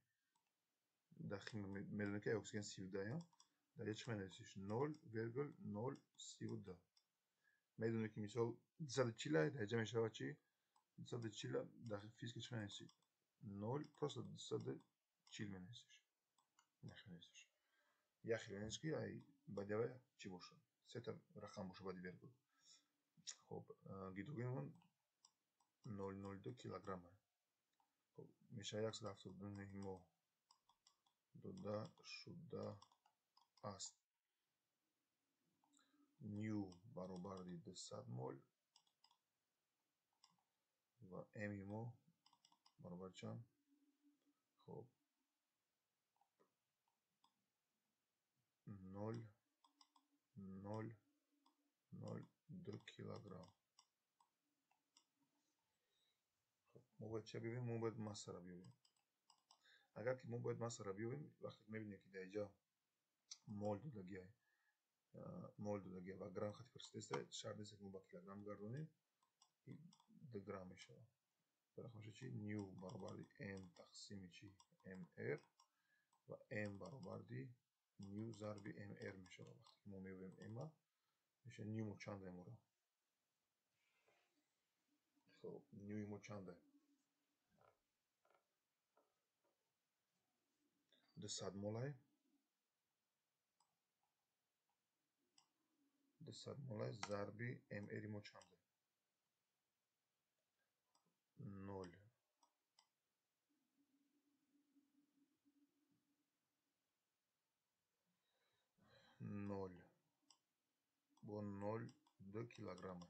Speaker 1: дар химия медонед, ки оксиген 32, дар ҷо чӣ менависиш? 0,032. Медонед, ки мисол 240 дар ҷо мешавад чӣ? 240 дар физика чӣ менависӣ? 0 просто 240 менависиш. Менависиш. Як хеле менависиш, ки ай баъди аввал чӣ бошад? Сета рақам бошад баъди вергул. Хуб, гидрогенмон 0,02 килограмм. Хуб, мешавад 179 мо дода шуда аст. Ню баробари 200 мол ва М мо баробари чанд? Хуб, 0,002 килограмм. Хуб, мо бояд чӣ биёбем? Мо бояд массаро биёбем. Агар ки мо бояд массаро биёбем, вақте ки мебинем, ки дар инҷо мол додагиай, мол додагиай ва грамм хати пурсидааст, шарт нест, ки мо ба килограмм гардонем, 2 грамм мешавад. Барои чи? Ню баробари М тақсими чи? МР ва М баробари ню зарби МР мешавад. Вақте ки мо меёбем М, мешавад ню мо чанд мора? Хуб, нюи мо чанд? 200 молай. 200 молай зарби МР мо чанд? 0. 0 бо 0,2 килограмма.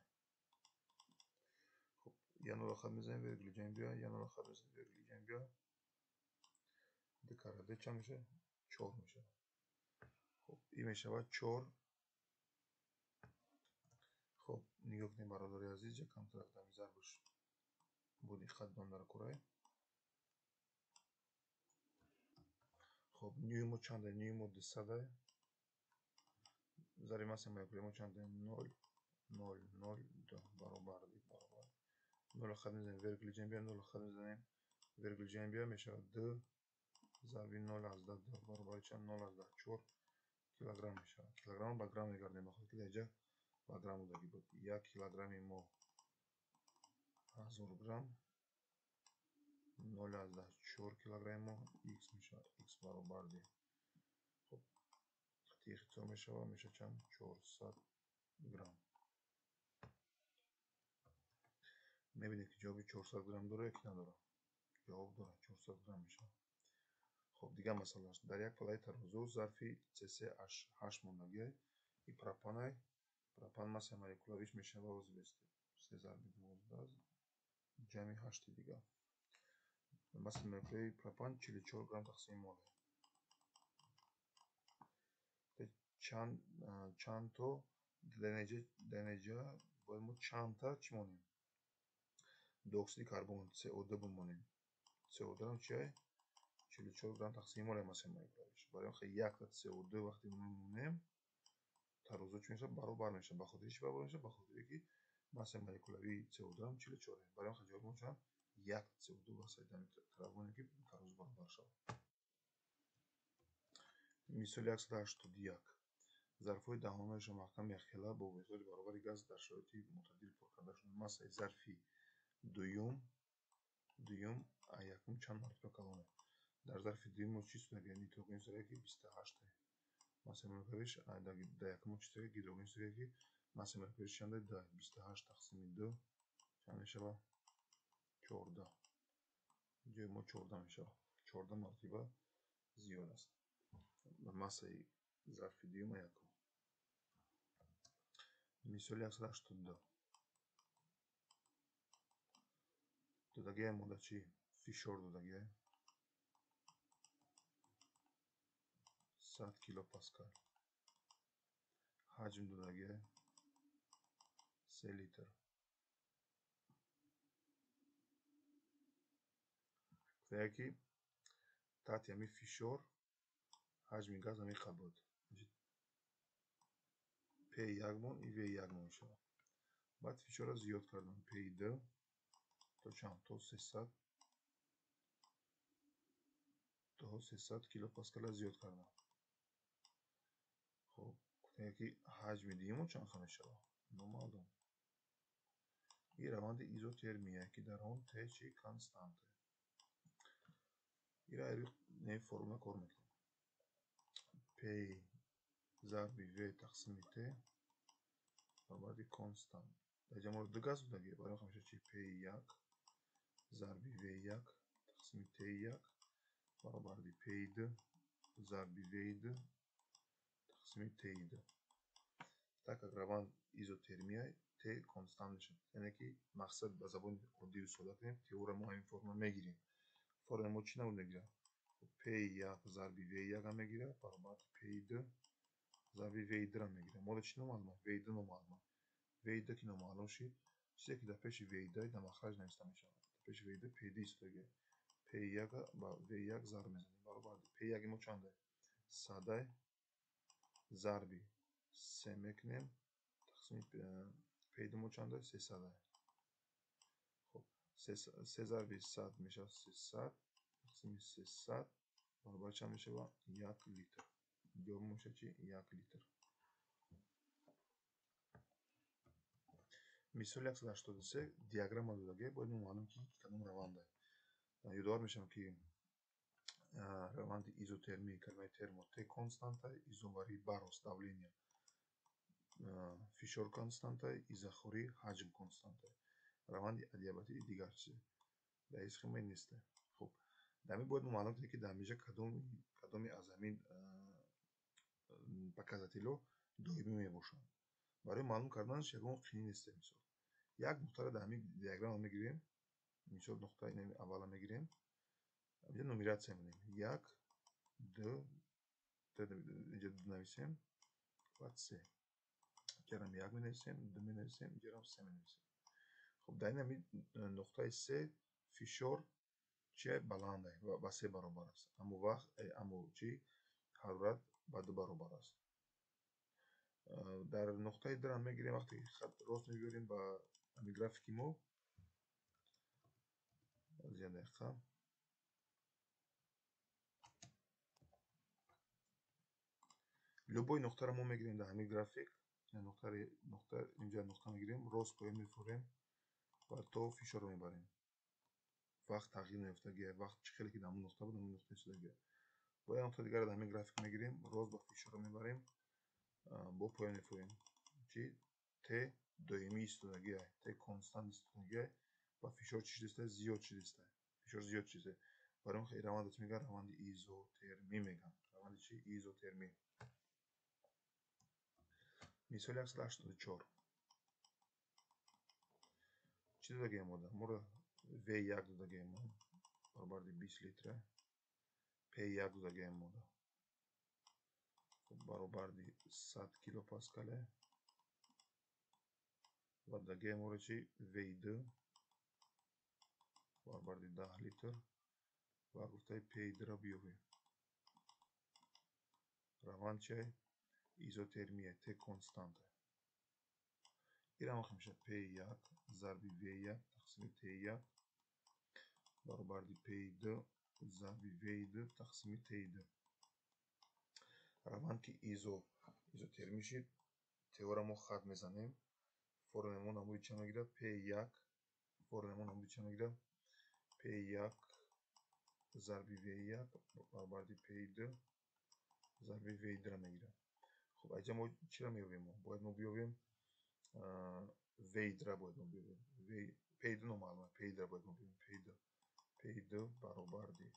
Speaker 1: Хуб, я нола хат мезанем, вергули ҷамъ биё, я нола хат мезанем, вергули ҷамъ биё. 2 кара 2 чанд мешавад? 4 мешавад. Хуб, ин мешавад 4. Хуб, нигоҳ кунед, бародари азиз, ҷа камтар дами зарбаш бо диққат дондар курай. Хуб, нюи мо чанд? Нюи мо 200. Зарби массаи молекулавии мо чанд? 0,002 баробар баробар. 0 хат мезанем, вергули ҷамъ биё, 0 хат мезанем, вергули ҷамъ биё, мешавад 2 зарби 0,2 баробари чанд? 0,4 килограмм мешавад. Килограмм ба грамм мегардем, бахотире ки дар инҷа ба грамм додагӣ буд. 1 килограмми мо 1000 грамм, 0,4 килограмми мо x мешавад. X баробар ди. Хуб, ихтисор мешавад, мешавад чанд? 400 грамм. Мебинед, ки ҷавоби 400 грамм дорад ё ки надорад? Ҷавоб дорад, 400 грамм мешавад. Хуб, дигар масъала аст. Дар як палаи тарозу зарфи CCH8 мондагиай и пропанай. Пропан массаи молекулавиш мешавад 3 зарби 12 ҷамъи 8 дигар. Массаи молекулавии пропан 44 грамм тақсими мол. Чанд то дар натиҷа бояд мо чандта чӣ монем? Диоксиди карбон CO2 бимонем. CO2 ам чиай? 44 грамм тақсими мол массаи молекулавиш. Барои он якта CO2 вақте мемонем, тарозу чӣ мешавад? Баробар мешавад. Ба хотири чӣ баробар мешавад? Ба хотире ки массаи молекулавии CO2 ам 44. Барои он ҷавоби мо чанд? 1 CO2 массаи тараф монем, ки тарозу баробар шавад. Мисоли 181. Зарфҳои даҳонаашон маҳкам якхела бо миқдори баробари газ дар шароити мӯътадил пур карда шуданд. Массаи зарфи дуюм якум чанд маротиба калон аст? Дар зарфи дуюм мо чӣ сурат? Нитроген сурат, ки 28. Массаи молекулавиш дар якум чӣ сурат? Гидроген сурат, ки массаи молекулавиш чанд? 28 тақсими 2 чанд мешавад? 14. Ҷои мо 14 мешавад. 14 маротиба зиёд аст. Массаи зарфи дуюм якум. Мисоли 182. Додагиай мода чӣ? Фишор додагиай 100 килопаскал. Ҳаҷм додагиай 3 литр. Яке таҳти ҳамин фишор ҳаҷми газ ҳамин қадр буд. P1 мон и V1 мон мешавад. Баъд фишорро зиёд кардам. P2 то чанд? То 300, то 300 килопаскала зиёд кардам. Хоб, гуфтем ки ҳаҷми дуюмон чанд ха мешавад? Номаълум. Ин раванди изотермия, ки дар он Т чи константа. Ира не формула кор мекунем. P зарби V тақсими T баробари констант. Дар ҷа мо ду газ будаги, барои ҳам мешавад чи P1 зарби V1 тақсими T1 баробари P2 зарби V2 тақсими T2. Так как раванд изотермия, T констант мешавад. Яъне ки мақсад ба забони оддию сода кунем, теория мо ҳамин формула мегирем. Формула мо чӣ намуд мегирад? P1 зарби V1 мегирад, баробар P2 зарби V2 мегирад. Мода чӣ номаълум? V2 номаълум. V2 ки номаълум шид, чизе ки дар пеши V2 дар махраҷ нависта мешавад. Дар пеши V2 P2 истодагӣ. P1 ба V1 зарб мезанем, баробар P1 мо чанд? 100 зарби 3 мекунем, тақсими P2 мо чанд? 300. Хоб, 3 зарби 100 мешавад 300, тақсими 300 баробар чанд мешавад? 1 литр. Ҷавоб мешавад чи? 1 литр. Мисоли 183 диаграмма додагӣ, бояд мо маълум ки кадом раванда. Ёдовар мешавам ки раванди изотермии, калимаи термо Т константа, изоварӣ барос давление фишор константа, изохорӣ ҳаҷм константа. Раванди адиабатӣ дигар чизе. Дар ин схема нест. Хуб, дар ин бояд мо маълум кунем ки дар инҷа кадоми аз ҳамин показателҳо доимӣ мебошанд. Барои маълум карданаш ягон қийин нест. Мисол, як нуқтаро дар ҳамин диаграмма мегирем. Мисол, нуқтаи инами аввала мегирем. Инҷа нумератсия менем. 1, 2, инҷа 2 нависем, баъд 3. Инҷарам 1 менависем, 2 менависем, инҷарам 3 менависем. Хуб, дар ин ҳамин нуқтаи 3 фишор чи баланд ба 3 баробар аст. Аммо вақт, аммо чи ҳарорат ба 2 баробар аст. Дар нуқтаи 2 ҳам мегирем, вақте ки хат рост мебиёрем ба ҳамин графики мо. Аз як дақиқа. Любой нуқтаро мо мегирем дар ҳамин график. Нуқта, инҷа нуқта мегирем, рост поён мефурем ва то фишорро мебарем. Вақт тағйир меёфтагӣ, вақт чӣ хеле ки дар ҳамон нуқта буд, ҳамон нуқта истодагӣ. Бо як нуқта дигарро дар ҳамин график мегирем, рост ба фишорро мебарем, бо поён мефурем. Чи Т доимӣ истодагӣ, Т констант истодагӣ ва фишор чӣ шудааст? Зиёд шудааст. Фишор зиёд шудааст. Барои ин равандро чӣ мегӯянд? Раванди изотермӣ мегӯянд. Раванди чӣ? Изотермӣ. Мисоли 184. Чӣ додагием мода? Моро V1 додагием мо, баробари 20 литра. P1 додагием мода, баробари 100 килопаскале. Ва додагием моро чи? V2 баробари 10 литр. Ва гуфтаи P2-ро биёбем. Раванд чи? Изотермия, Т константа. Ин ҳам мешавад P1 зарби V1 тақсими T1 баробари P2 зарби V2 тақсими T2. Раванд ки изотермӣ шид, теория мо хат мезанем. Формулаи мо намуди чӣ мегирад? P1, формулаи мо намуди чӣ мегирад? P1 зарби V1 баробари P2 зарби V2 мегирад. Хуб, аҷа мо чиро меёбем? Мо бояд мо биёбем V2-ро, бояд мо биёбем. P2 номаълум, P2-ро бояд мо биёбем. P2 баробари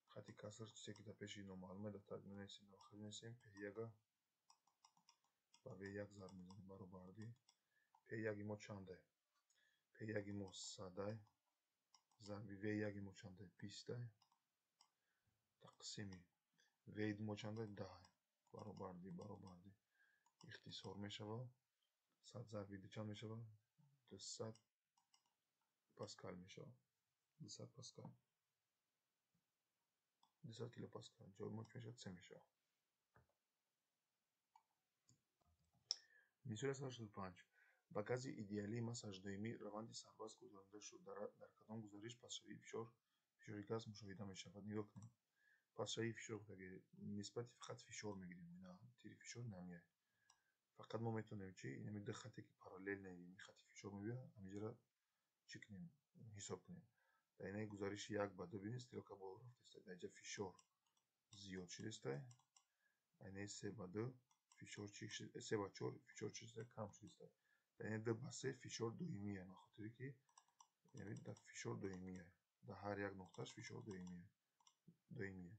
Speaker 1: хати каср, чизе ки дар пеши номаълуме, дар таги менависем, дар охир менависем, P1 ба V1 зарб мезанем, баробари P1 мо чанде? P1 мо 100 зарби V1 мо чанде? 20 тақсими V2 мо чанде? 10 баробари ихтисор мешавад. 100 зарби 2 чанд мешавад? 200 паскал мешавад. 200 паскал. 200 килопаскал. Ҷавоби мо чӣ мешавад? Се мешавад. Мисоли 185. Ба гази идеалии массааш доимӣ раванди сарбаст гузаронида шуд. Дар кадом гузариш пастшавии фишори газ мушоҳида мешавад? Нигоҳ кунем. Пастшавии фишор нисбати фақат фишор мегирем. Тири фишор намеяд. Фақат мо метавонем чи инами ду хате ки параллел ин хати фишор мебиёд, ҳаминҷоро чӣ кунем? Ҳисоб кунем. Дар инаи гузариши 1 ба 2 бинед, стрелка боло рафтааст. Дар инҷа фишор зиёд шудааст. Инаи 3 ба 2 фишор чи 3 ба 4 фишор чи шудааст? Кам шудааст. Дар инаи 2 ба 3 фишор доимие, ба хотире ки яъне дар фишор доимие. Дар ҳар як нуқтааш фишор доимие. Доимие.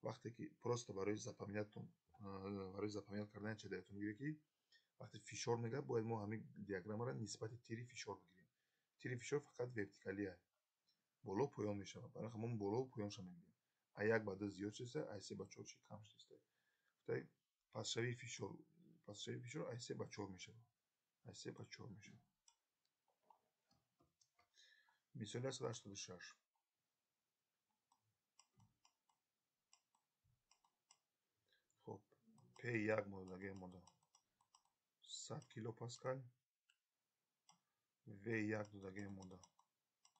Speaker 1: Вақте ки просто барои запоминатон, барои запоминат кардани чӣ даётон мегиред ки вақте фишор мегӯяд, бояд мо ҳамин диаграммаро нисбати тири фишор бигирем. Тири фишор фақат вертикалия. Боло поён мешавад. Барои ҳамон боло поёнша мегирем. А 1 ба 2 зиёд шудааст, а 3 ба 4 чи кам шудааст. Гуфтай пастшавии фишор, пастшавии фишор а 3 ба 4 мешавад. А 3 ба 4 мешавад. Мисоли 186. Хоб, P1 модаги мода 100 килопаскал, V1 додаги мода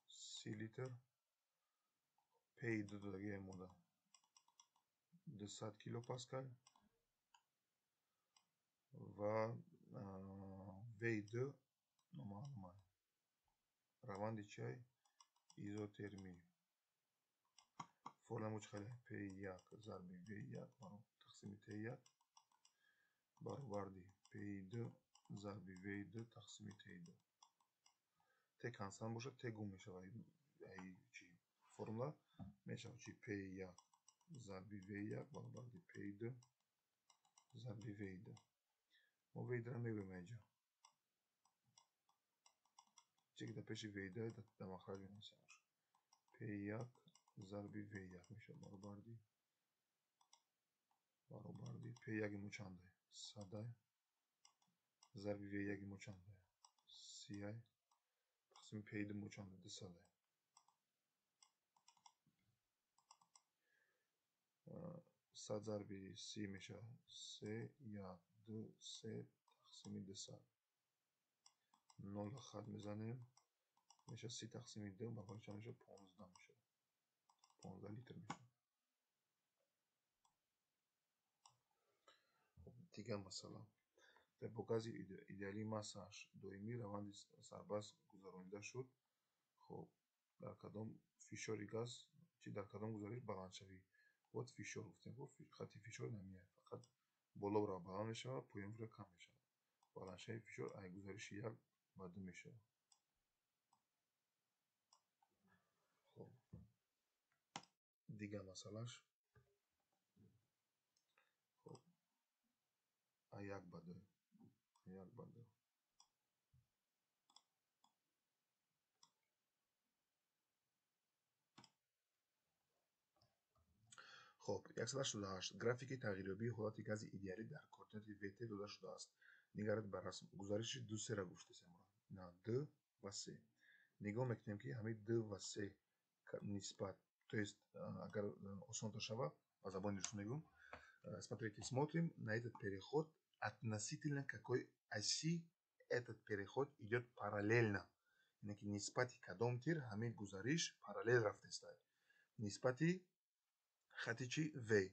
Speaker 1: 30 литр, P2 додаги мода 200 килопаскал ва V2 номаълум аст. Раванди чиай? Изотермӣ. Формула мо чӣ хеле? P1 зарби V1 тақсими T1 баробарди P2 зарби V2 тақсими T2. T констант бошад, T гум мешавад. Ай чи формула мешавад чи P1 зарби V1 баробарди P2 зарби V2. Мо V2-ро мегӯем инҷо. Чӣ ки дар пеши V2 дар махраҷ менависемаш. P1 зарби V1 мешавад баробарди P1 мо чанд? 100 зарби V1 мо чанд? 30 тақсими P2 мо чанд? 200. 100 зарби 30 мешавад 3 1 2 3 тақсими 200. 0 хат мезанем, мешавад 30 тақсими 2 баробар чанд мешавад? 15 мешавад. 15 литр мешавад. Дигар масъала. Бо гази идеалии массааш доимӣ раванди сарбаст гузаронида шуд. Хоб, дар кадом фишори газ чи дар кадом гузариш баландшавӣ? Вот фишор гуфтем, хати фишор намеяд, фақат боло ра баланд мешавад, поён ра кам мешавад. Баландшавии фишор ай гузариши 1 ба 2 мешавад. Хоб, дигар масъалаш. Хоб, а 1 ба 2, 1 ба 2. Хоб, 188. Графики тағйирёбии ҳолати гази идеалӣ дар координати VT дода шудааст. Нигаред ба расм. Гузариши 2 3-ра гуфтесем. На 2 ва 3. Нигоҳ мекунем ки ҳамин 2 ва 3 нисбат, то есть агар осонтар шава, ба забони русӣ мегӯм. Смотрите, смотрим на этот переход относительно какой оси этот переход идет параллельно. Яъне ки нисбати кадом тир ҳамин гузариш параллел рафтааст. Нисбати хати чи? V.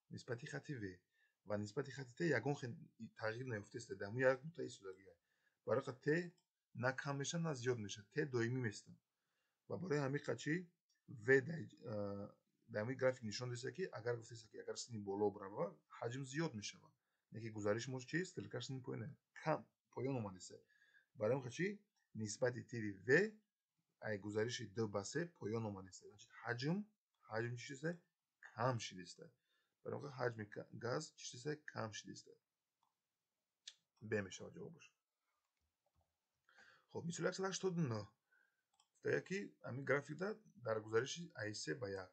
Speaker 1: Нисбати хати V. Ва нисбати хати T ягон хел тағйир наёфтааст. Дар ҳамон як нуқта истодагиа. Барои қа T на кам мешавад, на зиёд мешавад. T доимӣ местад. Ва барои ҳамин қа чи V дар ҳамин график нишон додааст ки агар гуфтааст ки агар сини боло бирава, ҳаҷм зиёд мешавад. Яке гузариш мо чи? Стрелкаш сини поён кам поён омадааст. Барои ҳамин қа чи нисбати тири V ай гузариши 2 ба 3 поён омадааст. Значит, ҳаҷм чи шудааст? Кам шудааст. Барои ҳамин ҳаҷми газ чи шудааст? Кам шудааст. Б мешавад ҷавобаш. Хоб, мисоли 189. Гуфтая ки ҳамин графикда дар гузариши ай 3 ба 1.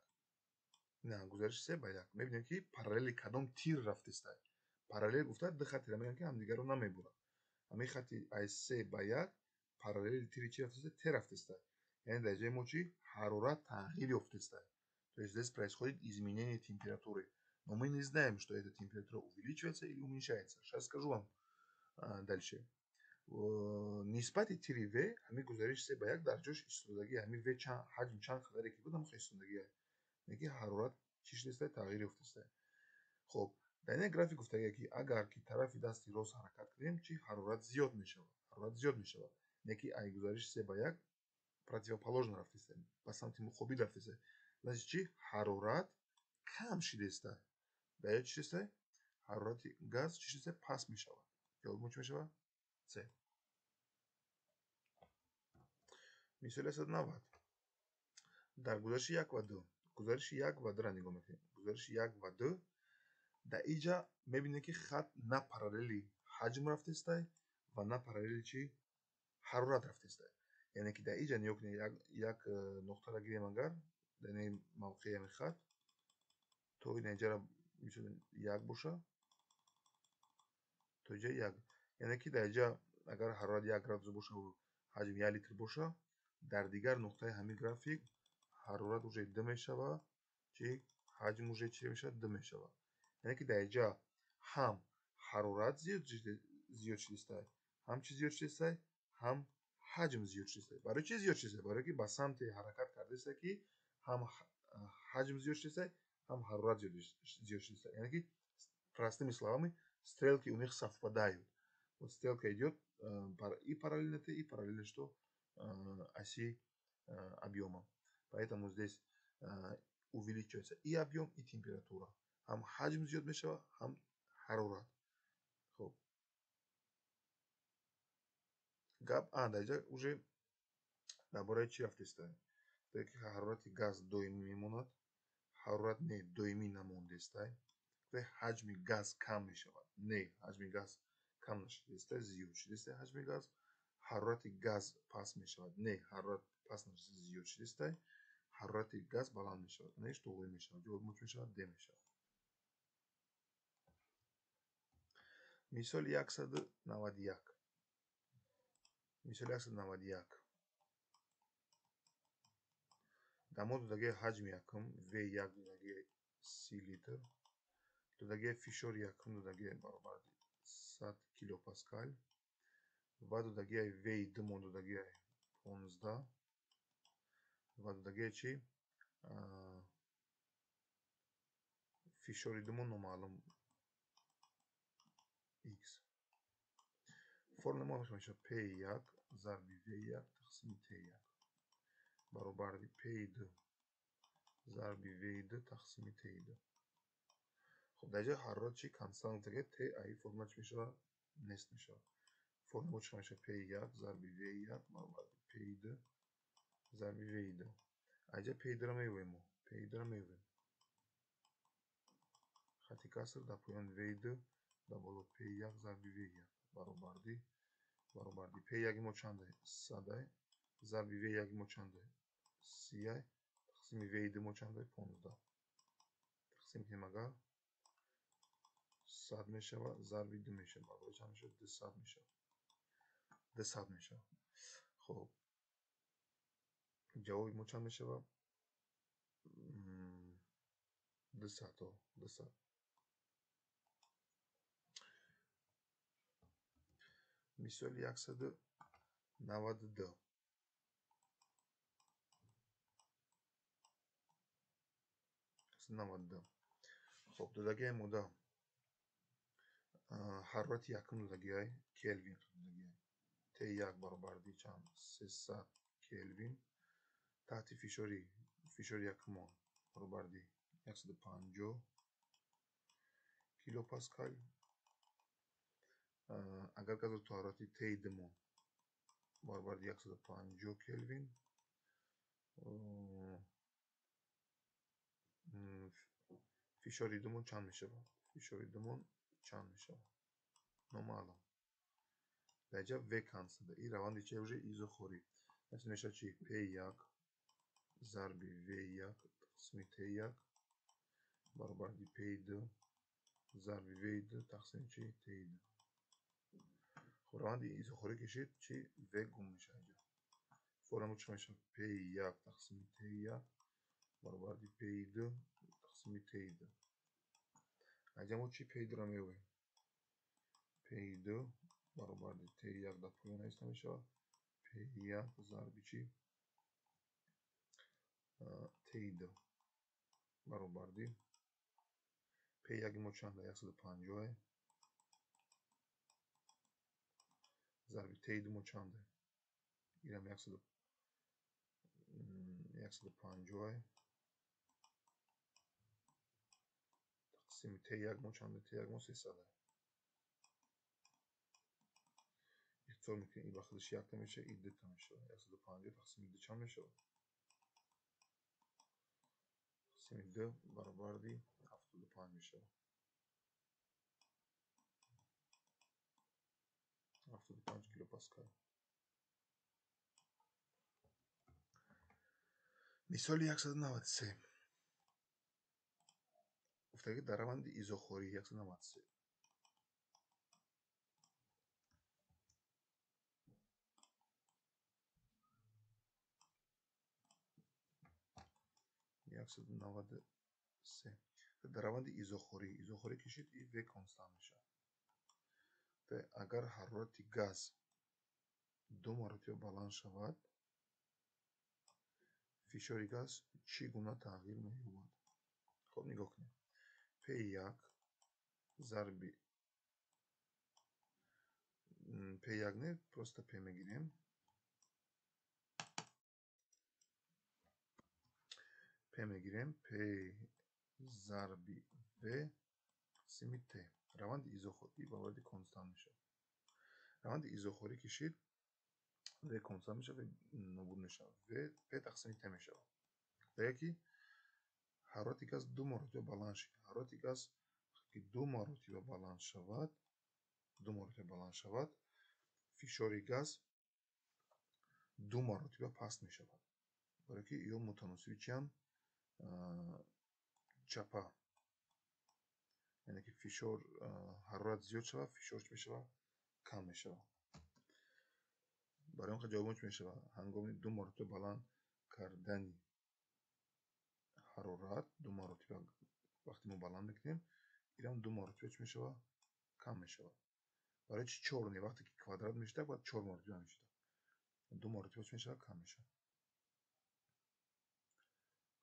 Speaker 1: На, гузариши 3 ба 1. Мебинем ки параллели кадом тир рафтааст. Параллел гуфта ду хатира мегӯянд ки ҳамдигарро намебуранд. Ҳамин хати ай 3 ба 1 параллели тири чи рафтааст? Т рафтааст. Яъне дар ҷои мо чи? Ҳарорат тағйир ёфтааст. То есть здесь происходит изменение температуры. Но мы не знаем, что эта температура увеличивается или уменьшается. Сейчас скажу вам дальше. Нисбати тири В, ҳамин гузариши се ба як дар ҷош истодагӣ, ҳамин В чанд ҳаҷм чанд қадаре ки буд, ҳамон истодагӣ. Яъне ҳарорат чӣ шудааст, тағйир ёфтааст. Хоб, дар ин график гуфтагӣ ки агар ки тарафи дасти рост ҳаракат кунем, чи ҳарорат зиёд мешавад. Ҳарорат зиёд мешавад. Яъне ки ай гузариши се ба як противоположно рафтааст, ба самти муқобил рафтааст. Значит чи ҳарорат кам шудааст. Дар ё чӣ шудааст? Ҳарорати газ чӣ шудааст? Паст мешавад. Ҷавоби мо чӣ мешавад? С. Мисоли 190. Дар гузариши 1 ва 2. Гузариши 1 ва 2-ро нигоҳ мекунем. Гузариши 1 ва 2 дар инҷа мебинем ки хат на параллели ҳаҷм рафтааст ва на параллели чи ҳарорат рафтааст. Яъне ки дар инҷа нигоҳ кунед, як нуқтаро гирем агар, дар ин мавқеи ҳамин хат то ин инҷаро мисол як боша, то инҷа як. Яъне ки дар инҷа агар ҳарорат 1 градус боша ва ҳаҷм 1 литр боша, дар дигар нуқтаи ҳамин график ҳарорат уже 2 мешавад, чи ҳаҷм уже чи мешавад? 2 мешавад. Яъне ки дар инҷа ҳам ҳарорат зиёд шудааст, ҳам чи зиёд шудааст, ҳам ҳаҷм зиёд шудааст. Барои чи зиёд шудааст? Барои ки ба самти ҳаракат кардааст ки ҳам ҳаҷм зиёд шудааст, ҳам ҳарорат зиёд шудааст. Яъне ки простыми словами стрелки у них совпадают. Вот стрелка идет и параллельно Т, и параллельно что? Оси объема. Поэтому здесь увеличивается и объем, и температура. Ҳам ҳаҷм зиёд мешавад, ҳам ҳарорат. Хоб. Гап, дар инҷа уже дар бораи чӣ рафтааст? Ки ҳарорати газ доимӣ мемонад, ҳарорат не, доимӣ намондааст. Ҳаҷми газ кам мешавад. Не, ҳаҷми газ кам нашудааст, зиёд шудааст ҳаҷми газ. Ҳарорати газ паст мешавад. Не, ҳарорат паст нашудааст, зиёд шудааст. Ҳарорати газ баланд мешавад. Не, тоғри мешавад. Ҷавоби мо чӣ мешавад? Д мешавад. Мисоли 191. Мисоли 191. Дар мо додагии ҳаҷми якум V1 додагии 30 литр, додагии фишори якум додагии баробар 100 килопаскал ва додагии V2 мо додагии 15 ва додагии чи фишори думо номаълум X. Формула мо мешавад P1 зарби V1 тақсими T1 баробари P2 зарби V2 тақсими T2. Хоб, дар ҷои ҳарорат чи констант ге T ай формула чи мешавад? Нест мешавад. Формула чи мешавад? P1 зарби V1 баробари P2 зарби V2. Аҷа P2-ро меёбем мо. P2-ро меёбем. Хати каср дар поён V2 дар боло P1 зарби V1 баробарди P1 мо чанд 100 зарби V1 мо чанд 30 тақсими V2 мо чанд 15. Тақсим кунем агар 100 мешавад, зарби 2 мешавад, баробари чанд мешавад? 200 мешавад. 200 мешавад. Хоб, ҷавоби мо чанд мешавад? 200. 200. Мисоли 192. Хоб, додагии мода ҳарорати якум додагиай келвин додагиай Т1 баробарди чанд 300 келвин таҳти фишори якумон баробарди 150 килопаскал. Агар газро то ҳарорати Т2 мо баробарди 150 келвин фишори думон чанд мешавад? Фишори думон чанд мешавад? Номаълум. Дар инҷа В константа. Ин раванди чи уже изохорӣ. Значит мешавад чи? P1 зарби V1 тақсими T1 баробарди P2 зарби V2 тақсими чи? T2. Хоб, раванди изохорӣ кишид чи? В гум мешавад инҷа. Формула чӣ мешавад? P1 тақсими T1 Баробари P2 тақсими T2. Аҷа мо чӣ P2-ро меёбем? P2 баробари T1 дар поён нависта мешавад. P1 зарби чӣ? T2 баробари P1 мо чанд? 150 зарби T2 мо чанд? Ирам 150 тақсими T1 мо чанд? T1 мо 300. Ихтисор мекунем, ин ба худаш якта мешавад, ин дута мешавад. 150 тақсими 2 чанд мешавад? Тақсими 2 баробари 75 мешавад. 75 килопаскал. Мисоли 193. Гуфтаги дар раванди изохорӣ 193. Дар раванди изохорӣ, изохорӣ кишид и В констант мешавад. Агар ҳарорати газ ду маротиба баланд шавад, фишори газ чӣ гуна тағйир меёбад? Хоб, нигоҳ кунем. P1 зарби P1 не, просто P мегирем. P мегирем, P зарби V тақсими T. Раванди изохорӣ баробари констант мешавад. Раванди изохорӣ кишид, V констант мешавад, V нобуд мешавад. V P тақсими T мешавад. Дигар ки ҳарорати газ ду маротиба баланд шуд. Ҳарорати газ ки ду маротиба баланд шавад, ду маротиба баланд шавад, фишори газ ду маротиба паст мешавад. Барои ки ё мутаносиби чиам чапа. Яъне ки фишор ҳарорат зиёд шавад, фишор чӣ мешавад? Кам мешавад. Барои он ҷавобон чӣ мешавад? Ҳангоми ду маротиба баланд кардани ҳарорат, ду маротиба вақте мо баланд мекунем, инам ду маротиба чӣ мешавад? Кам мешавад. Барои чӣ 4 не? Вақте ки квадрат мешавад, бояд 4 маротиба мешавад. Ду маротиба чӣ мешавад? Кам мешавад.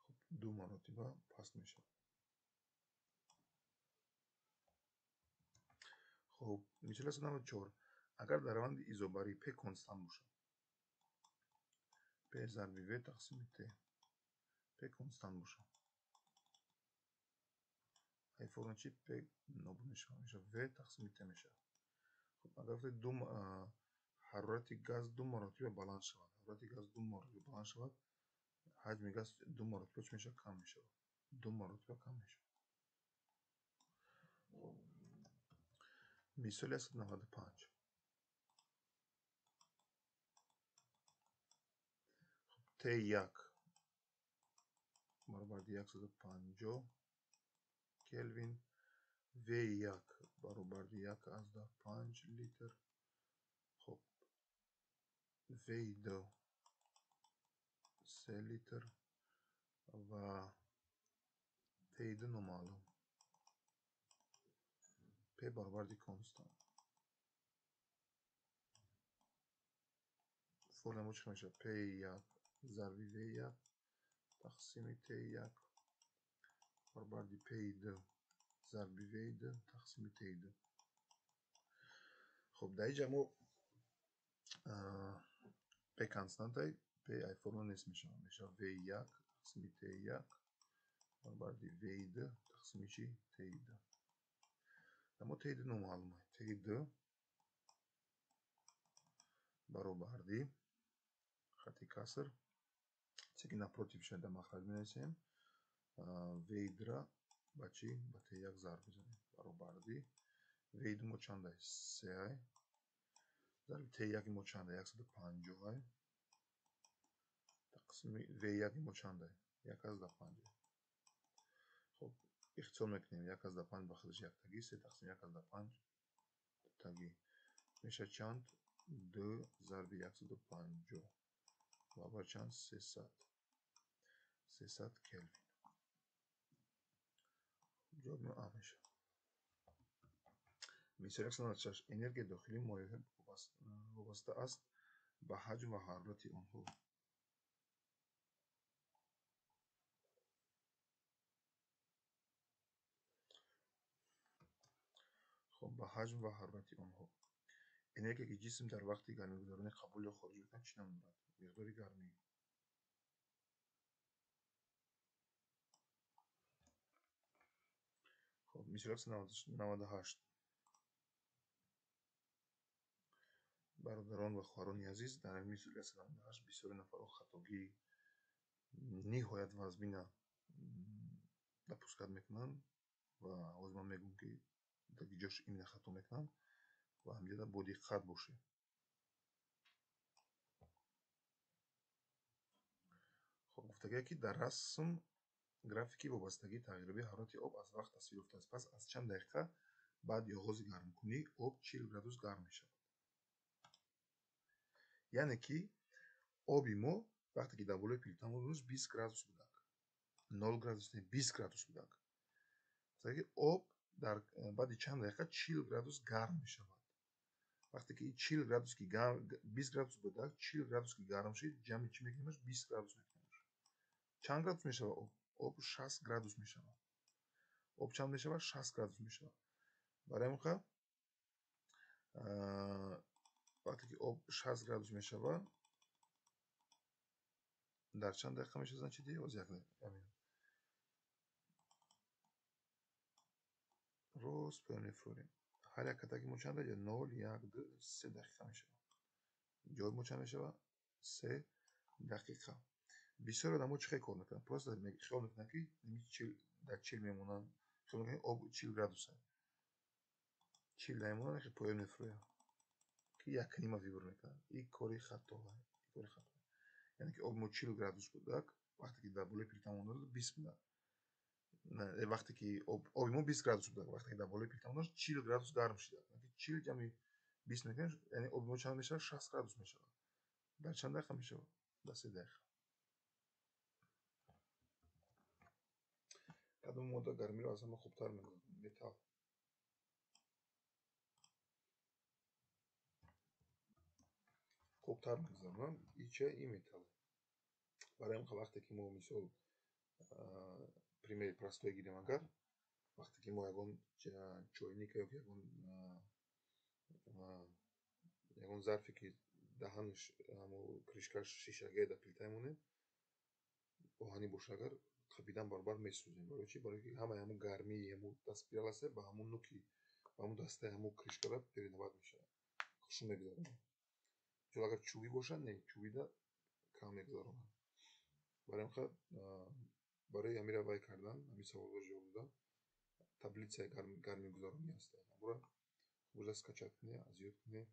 Speaker 1: Хуб, ду маротиба паст мешавад. Хуб, мисол 194. Агар дар раванди изобарӣ P констант бошад, P зарби V тақсими T, P констант бошад. Ай формула чи P нобуд мешавад? Мешавад V тақсими T мешавад. Хуб, агар гуфтем ду ҳарорати газ ду маротиба баланд шавад, ҳарорати газ ду маротиба баланд шавад, ҳаҷми газ ду маротиба чӣ мешавад? Кам мешавад. Ду маротиба кам мешавад. Мисоли 195. T1 баробари 150 Келвин, V1 баробари 1,5 литр. Хуб, V2 3 литр ва T2 номаълум. P баробари констант. Формула мо чӣ мешавад? P1 зарби V1 тақсими T1 баробари P2 зарби V2 тақсими T2. Хуб, дар инҷа мо P константай, P ай формула нест мешавад. Мешавад V1 тақсими T1 баробари V2 тақсими чӣ? T2. Аммо T2 номаълум аст. T2 баробари хати каср, чӣ ки напротив шуда дар махраҷ менависем, V2-ра ба чӣ? Ба T1 зарб мезанем. Баробари V2 мо чанд аст? 3 зарби T1 мо чанд аст? 150 тақсими V1 мо чанд аст? 1,5. Хуб, ихтисор мекунем. 1,5 ба худаш яктагӣ, 3 тақсим 1,5 дутагӣ. Мешавад чанд? 2 зарби 150 баробар чанд? 300. 300 Келвин. Ҷавоби мо А мешавад. Мисоли 196. Энергияи дохилии моеъҳо вобаста аст ба ҳаҷм ва ҳарорати онҳо. Хоб, ба ҳаҷм ва ҳарорати онҳо. Энергия ки ҷисм дар вақти гармигузаронӣ қабул ё хориҷ мекунад чӣ ном дорад? Миқдори гармӣ. Хоб, мисоли 198. Бародарон ва хоҳарони азиз, дар ҳамин мисоли 198 бисёри нафарҳо хатогии ниҳоят вазмина допускат мекунанд ва ҳозир ман мегӯям ки дар ҷош именно хато мекунанд ва ҳамҷода бодиққат бошед. Хоб, гуфтагие ки дар расм графики вобастагии тағйирёбии ҳарорати об аз вақт тасвир ёфтааст. Пас аз чанд дақиқа баъди оғози гармкунӣ об 40 градус гарм мешавад. Яъне ки оби мо вақте ки дар болои плита мондааст 20 градус будак. 0 градус не, 20 градус будак. Гуфтагӣ об дар баъди чанд дақиқа 40 градус гарм мешавад. Вақте ки 40 градус ки 20 градус будак, 40 градус ки гарм шид, ҷамъи чӣ мекунемаш? 20 градус мекунемаш. Чанд градус мешавад об? Об 60 градус мешавад. Об чанд мешавад? 60 градус мешавад. Барои ҳамин вақте ки об 60 градус мешавад, дар чанд дақиқа мешавад, значит, ҳозир як дақиқа. Рост поён мефурорем. Ҳар як катаки мо чанд дақиқа? 0, 1, 2, 3 дақиқа мешавад. Ҷавоби мо чанд мешавад? 3 дақиқа. Бисёр одамо чӣ хел кор мекунанд? Просто хиёл мекунанд ки дар 40 мемонанд. Хиёл мекунанд об 40 градус аст. 40 намемонанд, хел поён мефурӯянд. Ки якнима вибр мекунанд. Ин кори хато. Ин кори хато. Яъне ки об мо 40 градус будак, вақте ки дар болои плита мондааст 20 будак. Вақте ки оби мо 20 градус будак, вақте ки дар болои плита мондааст 40 градус гарм шудак. Яъне 40 ҷамъи 20 мекунем, яъне оби мо чанд мешавад? 60 градус мешавад. Дар чанд дақиқа мешавад? Дар 3 дақиқа. Кадом модда гармиро аз ҳама хубтар мегузаронад? Металл. Хубтар мегузаронанд ича и металл. Барои ҳамин вақте ки мо мисол примери простой гирем, агар вақте ки мо ягон чойника ё ягон зарфе ки даҳанаш крышкаш шишагие дар плита мемонем, оҳанӣ боша агар қапидан баробар месӯзем. Барои чӣ? Барои ки ҳамаи ҳамун гармии ҳамун даст пираласе ба ҳамун нуки, ба ҳамун дастаи ҳамун крышкара передавать мешавад. Хушу мегузаронад. Мисол агар чӯбӣ бошад, не, чӯбида кам мегузаронад. Барои ҳамин барои ҳамира вай кардан, ҳамин саволро ҷавоб додан, таблицаи гармигузаронӣ аст. Ҳамонро хуб скачать кунед, аз ёд кунед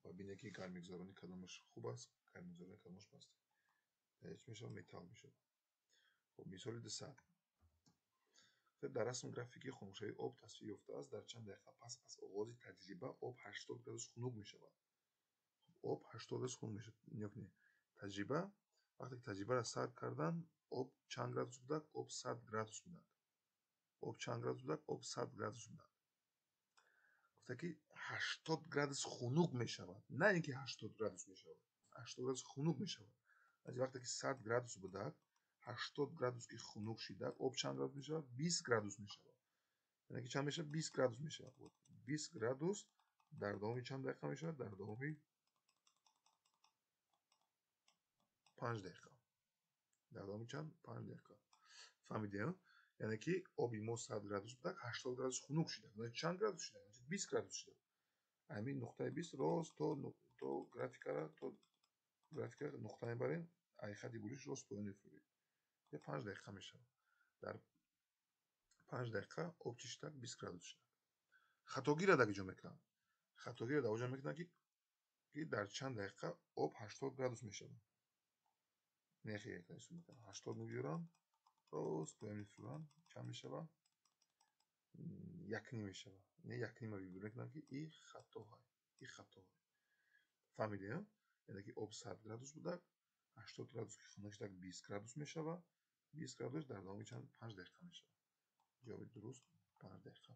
Speaker 1: ва бинед ки гармигузаронӣ кадомаш хуб аст, гармигузаронӣ кадомаш паст. Дар чӣ мешавад? Металл мешавад. Хоб, мисоли 200. Дар расм графики хунукшавии об тасвир ёфтааст. Дар чанд дақиқа пас аз оғози таҷриба об 80 градус хунук мешавад. Об 80 градус хунук мешавад. Нигоҳ кунед. Таҷриба, вақте ки таҷрибаро сар кардан, об чанд градус будак? Об 100 градус будак. Об чанд градус будак? Об 100 градус будак. Гуфта ки 80 градус хунук мешавад. На ин ки 80 градус мешавад. 80 градус хунук мешавад. Аз вақте ки 100 градус будак, 80 градус ки хунук шидак, об чанд градус мешавад? 20 градус мешавад. Яъне ки чанд мешавад? 20 градус мешавад. 20 градус дар давоми чанд дақиқа мешавад? Дар давоми 5 дақиқа. Дар давоми чанд? 5 дақиқа. Фаҳмидем? Яъне ки оби мо 100 градус будак, 80 градус хунук шидак. Чанд градус шидак? 20 градус шидак. Ҳамин нуқтаи 20 рост то графикара, то графикара нуқта мебарем, ай хати буриш рост поён мефурӯем. 5 дақиқа мешавад. Дар 5 дақиқа об чӣ шидак? 20 градус шидак. Хатогиро дар куҷо мекунанд? Хатогиро дар оҷо мекунанд ки дар чанд дақиқа об 80 градус мешавад. Нехе 80 мегузоранд, рост поён мефурӯянд. Чанд мешавад? Якним мешавад. Не, якнима вибр мекунанд ки и хато. И хато. Фаҳмидем? Яъне ки об 100 градус будак, 80 градус ки хунук шудак, 20 градус мешавад. 20 градус дар давоми чанд? 5 дақиқа мешавад. Ҷавоби дуруст 5 дақиқа.